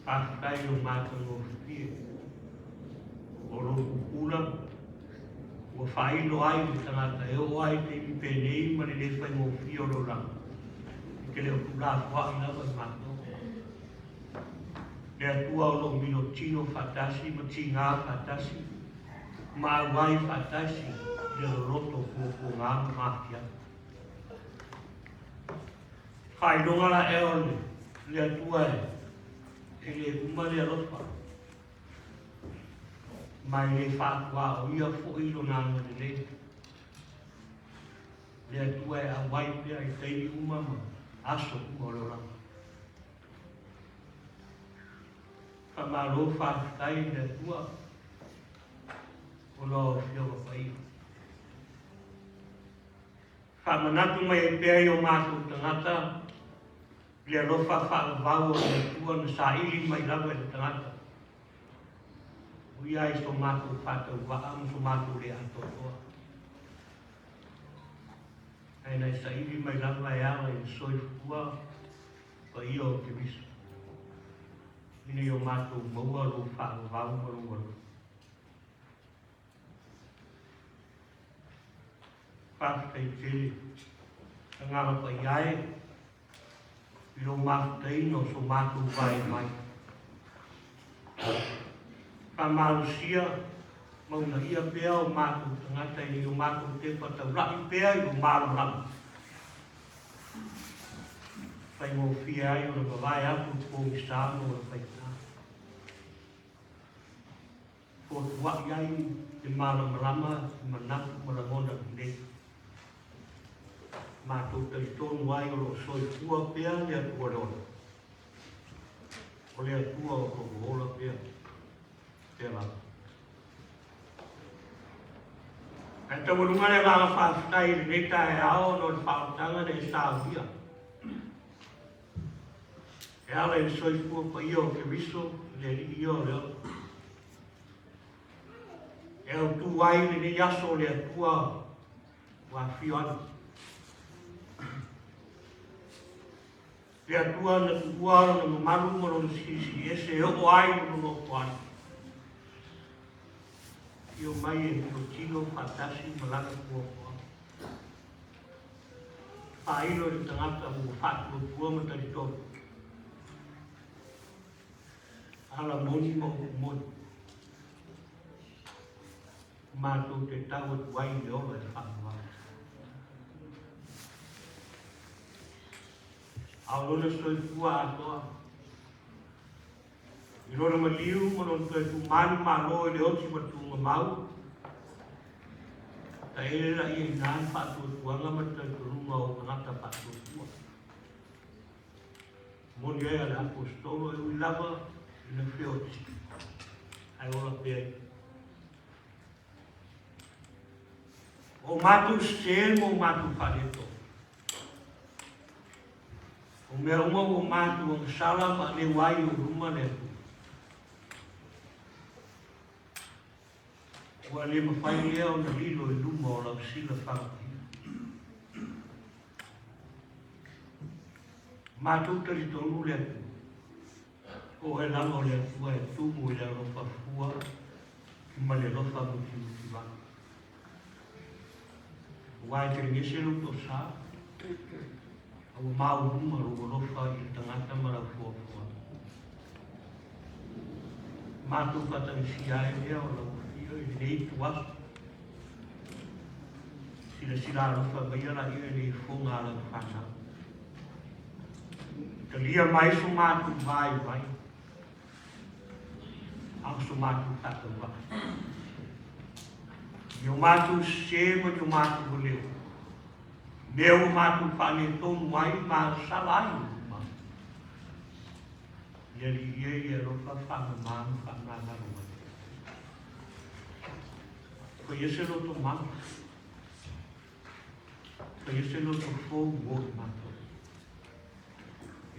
Speaker 14: Faafetai i lou matagofie o lou pupula ua faailo ai le tagata e oo ai taimi penei ma le le faigofie o le olaga. E te le o tuulafoai lava i matou. Le Atua o lo o milotino faatasi ma tigā faatasi ma auai faatasi i le loloto o puapuaga ma mafiaga. Faailoga la ea o le Atua e le uma le alofa. Ma e le faatuaoia foi Lona agalelei. Le Atua e auai pea i taimi uma ma aso uma o le olaga. Faamalo faafetai i le Atua ona o Afioga Paia. Faamanatu mai ai pea i o matou tagata le alofa faavavau o le Atua na saili mai lava i le tagata. O ia i so matou faatauvaa ma so matou le atoatoa. Ae na e saili mai lava e ala i le soifua paia o Keriso, ina ia o matou maua lou faavavau ma lou alofa. Faafetai tele, Tagala Paia e, i lou mafutaina o so matou vaivai. Faamalosia ma uunaia pea o matou tagata ina ia o matou tepa taula'i pea i lou malamalama. Faigofie ai ona vavae atu le pogisa ma ona faigata. Fotua'i ai le malamalama i manatu ma lagona lelei. Matou talitonu ai o lo o soifua pea le Atua le ola. O le Atua o lo o ola pea, pea lava. Ae taualuga le agaga faafetai i lenei taeao ona o le faaolataga na e saunia e ala i le soifua paia o Keriso, le Alii ia o le ola. E autū ai lenei aso o le Atua ua afio ane. Le Atua na tuua lona mamalu ma lona silisili ese e oo ai lona nofo ai. Afio mai e tilotilo faatasi ma lana fuafuaga. Faailo i le tagata ua faatuatua ma talitonu. Ala moni ma upu moni. Matou te tau atu ai i le ola e faavavau. A o lona soifua atoa, i lona maliu ma lona toe tumanu malo i le oti ma le tuugamau, taele laia i ina le faatuatuaga ma le talitonuga o tagata faatuatua. Moni ai a le Aposetolo e ui lava ina feoti, ae ola pea ia. O matou sese ma o matou faaletonu. O mea uma ua matou agasala ma aleu ai i ou luma le Atua. Ua le mafai lea ona lilo i luma o lau sila fagatia. Matou talitonu le Atua. O oe lava o le Atua e tumu i le alofa fua ma le alofa mutimutivalu. Aua e telegese lou toasā, a ua maualuma lou alofa i le tagata ma lau fuafuaga. Matou faatagisia ai lea o lau afio i lenei ituaso. Silasila alofa maia laia i le ifoga a lau fanau. Talia mai so matou vaivai, a o so matou faatauvaa. I o matou sese ma ni o matou valeo, mea ua matou faaletonu ai ma sala ai i luma. Le Alii ia i le alofa faamama ma faamagalo mai. Faia se loto malu. Faia se loto fou mo i matou.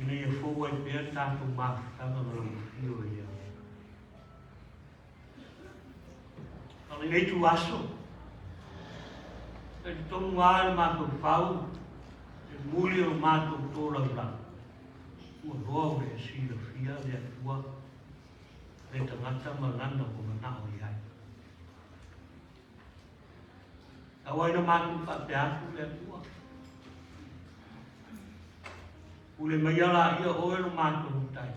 Speaker 14: Ina ia fou ai pea tatou mafutaga ma lau afio e le Alii. A o lenei ituaso, talitonu lava le mafaufau i le muli o le matou tolaulau, ua loa o le silafia le Atua, le tagata ma lana ua manao i ai. Tau ai na matou faapea atu le Atua. Pule maia laia oe lo matou matai,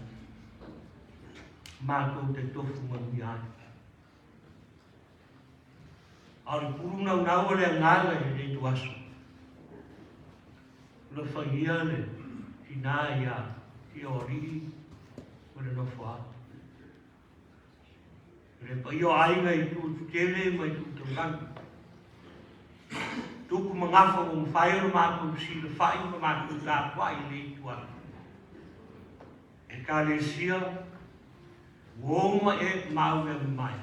Speaker 14: matou te tofu manuia ai. A o le pulu naunau o le agaga i lenei ituaso, alofagia le tinā ia Tioalii ma le nofoaga. Le paia o aiga i itu tetele ma itu taulagi. Tupu ma gafa ua mafai ona matou silafai ma matou tapuai i lenei ituaso. Ekalesia, ua uma e mau le mai.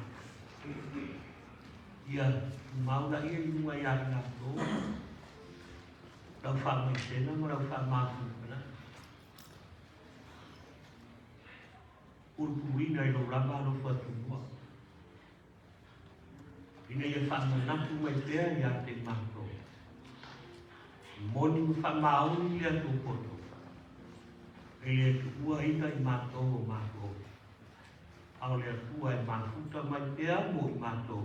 Speaker 14: Ia tumau laia i luga ia i latou, lau faamaisega ma lau faamafanafanaga. Pulupuluina i lou lava alofa tumua, ina ia faamanatu mai pea ia te matou. Moni ma faamaoni le Atua poto, e le tuua ina i matou o matou, a o le Atua e mafuta mai pea mo i matou,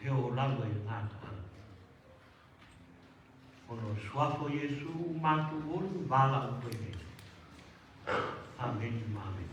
Speaker 14: e oo lava i gataaga. Ona o le Suafa o Iesu ua matou olu ma valaau mai nei. Amene ma amene.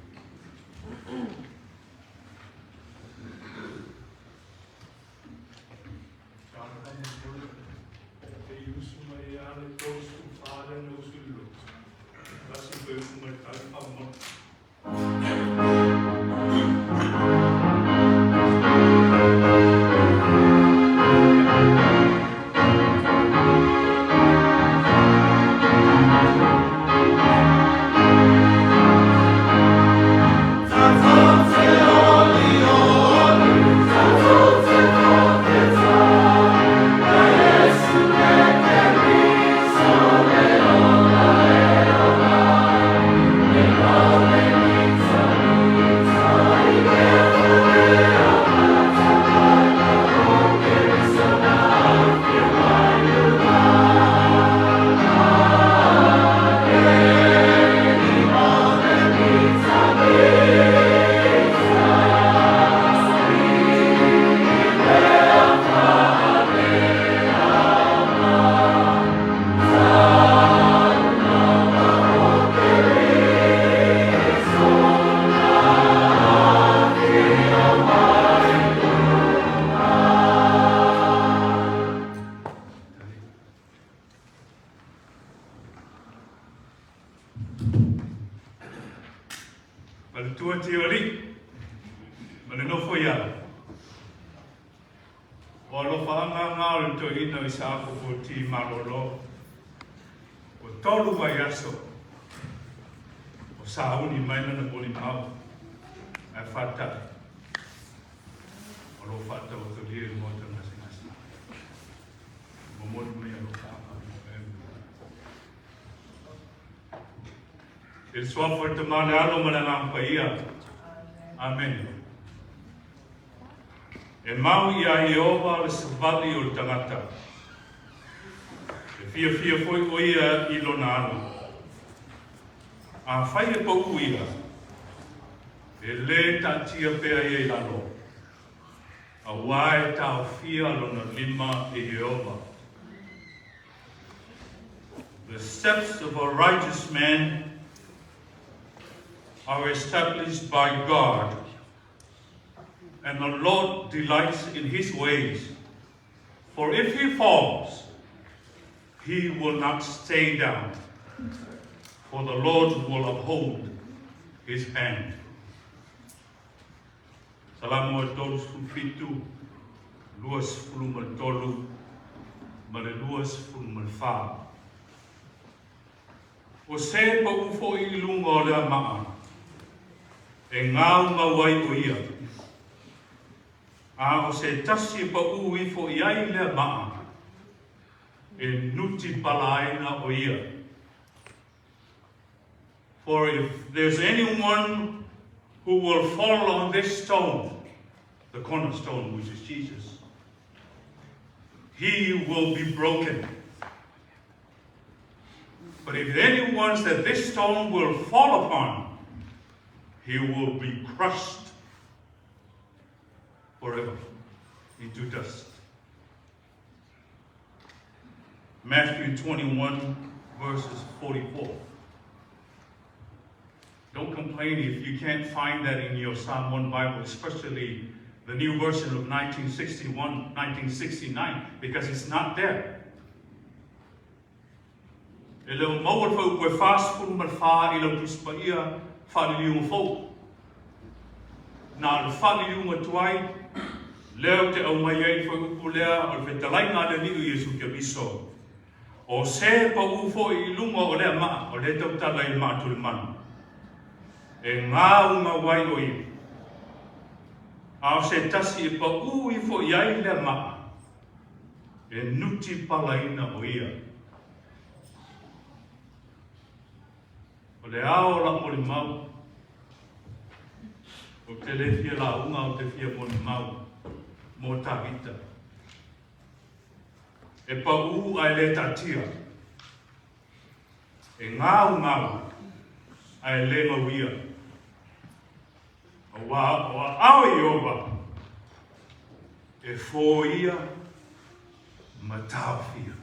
Speaker 11: Maletua tio alii ma le nofo i ala. O alofaaga na o le toeaina o Isaako Fuati malolo. Ua tolu vaiaso o sauni mai lana molimau ae faataʻi o lo o faataotolia i le maota gasegase. Momoli mai alofaaga mo I le Suafa o le Tama le Alo ma le Agaga Paia. Amene. E mau iā Ieova le savali o le tagata. E fiafia foi ʻo ia i lona ala. Afai e paʻu ia, e lē taatia pea ia i lalo, auā e taofia lona lima e Ieova. The steps of a righteous man are established by God, and the Lord delights in his ways. For if he falls, he will not stay down, for the Lord will uphold his hand. Salamo e 37, 23 ma le 24. O se paʻu foi i luga o le maa, e gaugau ai ʻo ia. A o se tasi e paʻu ifo i ai lea maa, e nuti palaina ʻo ia. For if there's anyone who will fall on this stone, the cornerstone, which is Jesus, he will be broken. But if anyone that this stone will fall upon, he will be crushed forever into dust. Matthew 21, verses 44. Don't complain if you can't find that in your Samoan Bible, especially the new version of 1961, 1969, because it's not there. E le o maua le fuaiupu e 44 i lau Tusi Paia faaliliuga fou.
Speaker 14: Na o le faaliliuga tuai lea ou te aumai ai le fuaiupu lea o le fetalaiga a le Alii o Iesu Keriso, O se paʻū foi i luga o lea maa o lea e tautala i le maa tulimanu, e gaugau ai o ia, a o se tasi e paʻū ifo i ai lea maa, e nuti palaina o ia. O le ao o lau molimau, ou te le fia lauga ou te fia molimau mo Tavita. E paʻū ae le taatia, e gaugau ae le gauia. Auā o aao Ieova e foia ma taofia.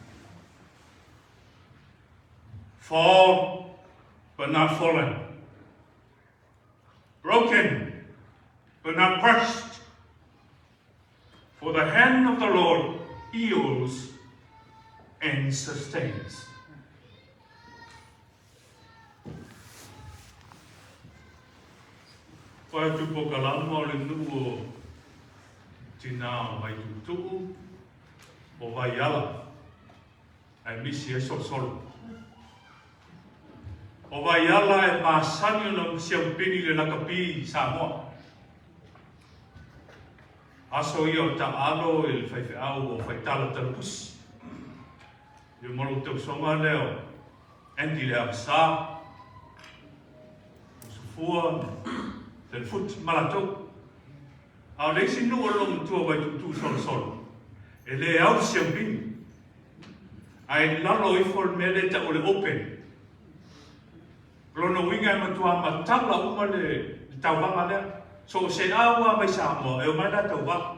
Speaker 14: Fall but not fallen. Broken but not crushed. For the hand of the Lord heals and sustains. Whai atu po ka lama o le nuu o tinā o Vaituutuu, o Vaiala, ae misi ai Solosolo. O Vaiala e masani ona siaupini le lakapi i Samoa. Aso ia o taaalo i le faifeau o Faitala Talapusi. Ia ma lou tausoga lea o Andy Le Avasa, o Safua, Telefuti ma latou. A o le isi nuu o le loomatua Vaituutuu Solosolo, e le au le siaupini. Ae lalo ifo le mea lea e tau o le open. O lona uiga e matua matala uma le tauvaga lea. So o se au lava mai Samoa e omai la tauvaga.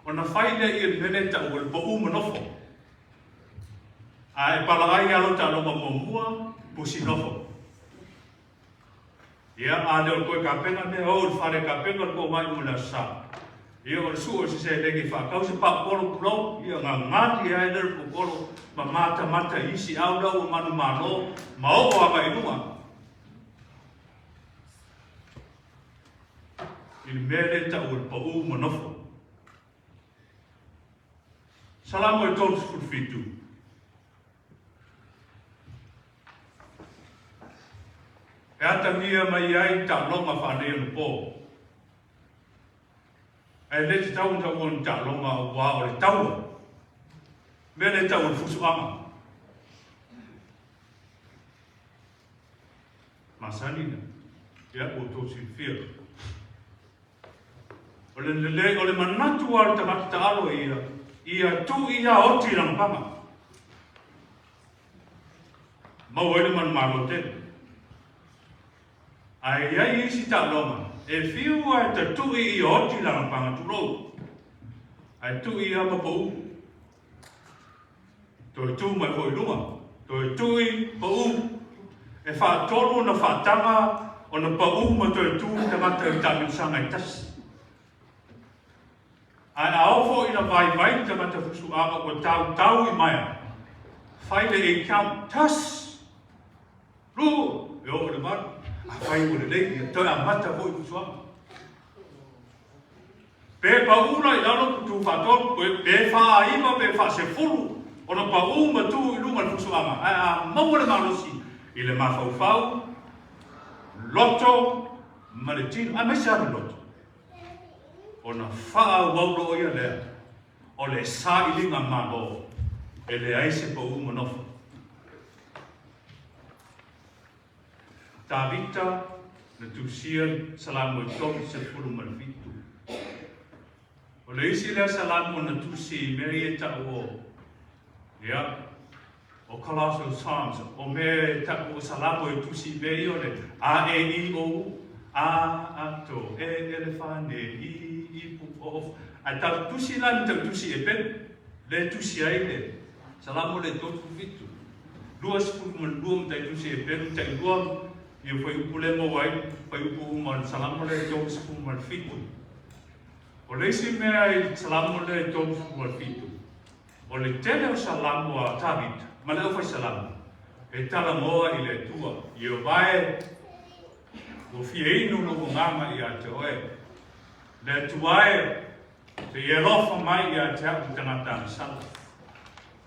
Speaker 14: Ona fai lea i le mea lea e tau o le pau ma nofo. A e palagai lava lau taaloga muamua, pusi nofo. Ia, a le o le toe kapena mea, o le fale kapena le komai mo le aso Sa. Ia, o le sue o se seleni e faatau se paukolo tulou, ia gagali ai lea le paukolo ma matamata i isi au la ua manumalo ma oo agai i luga. I le mea lea e tau o le pau ma nofo. Salamo e 37. E atagia mai ai taaloga faaneionapo. Ae le tatau ona taua ni taaloga aua o le taua. Mea lea e tau o le fusuaga. Masani na. Ia, ua outou silafia. O le lelei, o le manatu lava o le tagata taalo ia, ia tuu ia oti i lana paga. Maua ai le manumalo tele. Ae i ai isi taaloga, e fiu lava e tatui ia oti i lana paga, tulou, ae tui ia ma pau. Toe tu mai foi i luga, toe tui, pau. E faatolu ona faataga ona pau ma toe tu le tagata i taamilosaga e tasi. Ae a oo foi ina vaivai le tagata fusuaga ua tautau i maea, fai le eight count, tasi, lua, e oo i le valu. Afai ua lelei, ia toe amata foi fusuaga. Pe paʻū la i lalo ma tu faatolu, pe faaiva pe faasefulu ona paʻū ma tu i luga le fusuaga, ae a maua le malosi i le mafaufau, loto ma le tino, aemaise lava le loto, ona faaauau loa ia lea o le sailiga malo e leai se paʻū ma nofo. Tavita na tusia le Salamo e 37. O le isi lea Salamo na tusi i mea ia e tau o, ia, o Colossal Psalms, o mea e tau o Salamo e tusi i mea ia o le A, E, I, O, U, A, A, to, E, L, F, N, I, I, P, O, O, Ae tau tusi la ni tau tusi e pelu, le tusi ai le Salamo le 37. 22 matai tusi e pelu tailua ia fuaiupu lea e maua ai fuaiupu uma o le Salamo lea e 37. O le isi mea i le Salamo lea e 37, o le tele o Salamo a Tavita ma le aufaisalamo e talanoa i le Atua, Ieova e, ua fia inu lou agaga ia te oe. Le Atua e, se i e alofa mai ia te au tagata agasala.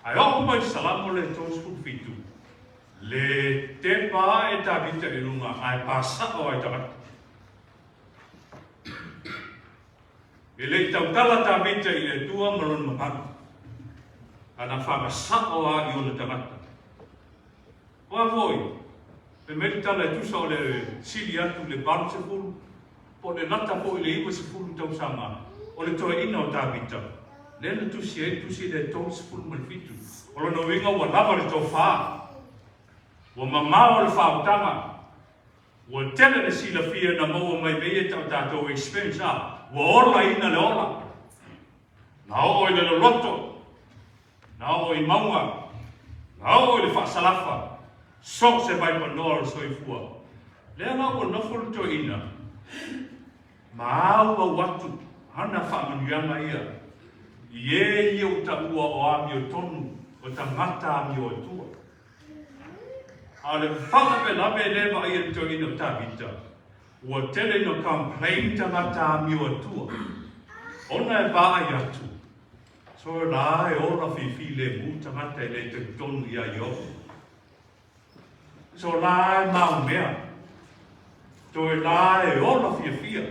Speaker 14: Ae oo mai le Salamo lea 37, le tepa ae Tavita i luga ae pasao ai tagata. E le i tautala Tavita i le Atua ma lona mamalu, a na faamasao lava i ona tagata. O a foi, fai mai le tala e tusa o le sili atu i le 80, po o le lata foi i le 90 tausaga o le toeaina o Tavita, lea na tusi ai le tusi lea e 37. O lona uiga ua lava le tofa, ua mamao le faautaga, Ua tele le silafia na maua mai mea ia e tau tatou experience a, ua olaina le ola. Na oo i le loloto, na oo i mauga, na oo i le faasalafa, so o se vaipanoa o le soifua. Lea la ua nofo le toeaina ma auau atu ana faamanuiaga ia i e ia ua taua o amiotonu, o tagata amioatua. A o le faalavelave lea e vaaia le toeaina o Tavita, ua tele ina complain tagata amio atua, ona e vaai atu, so la e ola fifilemu tagata e le talitonu ia Ieova. So la e maumea, toe la e ola fiafia,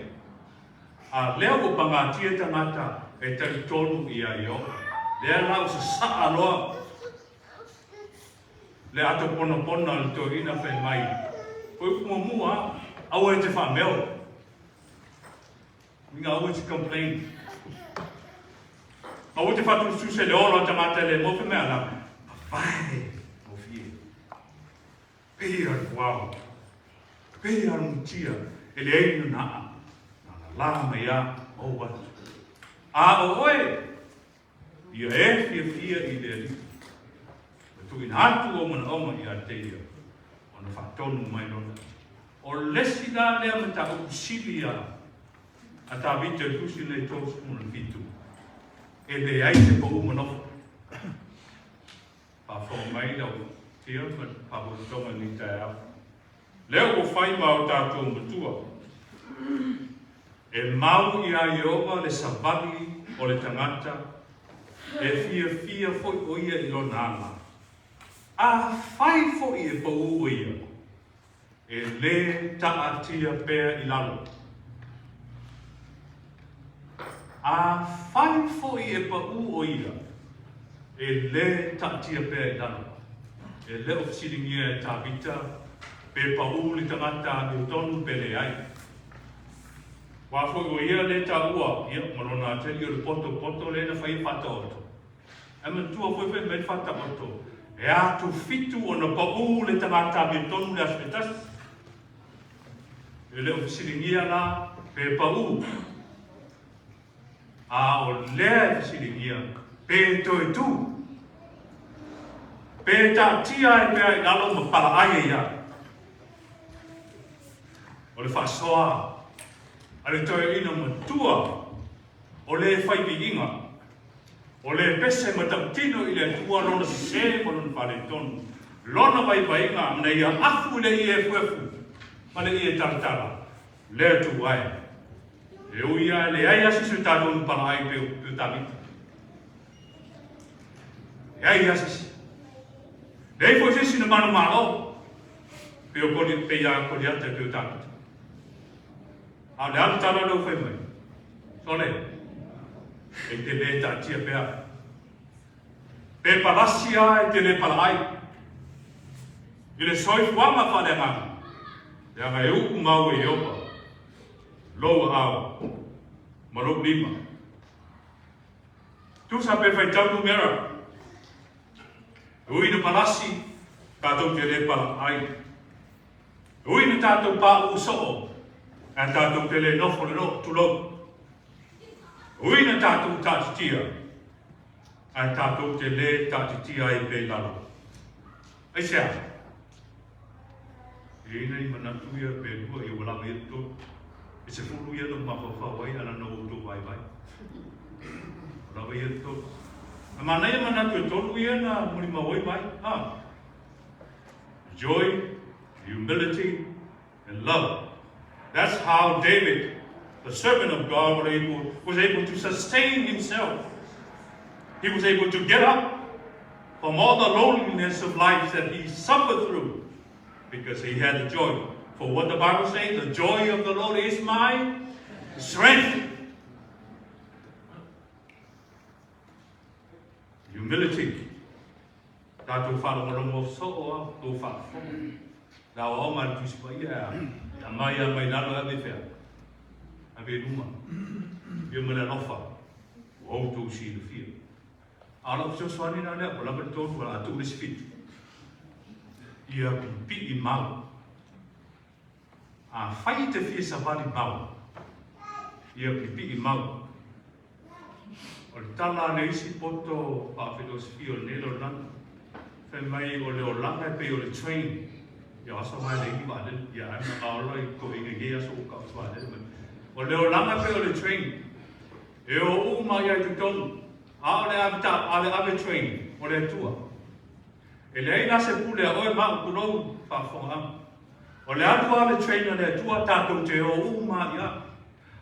Speaker 14: a lea ua pagatia tagata e talitonu ia Ieova. Lea la ua sasaa loa Le ato ponapona o le toeaina fai mai, Ko upu muamua, aua e te faameo. Uiga aua e te complain. Aua e te faatusatusa i le ola o tagata e le moe fai mai ala, papae gofie. Pei a le puao, pei a le mutia e leai ni ona aa, na ona la mai a, ou atu. A o oe, Ia e fiafia i le Alii, ma tuuina atu ou manaoga ia te Ia, ona faatonu mai lona. O le isi la lea mataupu sili a a Tavita i le tusi lenei 37, e leai se pau ma nofo. Faafofoga mai lau tia ma le faafogafoga i lenei taeao. Lea ua fai ma o tatou matua. E mau iā Ieova le savali o le tagata, e fiafia foi ʻo ia i lona ala. Afai foi e pau ʻo ia, e lē taatia pea i lalo. Afai foi e paʻū ʻo ia, e lē taatia pea i lalo. E le o fesiligia e Tavita pe paʻū le tagata amiotonu pe leai. Aua foi ua ia lea taua, ia, ma lona ateli o le potopoto lea na fai e Faataoto. Ae manatua foi fai mai le Faataoto, e atofitu ona paʻū le tagata amiotonu le aso e tasi. E le o fesiligia la pe paʻū, a o lea e fesiligia pe toe tū, pe taatia ai pea i lalo ma palaai ai lava. O le faasoa a le toeaina matua o le fai viiga, o le pese matautino i le Atua lona sesē ma lona faaletonu, lona vaivaiga ina ia afu i le ie efuefu ma le ie talatala, le Atua e. E ui lava e leai lava se isi o tatou na palaai pei o Tavita. Leai lava se isi. Leai foi se isi na manumalo pei o pei ia Koliata pei o Tavita. A o le a le tala lea ua fai mai? Sole, e te lē taatia pea. Pe palasi lava e te lē palaai i le soifuaga faaleagaga, leaga e u'u mau e Ieova lou aao ma lou lima. Tusa pe faitau numera, e ui ina palasi, tatou te lē palaai. E ui ina tatou paʻū soo, ae tatou te lē nofo le loo, tulou. E ui ina tatou taatitia, ae tatou te lē taatitia ai pea i lalo. Aisea? E i ai nai manatu ia pe lua ia ua lava ia le tolu. E 10 ia na ou mafaufau ai ana na outou vaivai. Ua lava ia le tolu. A manaia manatu e tolu ia na molimau ai mai. Ha? Joy, humility, and love. That's how David
Speaker 1: The servant of God was able, was able to sustain himself. He was able to get up from all the loneliness of life that he suffered through because he had the joy. For what the Bible says, the joy of the Lord is my strength. Humility. Tatou faalogologo soo a tou faafofoga. Le aoaoga a le Tusi Paia e aumai lava mai lalo e ave i fea? Ave i luma. Ia ma le alofa ua outou silafia. A o lau fesoasoani la lea, ua lava le tolu, o le a tuu le isi fitu. Ia pipii mau. Afai e te fia savali mau, ia pipii mau. O le tala a le isi poto faafilosofia o lenei lalolagi, fai mai o le olaga e pei o le train, ia aso mai le igi vaalele, ia ae ma ola i toeaiina i nei aso ua tau se vaalele mai. O le olaga e pei o le train, e o uma ai i totonu, a o le ave ta, a o le ave train, o le Atua. E leai la se pule a oe ma au tulou faafofogaaga. O le alu a le train a le Atua tatou te o uma ai a.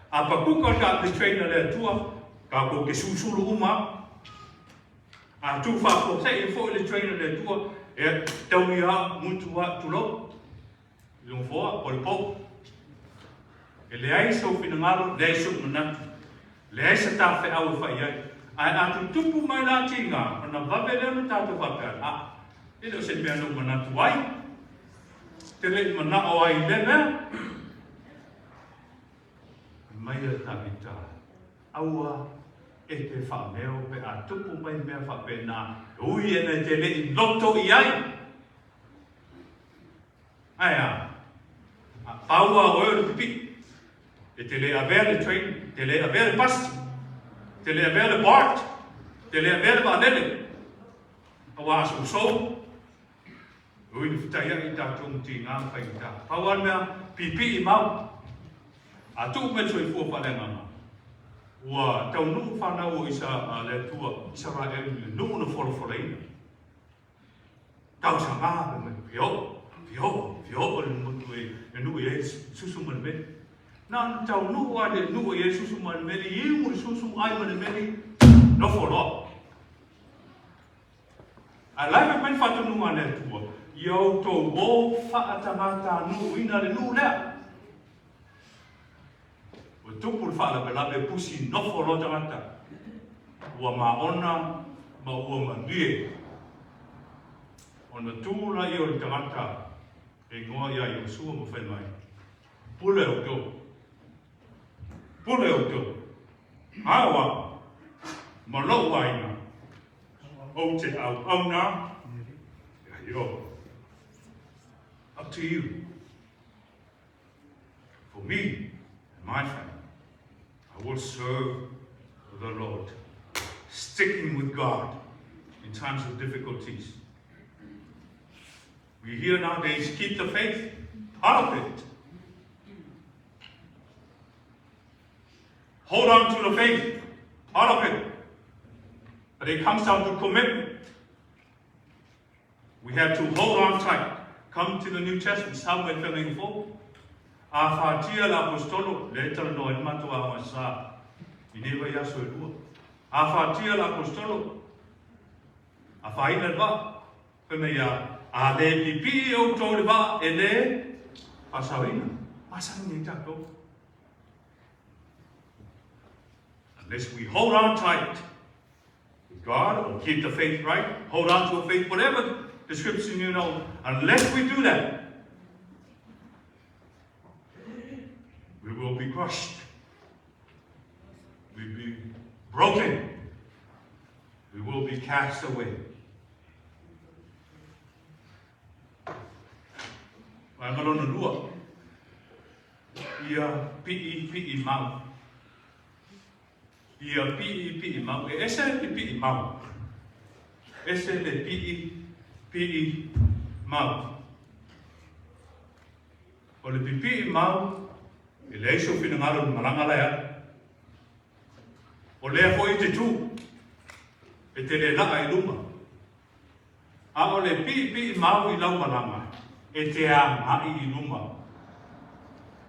Speaker 1: A pakuka ta le train a le Atua tatou te susulu uma a. A tu faafuasei foi le train a le Atua e taui a mutu a tulou. I le nofoa o le pou. E leai sou finagalo, leai sou manatu, leai se tafeau e fai ai. Ae a tutupu mai la tiga, ona vave lea ona tatou faapea, A, e le o se mea na ou manatu ai. Te le i manao ai i lea mea. Fai mai a Tavita, Aua e te faameo pe a tupu mai mea faapena, e ui ina e te le i loto i ai. Ae a? A pau a oe o le pipii. E te le avea le train, te le avea le pasi, te le avea le BART, te le avea le vaalele. Aua a sousou, ui na fetaiai i tatou ma tiga ma faigata. Pau a le mea, pipii mau. A tuu mai le soifua faaleagaga, ua taunuu fanau o Isa, a le Atua, Isaraelu i le nuu na folafolaina. Tausaga fai mai, Fia oo, fia oo, fia oo i le motu e nuu i ai le susu ma le meli. Na ona taunuu lava i le nuu e i ai le susu ma le meli, iu le susu, ai ma le meli, nofo loa. Ae la e fai mai le faatonuga a le Atua, Ia outou o faatagatanuuina le nuu lea. Ua tupu le faalavelave pusi nofo loa tagata, ua maona ma ua malie. Ona tu laia o le tagata e igoa ia Iosua ma fai mai, Pule outou, pule outou, a o au ma lou aiga ou te auauna ia Ieova. Up to you. For me and my family, I will serve the Lord. Sticking with God in times of difficulties. We hear nowadays, keep the faith, part of it. Hold on to the faith, part of it. But it comes down to commitment. We have to hold on tight. Come to the New Testament, Samuel 24. A fatia le apostolo, le talanoa ai le matou aoga sa i nei vaiaso e lua. A fatia le apostolo, a fāina le vaa, fai mai ia, a le pipii outou i le vaa e le faasaoina. Masani ai tatou. Unless we hold on tight with God or keep the faith right, hold on to a faith, whatever description you know, unless we do that, we will be crushed. We'll be broken. We will be cast away. Vaega lona lua, ia piʻipiʻi mau. Ia piʻipiʻi mau. E ese le piʻi mau. Ese le piʻipiʻi mau. O le pipiʻi mau, e leai sou finagalo i le malaga la e alu. O lea foi e te tū, e te le laa i luma. A o le piʻipiʻi mau i lau malaga, e te agai i luma,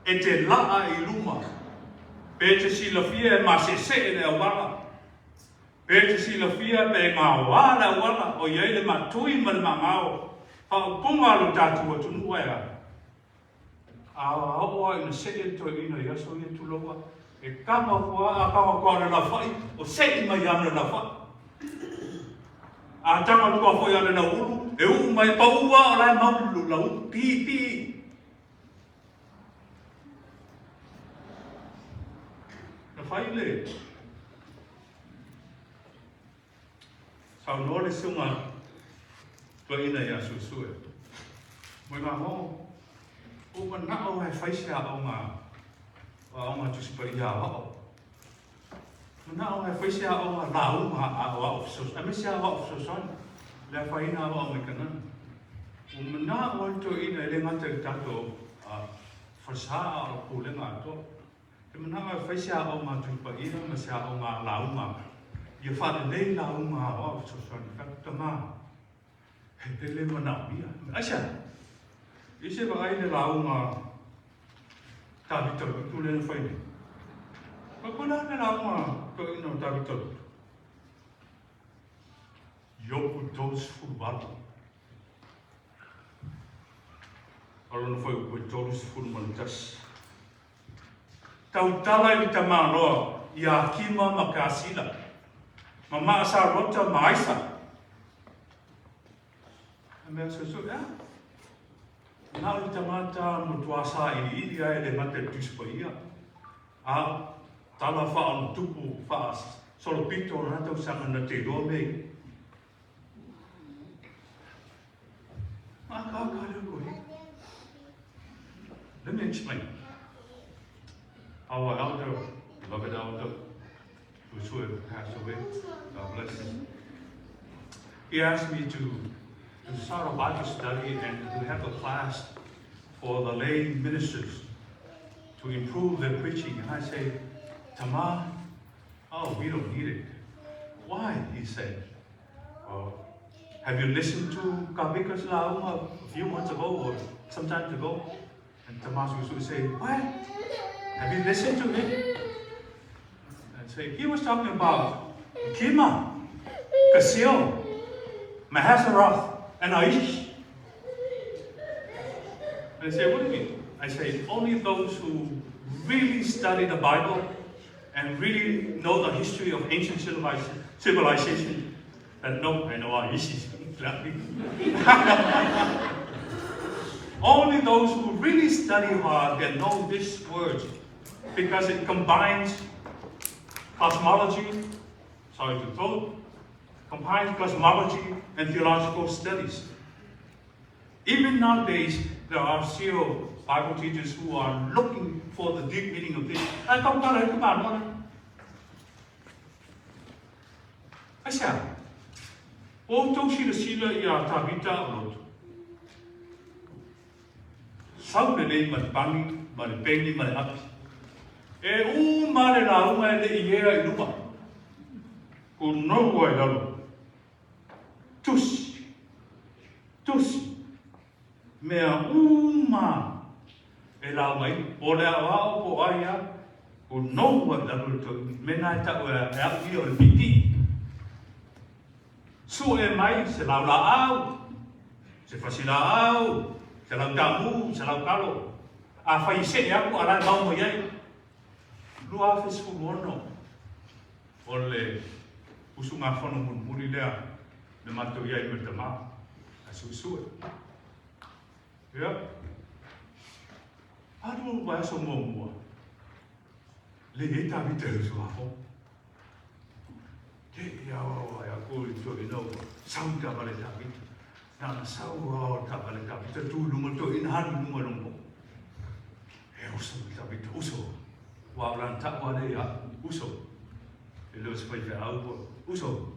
Speaker 1: e te laa i luma. Pe te silafia e maseesee le auala, pe te silafia pe e gaoa le auala o i ai le matui ma le magao faaupuga a lo tatou atunuu ae a? A oo lava ina see le toeaina i aso ia tuloua, e kama atu lava, a tago atu lava o le laufai, o sei mai lava ma le laufai. A tago atu lava foi o le lauulu, e uu mai, pau lava o la e mau le lauulu, pi, pi. Na fai le saunoa le susuga toeaina ia Suesue. Moegago, ua manao lava e fai se aoga, o aoga Tusi Paia aoao. Manao lava e fai se aoga lauga aoao fesoasoani, aemaise aoao fesoasoani, le afaina aoao mai Kanana. Ua manao lava le toeaina e le gata i le tatou falesa a o le pulega atoa. E manao e fai se aoga Tusi Paia ma se aoga lauga ia faalelei lauga aoao fesoasoani. Fai atu, Tama, e le manaomia. Aisea? I se vaai le lauga Tavita Lutu lea na fai nei. Ko koe la le lauga toeaina o Tavita Lutu? Iopu 38. O lona fuaiupu e 31. Tautala i le tamaloa ia Akima ma Kasila, ma Maasarota ma Aisa. A mea suesue, a? Na o le tagata matua sailiili a e le gata i le Tusi Paia, a tala faaonatupu faasolopito o lena tausaga na te iloa mea ia. Let me explain. Our elder, beloved elder, who passed away, God bless him. He asked me to, to start a Bible study and to have a class for the lay ministers to improve their preaching. And I say, Tama, oh, we don't need it. Why? He said. Well, have you listened to Kavika's lauga a few months ago or some time ago? And Tomas would say, What? Have you listened to him? And say, he was talking about Kima, Kasil, Mahasaroth, and Aish. And I say, what do you mean? I say, only those who really study the Bible and really know the history of ancient civilization that know, I know Aish Only those who really study hard can know this word because it combines cosmology, sorry to throw, combines cosmology and theological studies. Even nowadays, there are still Bible teachers who are looking for the deep meaning of this. Aisea? Ua outou silasila iā Tavita o Lotu? Sau lelei ma le pani, ma le peni, ma le api. E uma le lauga e le i ea i luma. Kunou ai lalo. Tusi. Tusi. Mea uma e lauga ai. Po o le aoao, po o ai a, kunou ai lalo le toeaina. Mea na e tau e au ia o le piipii. Sue mai se laulaau, se fasilaau, se lautaamu, se laukalo. Afai e see aku a la e mau mai ai. 2016 o le usugafono mulimuli lea na matou i ai ma le tama a suesue. Ia. Alu vaiaso muamua. Le i ai Tavita i le usugafono. Te i au au ai aku i toeaina ua sau le taavale a Tavita. Na ona sau lava o le taavale a Tavita tu i luga le toeaina alu i luga i lona popo. E uso mai Tavita, uso. Ua au lana tau lea ia au, uso. E le o se faifeau ua, uso.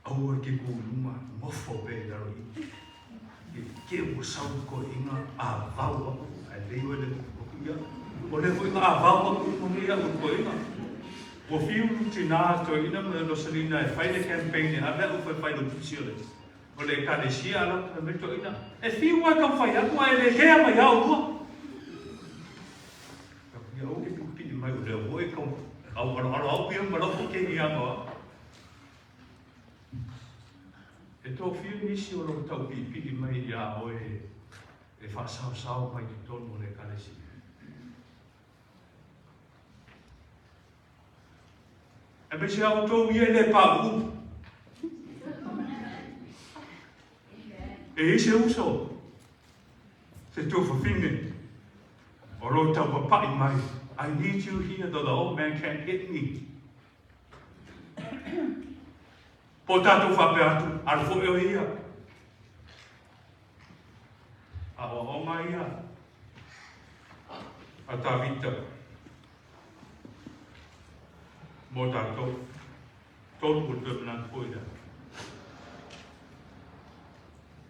Speaker 1: Aua e te tu i luma, nofo pea i lalo i. I te ua sau le toeaina a vau aku, ae lei oe le ia. O lea foi na a vau aku i moni au le toeaina. Ua fiu lu tina toeaina ma le Rosalina e fai le campaign e ave au fai fai lautusi o le o le ekalesia a lau fai mai toeaina. E fiu ai taumafai atu ae le kea mai au lua. Ia ou ke pipii
Speaker 5: mai o lea foi e tau aualoalo au ia ma lou keiki ia ma au. E toafia nisi o lo o taupiipii mai iā oe e faasaosao mai totonu o le Ekalesia? Aemaise a outou ia e le pauu. E i ai se uso, se tuafafine o lo o taupapa'i mai, I need you here though the old man can't hit me. Po o tatou faapea atu, alu foi oe ia. Aoaoga ia a Tavita mo tatou. Tolu o le toe manatu foi lea.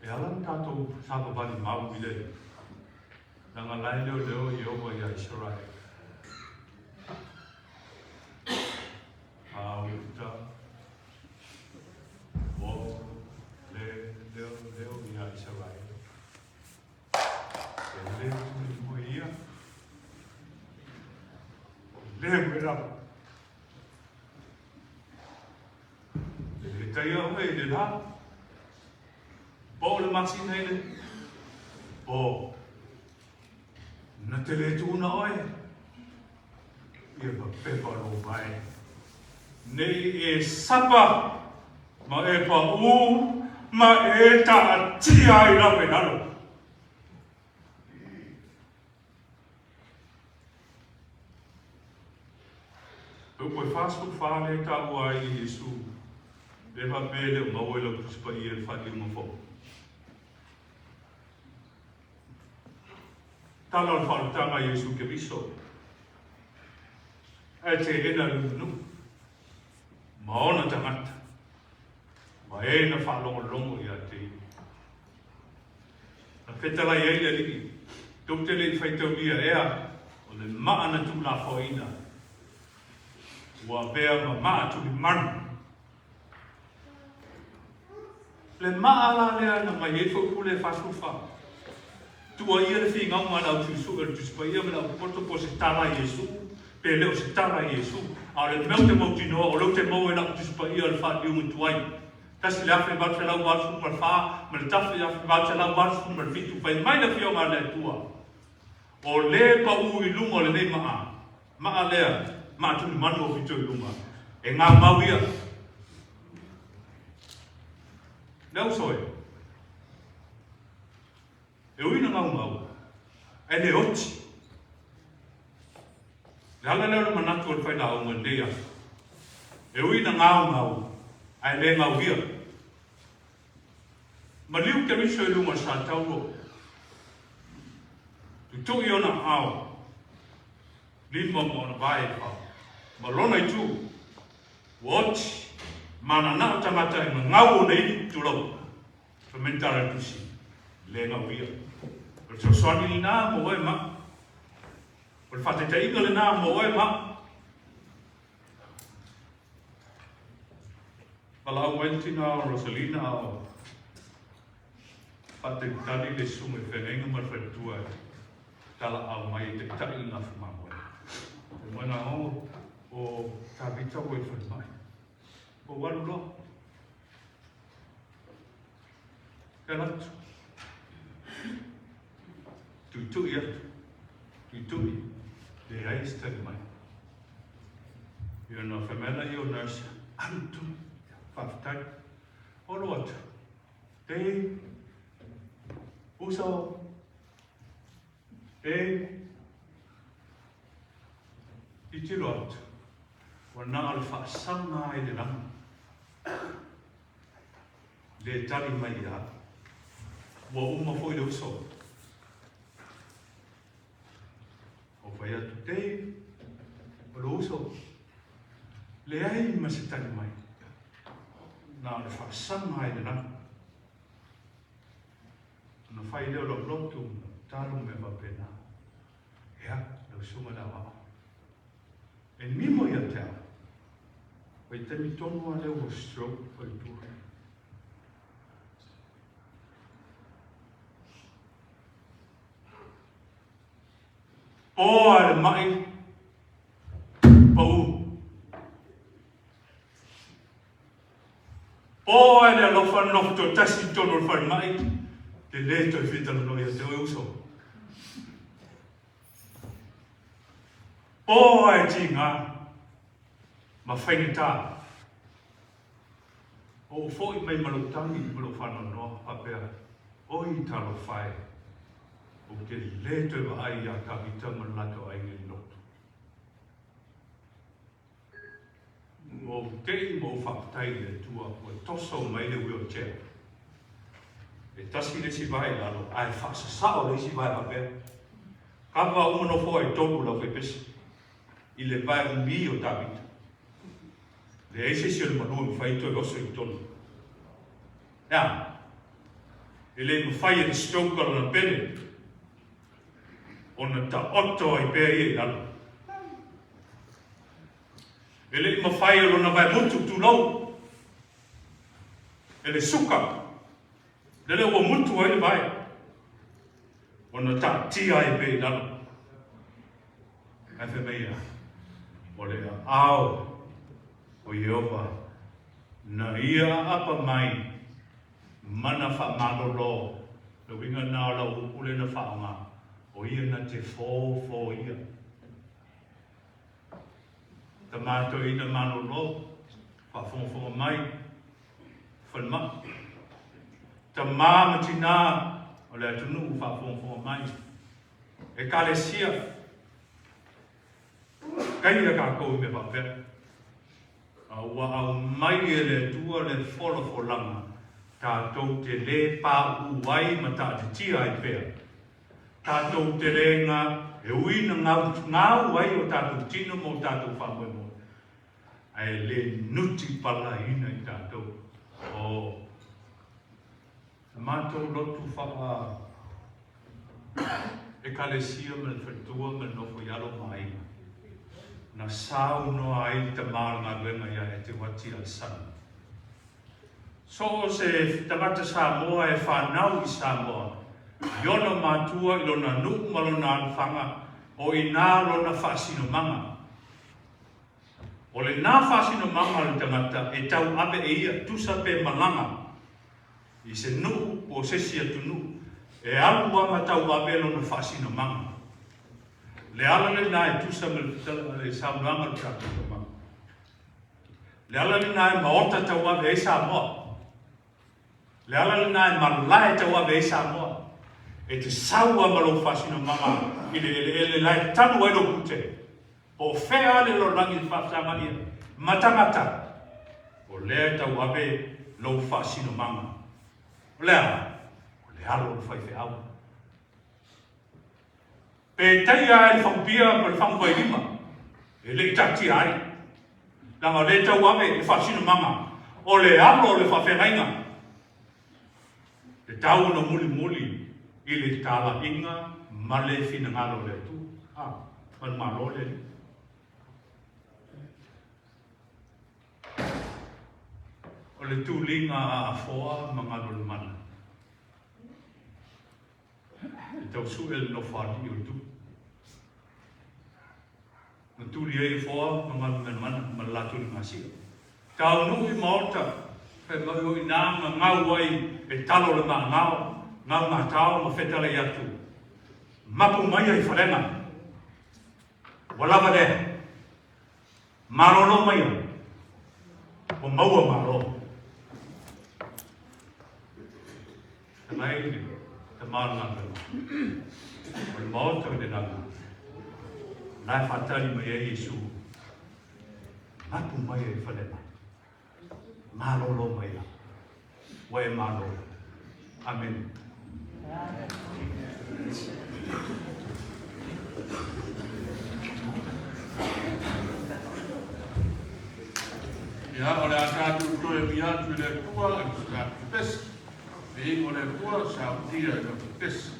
Speaker 5: E ala na tatou savavali mau i le leaga la e leoleo Ieova iā Isaraele. Auta o le leoleo iā Isaraele. E le tuli mo ia. O le moe lava. E le taia oe i le la. Po o le masina i le po. Na te le tuuna oe. Ia ma pepa lou vae. Nei e sapa ma e paʻū ma e taatia ai lava i lalo. Upu e 44 lea e taua ai e Iesu, lea e faapea e le o maua i lau Tusi Paia le faaliuga fou. Tala o le faalutaga a Iesu Keriso, ae teena le nuu ma ona tagata, ma e na faalogologo ia te ia. Na fetalai ai le Alii, tou te le i faitaulia ea o le maa na tuulafoaiina, ua avea ma maa tulimanu. Le maa la lea na mai ai Faupule e 44. Tuuaia le finauga a le au tuisue o le Tusi Paia ma le au poto po o se tala a Iesu, pe le o se tala a Iesu. A o le mea ou te mautinoa, o lea ou te maua i lau Tusi Paia o le faaliuga tuai. 1884 ma le 1887, fai mai le Afioga a le Atua, O le paʻū i luga o lenei maa, maa lea, maa tulimanu o pito i luga, e gaumau ia. Le uso e, e ui na gaumau, ae le oti. Le ala lea o le manatu o le failauga i lenei aso, e ui ina gaogao, ae le gauia. Maliu Keriso i luga o le sa tauro, tutuʻi ona aao, lima ma ona vae e fa, ma lona itu, ua oti, mananao tagata e gagau ona ivi, tulou. Fai mai le tala a le Tusi, le gauia. O le fesoasoani lena mo oe ma au. O le faataitaiga lena mo oe ma au. Valaau mai le tina o Rosalina a o faatalitali le susuga i feagaiga ma le faletua e talaau mai e taitai le nafu mamoe. E mai nā o, o Tavita ua i le falemai. Ua alu loa. E alu atu. Tuitui atu. Tuitui. Leai se tali mai. Ia na fai mai la i o nurse, alu tonu. Faafetai. Olo atu. Te uso. E titilo atu. Ua na o le faasaga ai le lagi. Le tali mai ia au. Ua uma foi le uso. Ou fai atu, Dave, o lou uso. Leai ma se tali mai. Na o le faasaga ai le lagi. Ona fai lea o lou lotu, talo mea faapena. Ea, lau susuga i le aoao. E mimo ia te au. Vaitaimi tonu lava lea ua stroke faletua. Po a le mai,
Speaker 1: Po ai le alofa na nofo toatasi i totonu o le falemai, te lē toe fia talanoa ia te oe uso. Po ai tiga ma faigata. Ou foi mai ma lou tagi ma lou faanoanoa faapea, Oi talofa e, ou te lē toe vaai iā Tavita ma le latou aiga i le lotu. Ua ou tei ma ou faafetai i le Atua ua toso mai le wheelchair. E tasi le isi vae i lalo ae faasasao le isi vae faapea. Kava uma nofoa e tolu o le aufaipese i le vae umi o Tavita. Leai se isi o le malu e mafai toe oso i totonu. E a? E le mafai e le stroke o lona pele ona taoto ai pea ia i lalo. E le i mafai e lona vaemutu, tulou, e le suka, lele ua mutu ai le vae, ona taatia ai pea i lalo. Ae fai mai ia, o le aao o Ieova na ia aapa mai mana faamalolo, le uiga lena o lau upu lea na faaaoga, o ia na te fofoia. Tama toeaina malolo, faafogafoga mai, falemai. Tama ma tinā o le atunuu faafogafoga mai. Ekalesia, taia tatou i mea faapea. A ua aumai e le Atua le folafolaga tatou te lē pauu ai ma taatitia ai pea. Tatou te lē ga e ui na gau ai o tatou tino ma o tatou faamoemoe, ae le nuti palaina i tatou. O le matou lotu faa Ekalesia ma le faletua ma le nofo i alo ma aiga, na saunoa ai le tama o le galuega ia Eteuati Alesana. So o se tagata Samoa e fanau i Samoa, i ona matua i lona nuu ma lona alofaga, o inā lona faasinomaga. O lenā faasinomaga o le tagata e tauave e ia tusa pe malaga i se nuu po o se isi atunuu, e alu a ma tauave lona faasinomaga. Le ala lenā e tusa ma le saunoaga a le tatou tama. Le ala lenā e maota tauave ai Samoa. Le ala lenā e malae tauave ai Samoa. E te sau a ma lou faasinomaga i le eleele la e tanu ai lou pute. Po o fea le lalolagi e faafesagai ai ma tagata, o lea e tauave lou faasinomaga. O le a? O le alo o le faifeau. Pe taia ai le fagupia ma le faguvailima, e le i taatia ai. Leaga o lea e tauave le faasinomaga, o le alo o le faafeagaiga. E tau ona mulimuli i le talaiga ma le finagalo o le Atua. A, manumalo le Alii. O le tuliga a Afoa ma Galulemana. E tau sue le nofoalii o le tupu. Na tuli ai Afoa ma Galumalemana ma le latou ligasia. Taunuu i maota, fai mai o i na na gau ai e talo le maagao, gau matao ma fetalai atu. Mapu mai ai falega. Ua lava lea. Malolo maia. Ua maua malo. Tama e le tama o le galuega. O le maota o le lagi. La e faatali mai ai Iesu. Mapu mai ai falega. Malolo mai la. Ua e malo. Amene. Ia, o le a tatou toe via atu i le Atua i se tatou pese. Viiga o le Atua, sautia i le pese.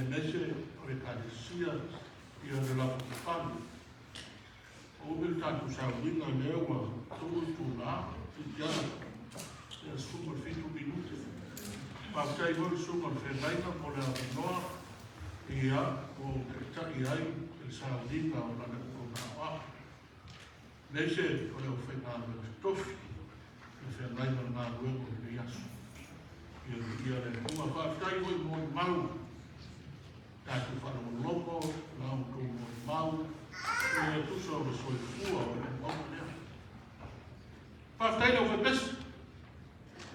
Speaker 11: Aemaise o le Ekalesia ia le lavapapale. Ua umi le tatou sauniga lea ua tuu itula, toeitiiti ia 17 minute. Faafetai foi i le Susuga i le Feagaiga mo le avanoa ia ua ou taitai ai i le sauniga o lana auauna aoao. Aemaise o le aufaigaluega totofi i le feagai ma le galuega o lenei aso. Ia viia le Atua. Faafetai foi mo molimau, tatou faalogologo, la outou molimau, ia tusa o le soifua o le auauna lea. Faafetai le aufaipesu.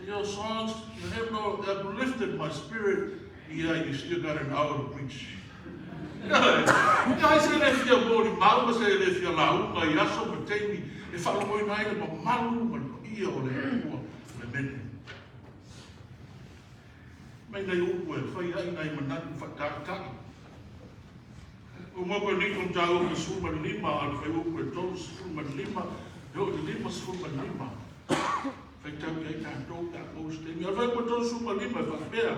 Speaker 11: Your songs, you have no, uplifted my spirit. Yeah, you still got an hour to preach. Ia ai se le fia molimau ma se le fia lauga i aso ma taimi e faalogoina ai le mamalu ma le paia o le Atua o le mene. Mai nai upu e fai ai nai manatu faataitai. O mo Korinito mataupu 15 a le fuaiupu e 35 e oo i le 55. Faitau i ai tatou pe a maua se taimi. A o le fuaiupu e 35 e faapea,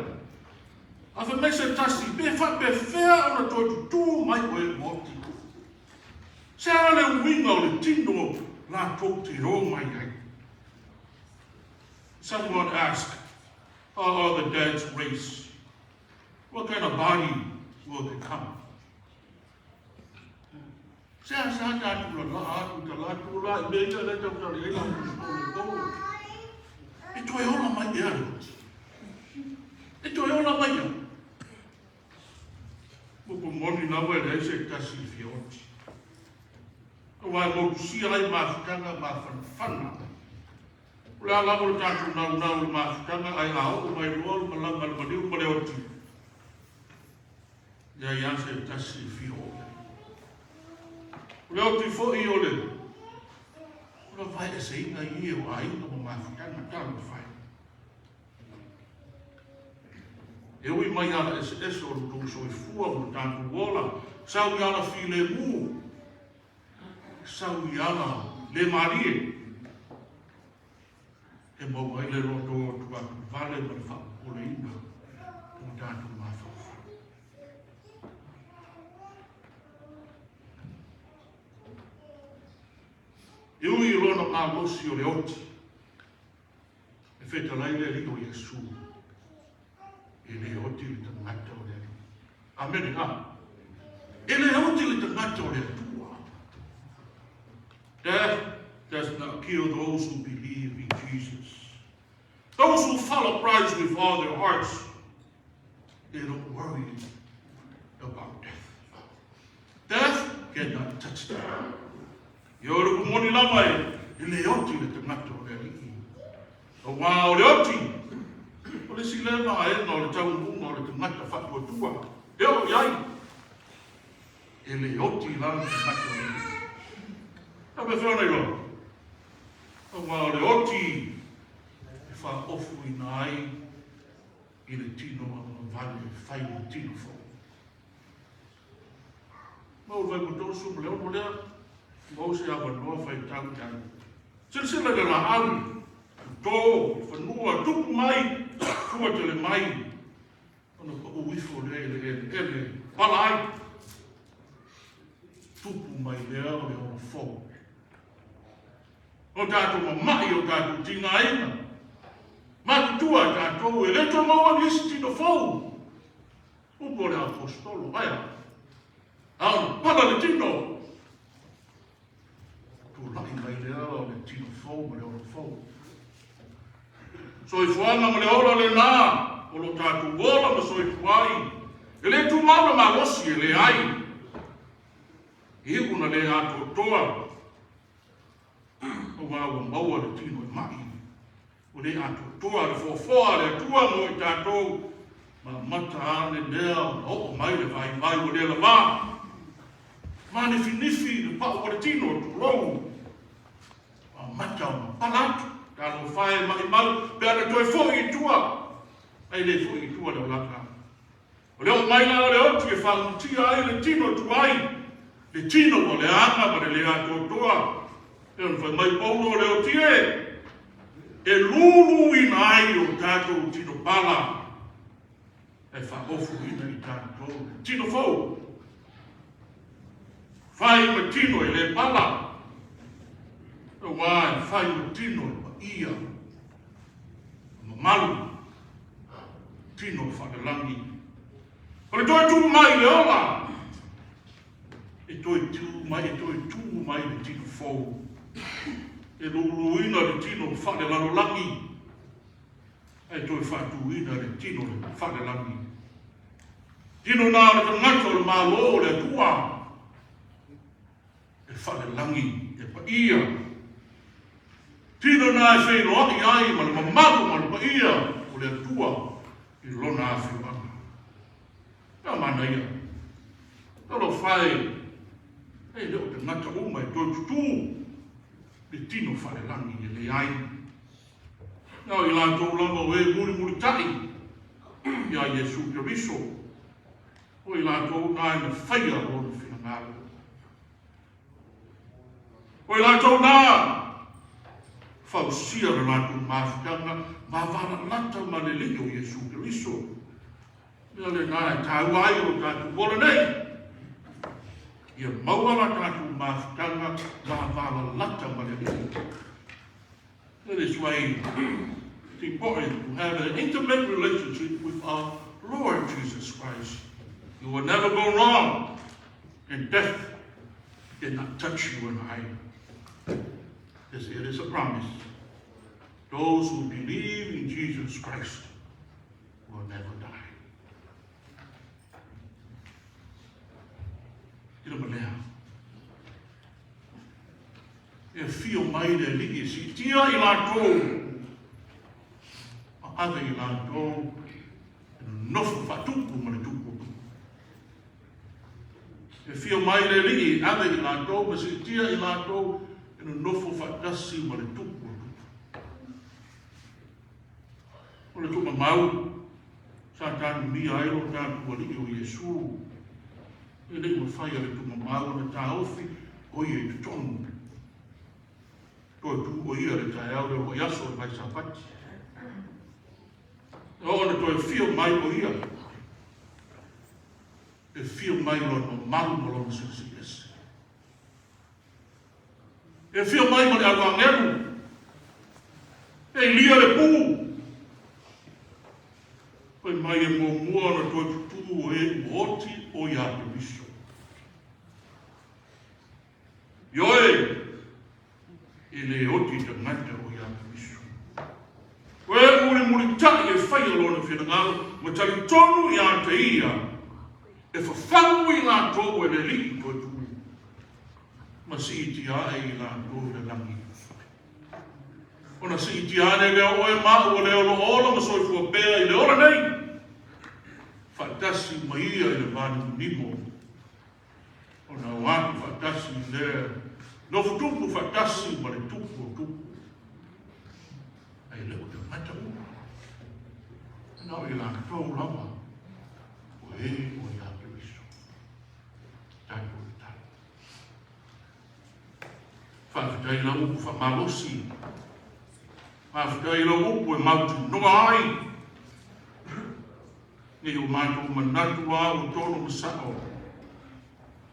Speaker 11: A fai mai se tasi, pe faapefea ona toe tutū mai oe e oti? Se a le uiga o le tino latou te o mai ai? Someone asked, How are the dead's raised? What kind of body will they come? Se a sa tatou lalaa atu i talaatu la i mea ia lea e tautala i ai le Aposetolo Paulo. E toe ola mai ea le oti? E toe ola mai ea? Upu moni lava e leai se tasi i fia oti. Aua e motusia ai mafutaga mafanafana. O le a lava lo tatou naunau i le mafutaga ae a oo mai loa le malaga a le maliu ma le oti, leai lava se tasi e fia oo i ai. O le oti foi o le o le vaeeseina ia o aiga ma mafutaga talofa e. E ui mai ala eseese o lo tou soifua ma lo tatou ola, sau i ala filemu, sau i ala le malie, e maua ai le loto o atu vale ma le faapopoleina o tatou mafaufau. E ui i lona malosi o le oti, e fetalai le Alii o Iesu, e le oti le tagata o le Alii. Amene ha. E le oti le tagata o le Atua. Death does not kill those who believe in Jesus. Those who follow Christ with all their hearts, they don't worry about death. Death cannot touch them. Ia o le upu moni lava e, e le oti le tagata o le Alii. Auā o le oti, o le isi lea vaega o le taunuuga o le tagata faatuatua, e oo i ai, e le oti la le tagata o le Alii. A pefea ona iloa? Auā o le oti e faaofuina ai i le tino agavale e fai le tino fou. Mau le vaimatosu ma le ono lea, mau se avanoa faitau i ai. Silasila i le laau, toto, le fanua, tupu mai, fua tele mai, ona pau ifo lea i le eleele, pala ai. Tupu mai lea o le ono fou. O tatou mamai, o tatou tigaina, matutua tatou, e le toe maua nisi tino fou. Upu o le Aposetolo, ae a? A ona pala le tino, tulai mai lea o le tino fou ma le ola fou. Soifuaga ma le ola lenā, o lo tatou ola ma soifua ai, e le tumau le malosi e leai. Iu na le atoatoa, aua ua maua le tino e mai. Ua le atoatoa le foafoa a le Atua mo i tatou, ma amata ane lea ona oo mai le vaivai ua le lavā. Manifinifi le pau o le tino, tulou, ma amata ona pala atu. Talofa e maimau pe ana toe foi i tua, ae le foi i tua le olaga. O le oo mai la o le oti e faagutia ai le tino tuai, le tino ua leaga ma le le atoatoa. E ona fai mai Paulo o le oti e, e luluina ai o tatou tino pala.
Speaker 1: E faaofuina i tatou le tino fou. Fai ma tino e le pala. Auā e fai ma tino e paia, mamalu, tino faalelagi. O le toe tu mai i le ola, e toe tu mai, e toe tu mai le tino fou. E luluina le tino faalelalolagi. Ae toe faatuina le tino le faalelagi. Tino na o le tagata o le Malo o le Atua e faalelagi e paia. Tino na e feiloai ai ma le mamalu ma le paia o le Atua i lona afioaga. Ka manaia. Talofa e, e le o tagata uma e toe tutū le tino faalelagi e leai. Na o i latou lava o e mulimulitaʻi iā Iesu Keriso, o i latou na e na faia lona finagalo. O i latou na fausia le latou mafutaga mavalalata ma le Alii o Iesu Keriso. Mea lena e taua ai o tatou ola nei. Ia maua la tatou mafutaga mavalalata ma le Alii. That is why it's important to have an intimate relationship with our Lord Jesus Christ. You will never go wrong, and death cannot touch you and I. This it is a promise. Those who believe in Jesus Christ will never die. Ina malea. E afio mai le Alii e siitia i latou ma ave i latou e nonofo faatupu ma le tupu o tupu. E afio mai le Alii e ave i latou ma siitia i latou e nonofo faatasi ma le tupu o tupu. O le tuumamau sa tanunia ai lo tatou Alii o Iesu. E le i mafai e le tuumamau ona taofi o ia i totonu. Toe tu o ia le taeao le uluai aso o le vai Sapati. E oo ona toe fio mai o ia. E fio mai lona mamalu ma lona silisili ese. E afio mai ma le auagelu, e ilia le pū. Fai mai e muamua ona toe tutū o e ua oti o ia Keriso. Ioe, e le oti tagata o ia Keriso. O e mulimulitaʻi e faia lona finagalo ma talitonu ia te ia e fafagu i latou e le Alii toe tuʻu ma siitia aʻe i latou i le lagi. Ona siitia ane lea o oe ma au ua le o loo ola ma soifua pea i le ola nei, faatasi ma ia i le vanimonimo. Ona o atu faatasi i lea nofo tupu faatasi ma le tupu o tupu. Ai le o tagata uma. Na o i latou lava o e o ia Keriso. Tatou tatalo. Faafetai lau upu faamalosi. Faafetai lau upu e mautinoa ai. Nei o matou manatu a ua tonu ma sao.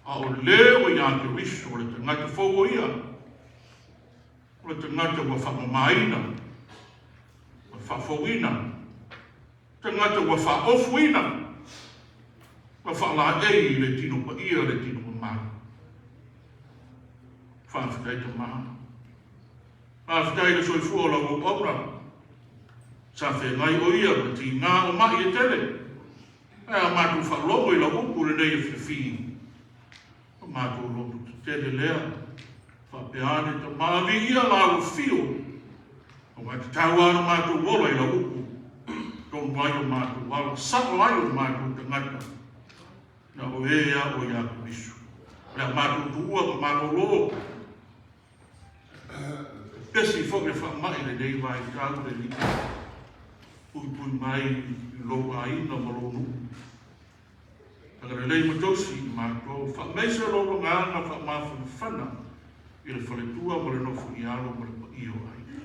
Speaker 1: A o le o ia Keriso o le tagata fou o ia. O le tagata ua faamamaina, ua faafouina, tagata ua faaofuina, ua faalaei i le tino paia le tino mamalu. Faafetai Tama. Faafetai i le soifua o lau auauna. Sa feagai o ia ma tigā o maʻi e tele. Ae a matou faalogo i lau upu lenei afiafi, o matou loto tetele lea, faapea ane Tama, viia lāua fio, aua e tatau lava ona matou ola i lau upu, tonu ai o matou ala, sao ai o matou tagata, na o e a o ia Keriso. O le a matou tuua ma malōlō, Pepesi foi le faamai i lenei vaitau le Alii, puipui mai i lou aiga ma lou nuu. Agalelei ma tausi i matou, faamaise lou agaga faamafanafana i le faletua ma le nofo i alo ma le paia o aiga.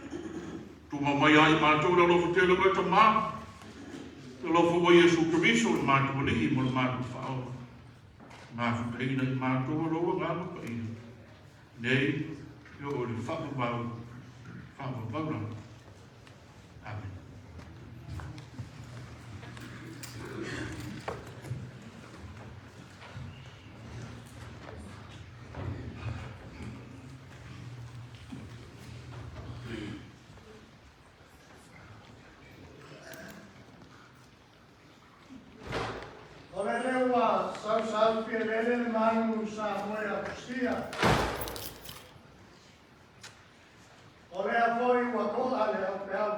Speaker 1: Tumau mai ia i matou le alofa tele o oe Tama.
Speaker 11: Alofa ua Iesu Keriso le matou Alii ma le matou Faaola, mafutaina i matou o lou Agaga Paia, nei e oo i le faavavau, faavavau lava. Amene.
Speaker 15: O lele ua sausau fialele le manu sa moe apusia. O lea foi ua to'a le aupeau.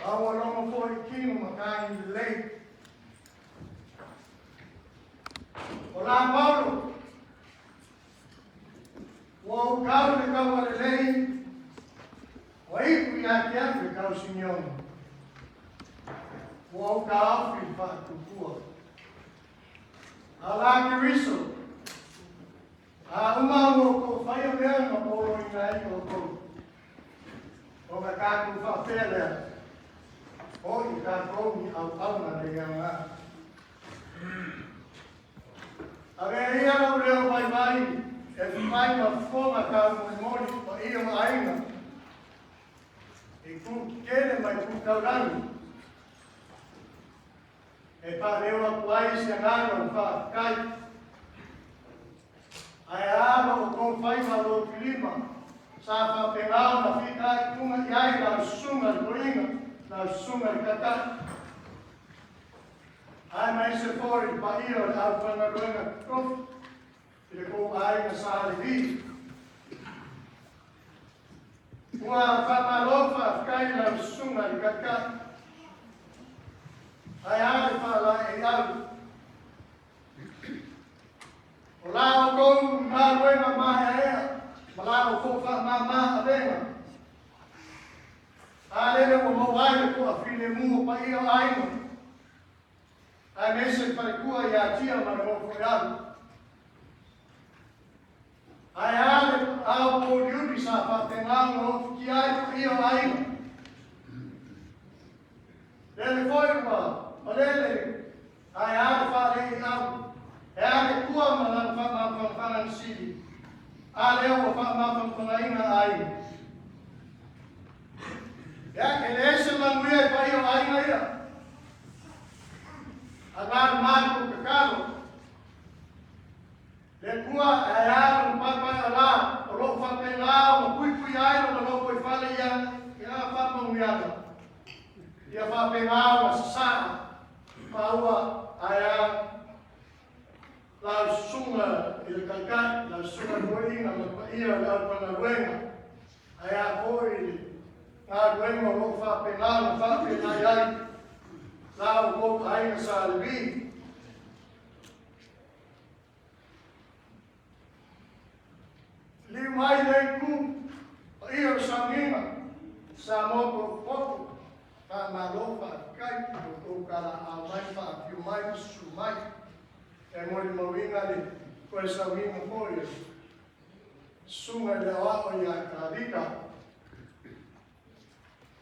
Speaker 15: A ua logo foi i tino ma tagi lelei. O la Paulo, Ua ou kau i le kaua lelei, ua iu ia te au le kau Simeona. Ua ou taofi i le faatuatua. A la Keriso, a uma ua outou faia mea na poloina ai outou, ona tatou faapea lea, Oi tatou ni auauna le agaga. Avea ia lou leo vaivai e fai ma fofoga taumolimoli paia o aiga i ku tetele ma i ku taulagi e faaleo atu ai se agaga o faafetai. Ae a lo outou faiva lotilima sa faapena ona fitaituga i ai lau susuga i le toeaina, lau susuga i le taitai. Aemaise foi le paia o le aufaigaluega totofi i le tou aiga Sa Levi. Ua faamalo faafetai i lau susuga i le Taitai. Ae a le faalaeiau? O la outou galuega maeaea ma la outou faamama avega. A lele ua maua ai le toafilemu o paia o aiga, aemaise le faletua ia Tia ma le Nofoealu. Ae a le ao pouliuli sa faapena ona ofitia ai paia o aiga. Lele foi ua malele ae a le faaleiau, e a le tua ma lana faamafanafana na sili, a lea ua faamafanafanaina aiga. Ia, e leai se manuia i paia o aiga ia. A na le matou tatalo, le Atua e ae a lona paepaealā o lo o faapena ona puipuia ai lona lotoifale i ana faamanuiaga, ia faapena ona sasaa maua ae a lau susuga i le Taitai, lau susuga i le Toeaina ma le paia o le aufaigaluega, ae a foi le galuega o lo o faapena ona faafeagai ai la outou aiga Sa Levi. Liu mai le itu, paia o le sauniga, Samoa potopoto, faamalo faafetai i lo outou talaaao mai, faafio mai ma susu mai. E molimauina le toe sauniga foi o le susuga i le aoao ia Kavika.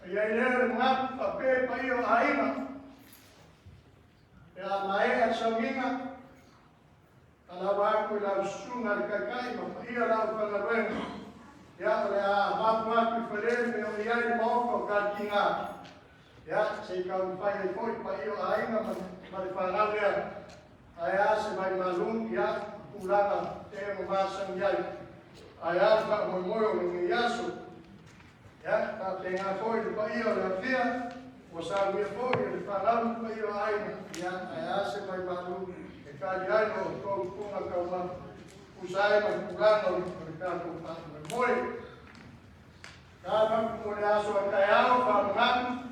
Speaker 15: E i ai lea o le manatu faapea i paia o aiga, pe a maea le sauniga, Alaua atu i lau susuga le Taitai ma paia lau aufaigaluega. Ia, o le a avatu atu i Falele me o i ai le Maota o Kalikiga. Ia, se i taumafai ai foi paia o aiga ma, ma le fanau lea. Ae a se vai malu, ia, tulaga e ona masani ai. Ae a le faamoemoe o lenei aso. Ia, faapena foi le paia o le Afia, ua saunia foi e le fanau le paia o aiga, ia, ae a se vaimalu e tali ai lo outou puna taumafa, tusa ai ma le tulaga o le tatou faamoemoe. Talu mo le aso a taeao faamanatu,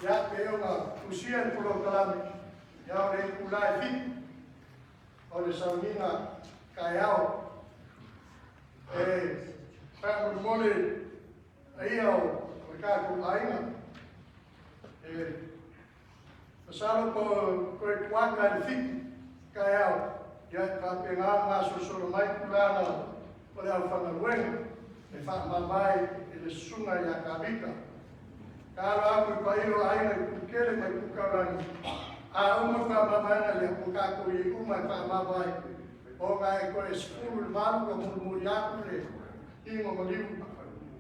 Speaker 15: ia, pei ona tusia le polokalame, ia, o le itula e 7, o le sauniga taeao. E faamolemole paia o le tatou aiga. E masalo po toe kuata i le 7 taeao, ia e faapena ona gasolosolo mai tulaga o le aufaigaluega e faamama i le susuga ia Kavika. Ka alo aku i paia o aiga i Pukele ma i Pukaulagi, a uma le faamavaega lea, ua tatou i ai uma e faamavae, ona e toe 18 ua mulimuli atu le tino maliu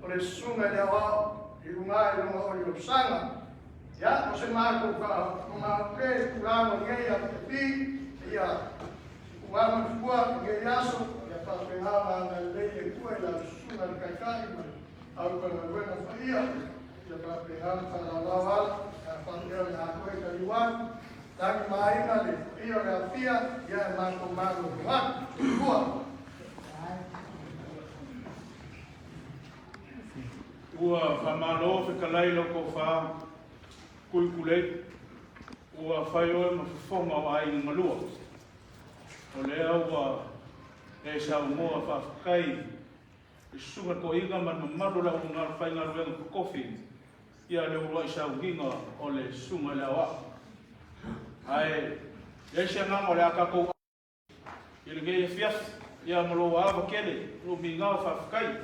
Speaker 15: o le susuga i le aoao i luga i lona oliolisaga. Ia, o se matou faamamalu i le tulaga o lenei afiafi, ia tuuama le fua i lenei aso, ia faapena ona agalelei le Atua i lau susuga i le Taitai ma le aufaigaluega paia, ia faapena ona faalaolao ala, ia faapea o le a toe taliu atu, lagi ma aiga le paia o le aofia, ia e matou malolo atu. Soifua.
Speaker 11: Ua faamalo fetalai lau tofa Kuikulei, ua fai oe ma fofoga o aiga galua. O lea ua e saunoa faafetai i susuga toeaina ma le mamalu o le aufaigaluega totofi ia le uluai sauniga o le susuga i le aoao. Ae leai se agaga o le a tatou i lenei afiafi ia ma lou ava tele, lou migao faafetai.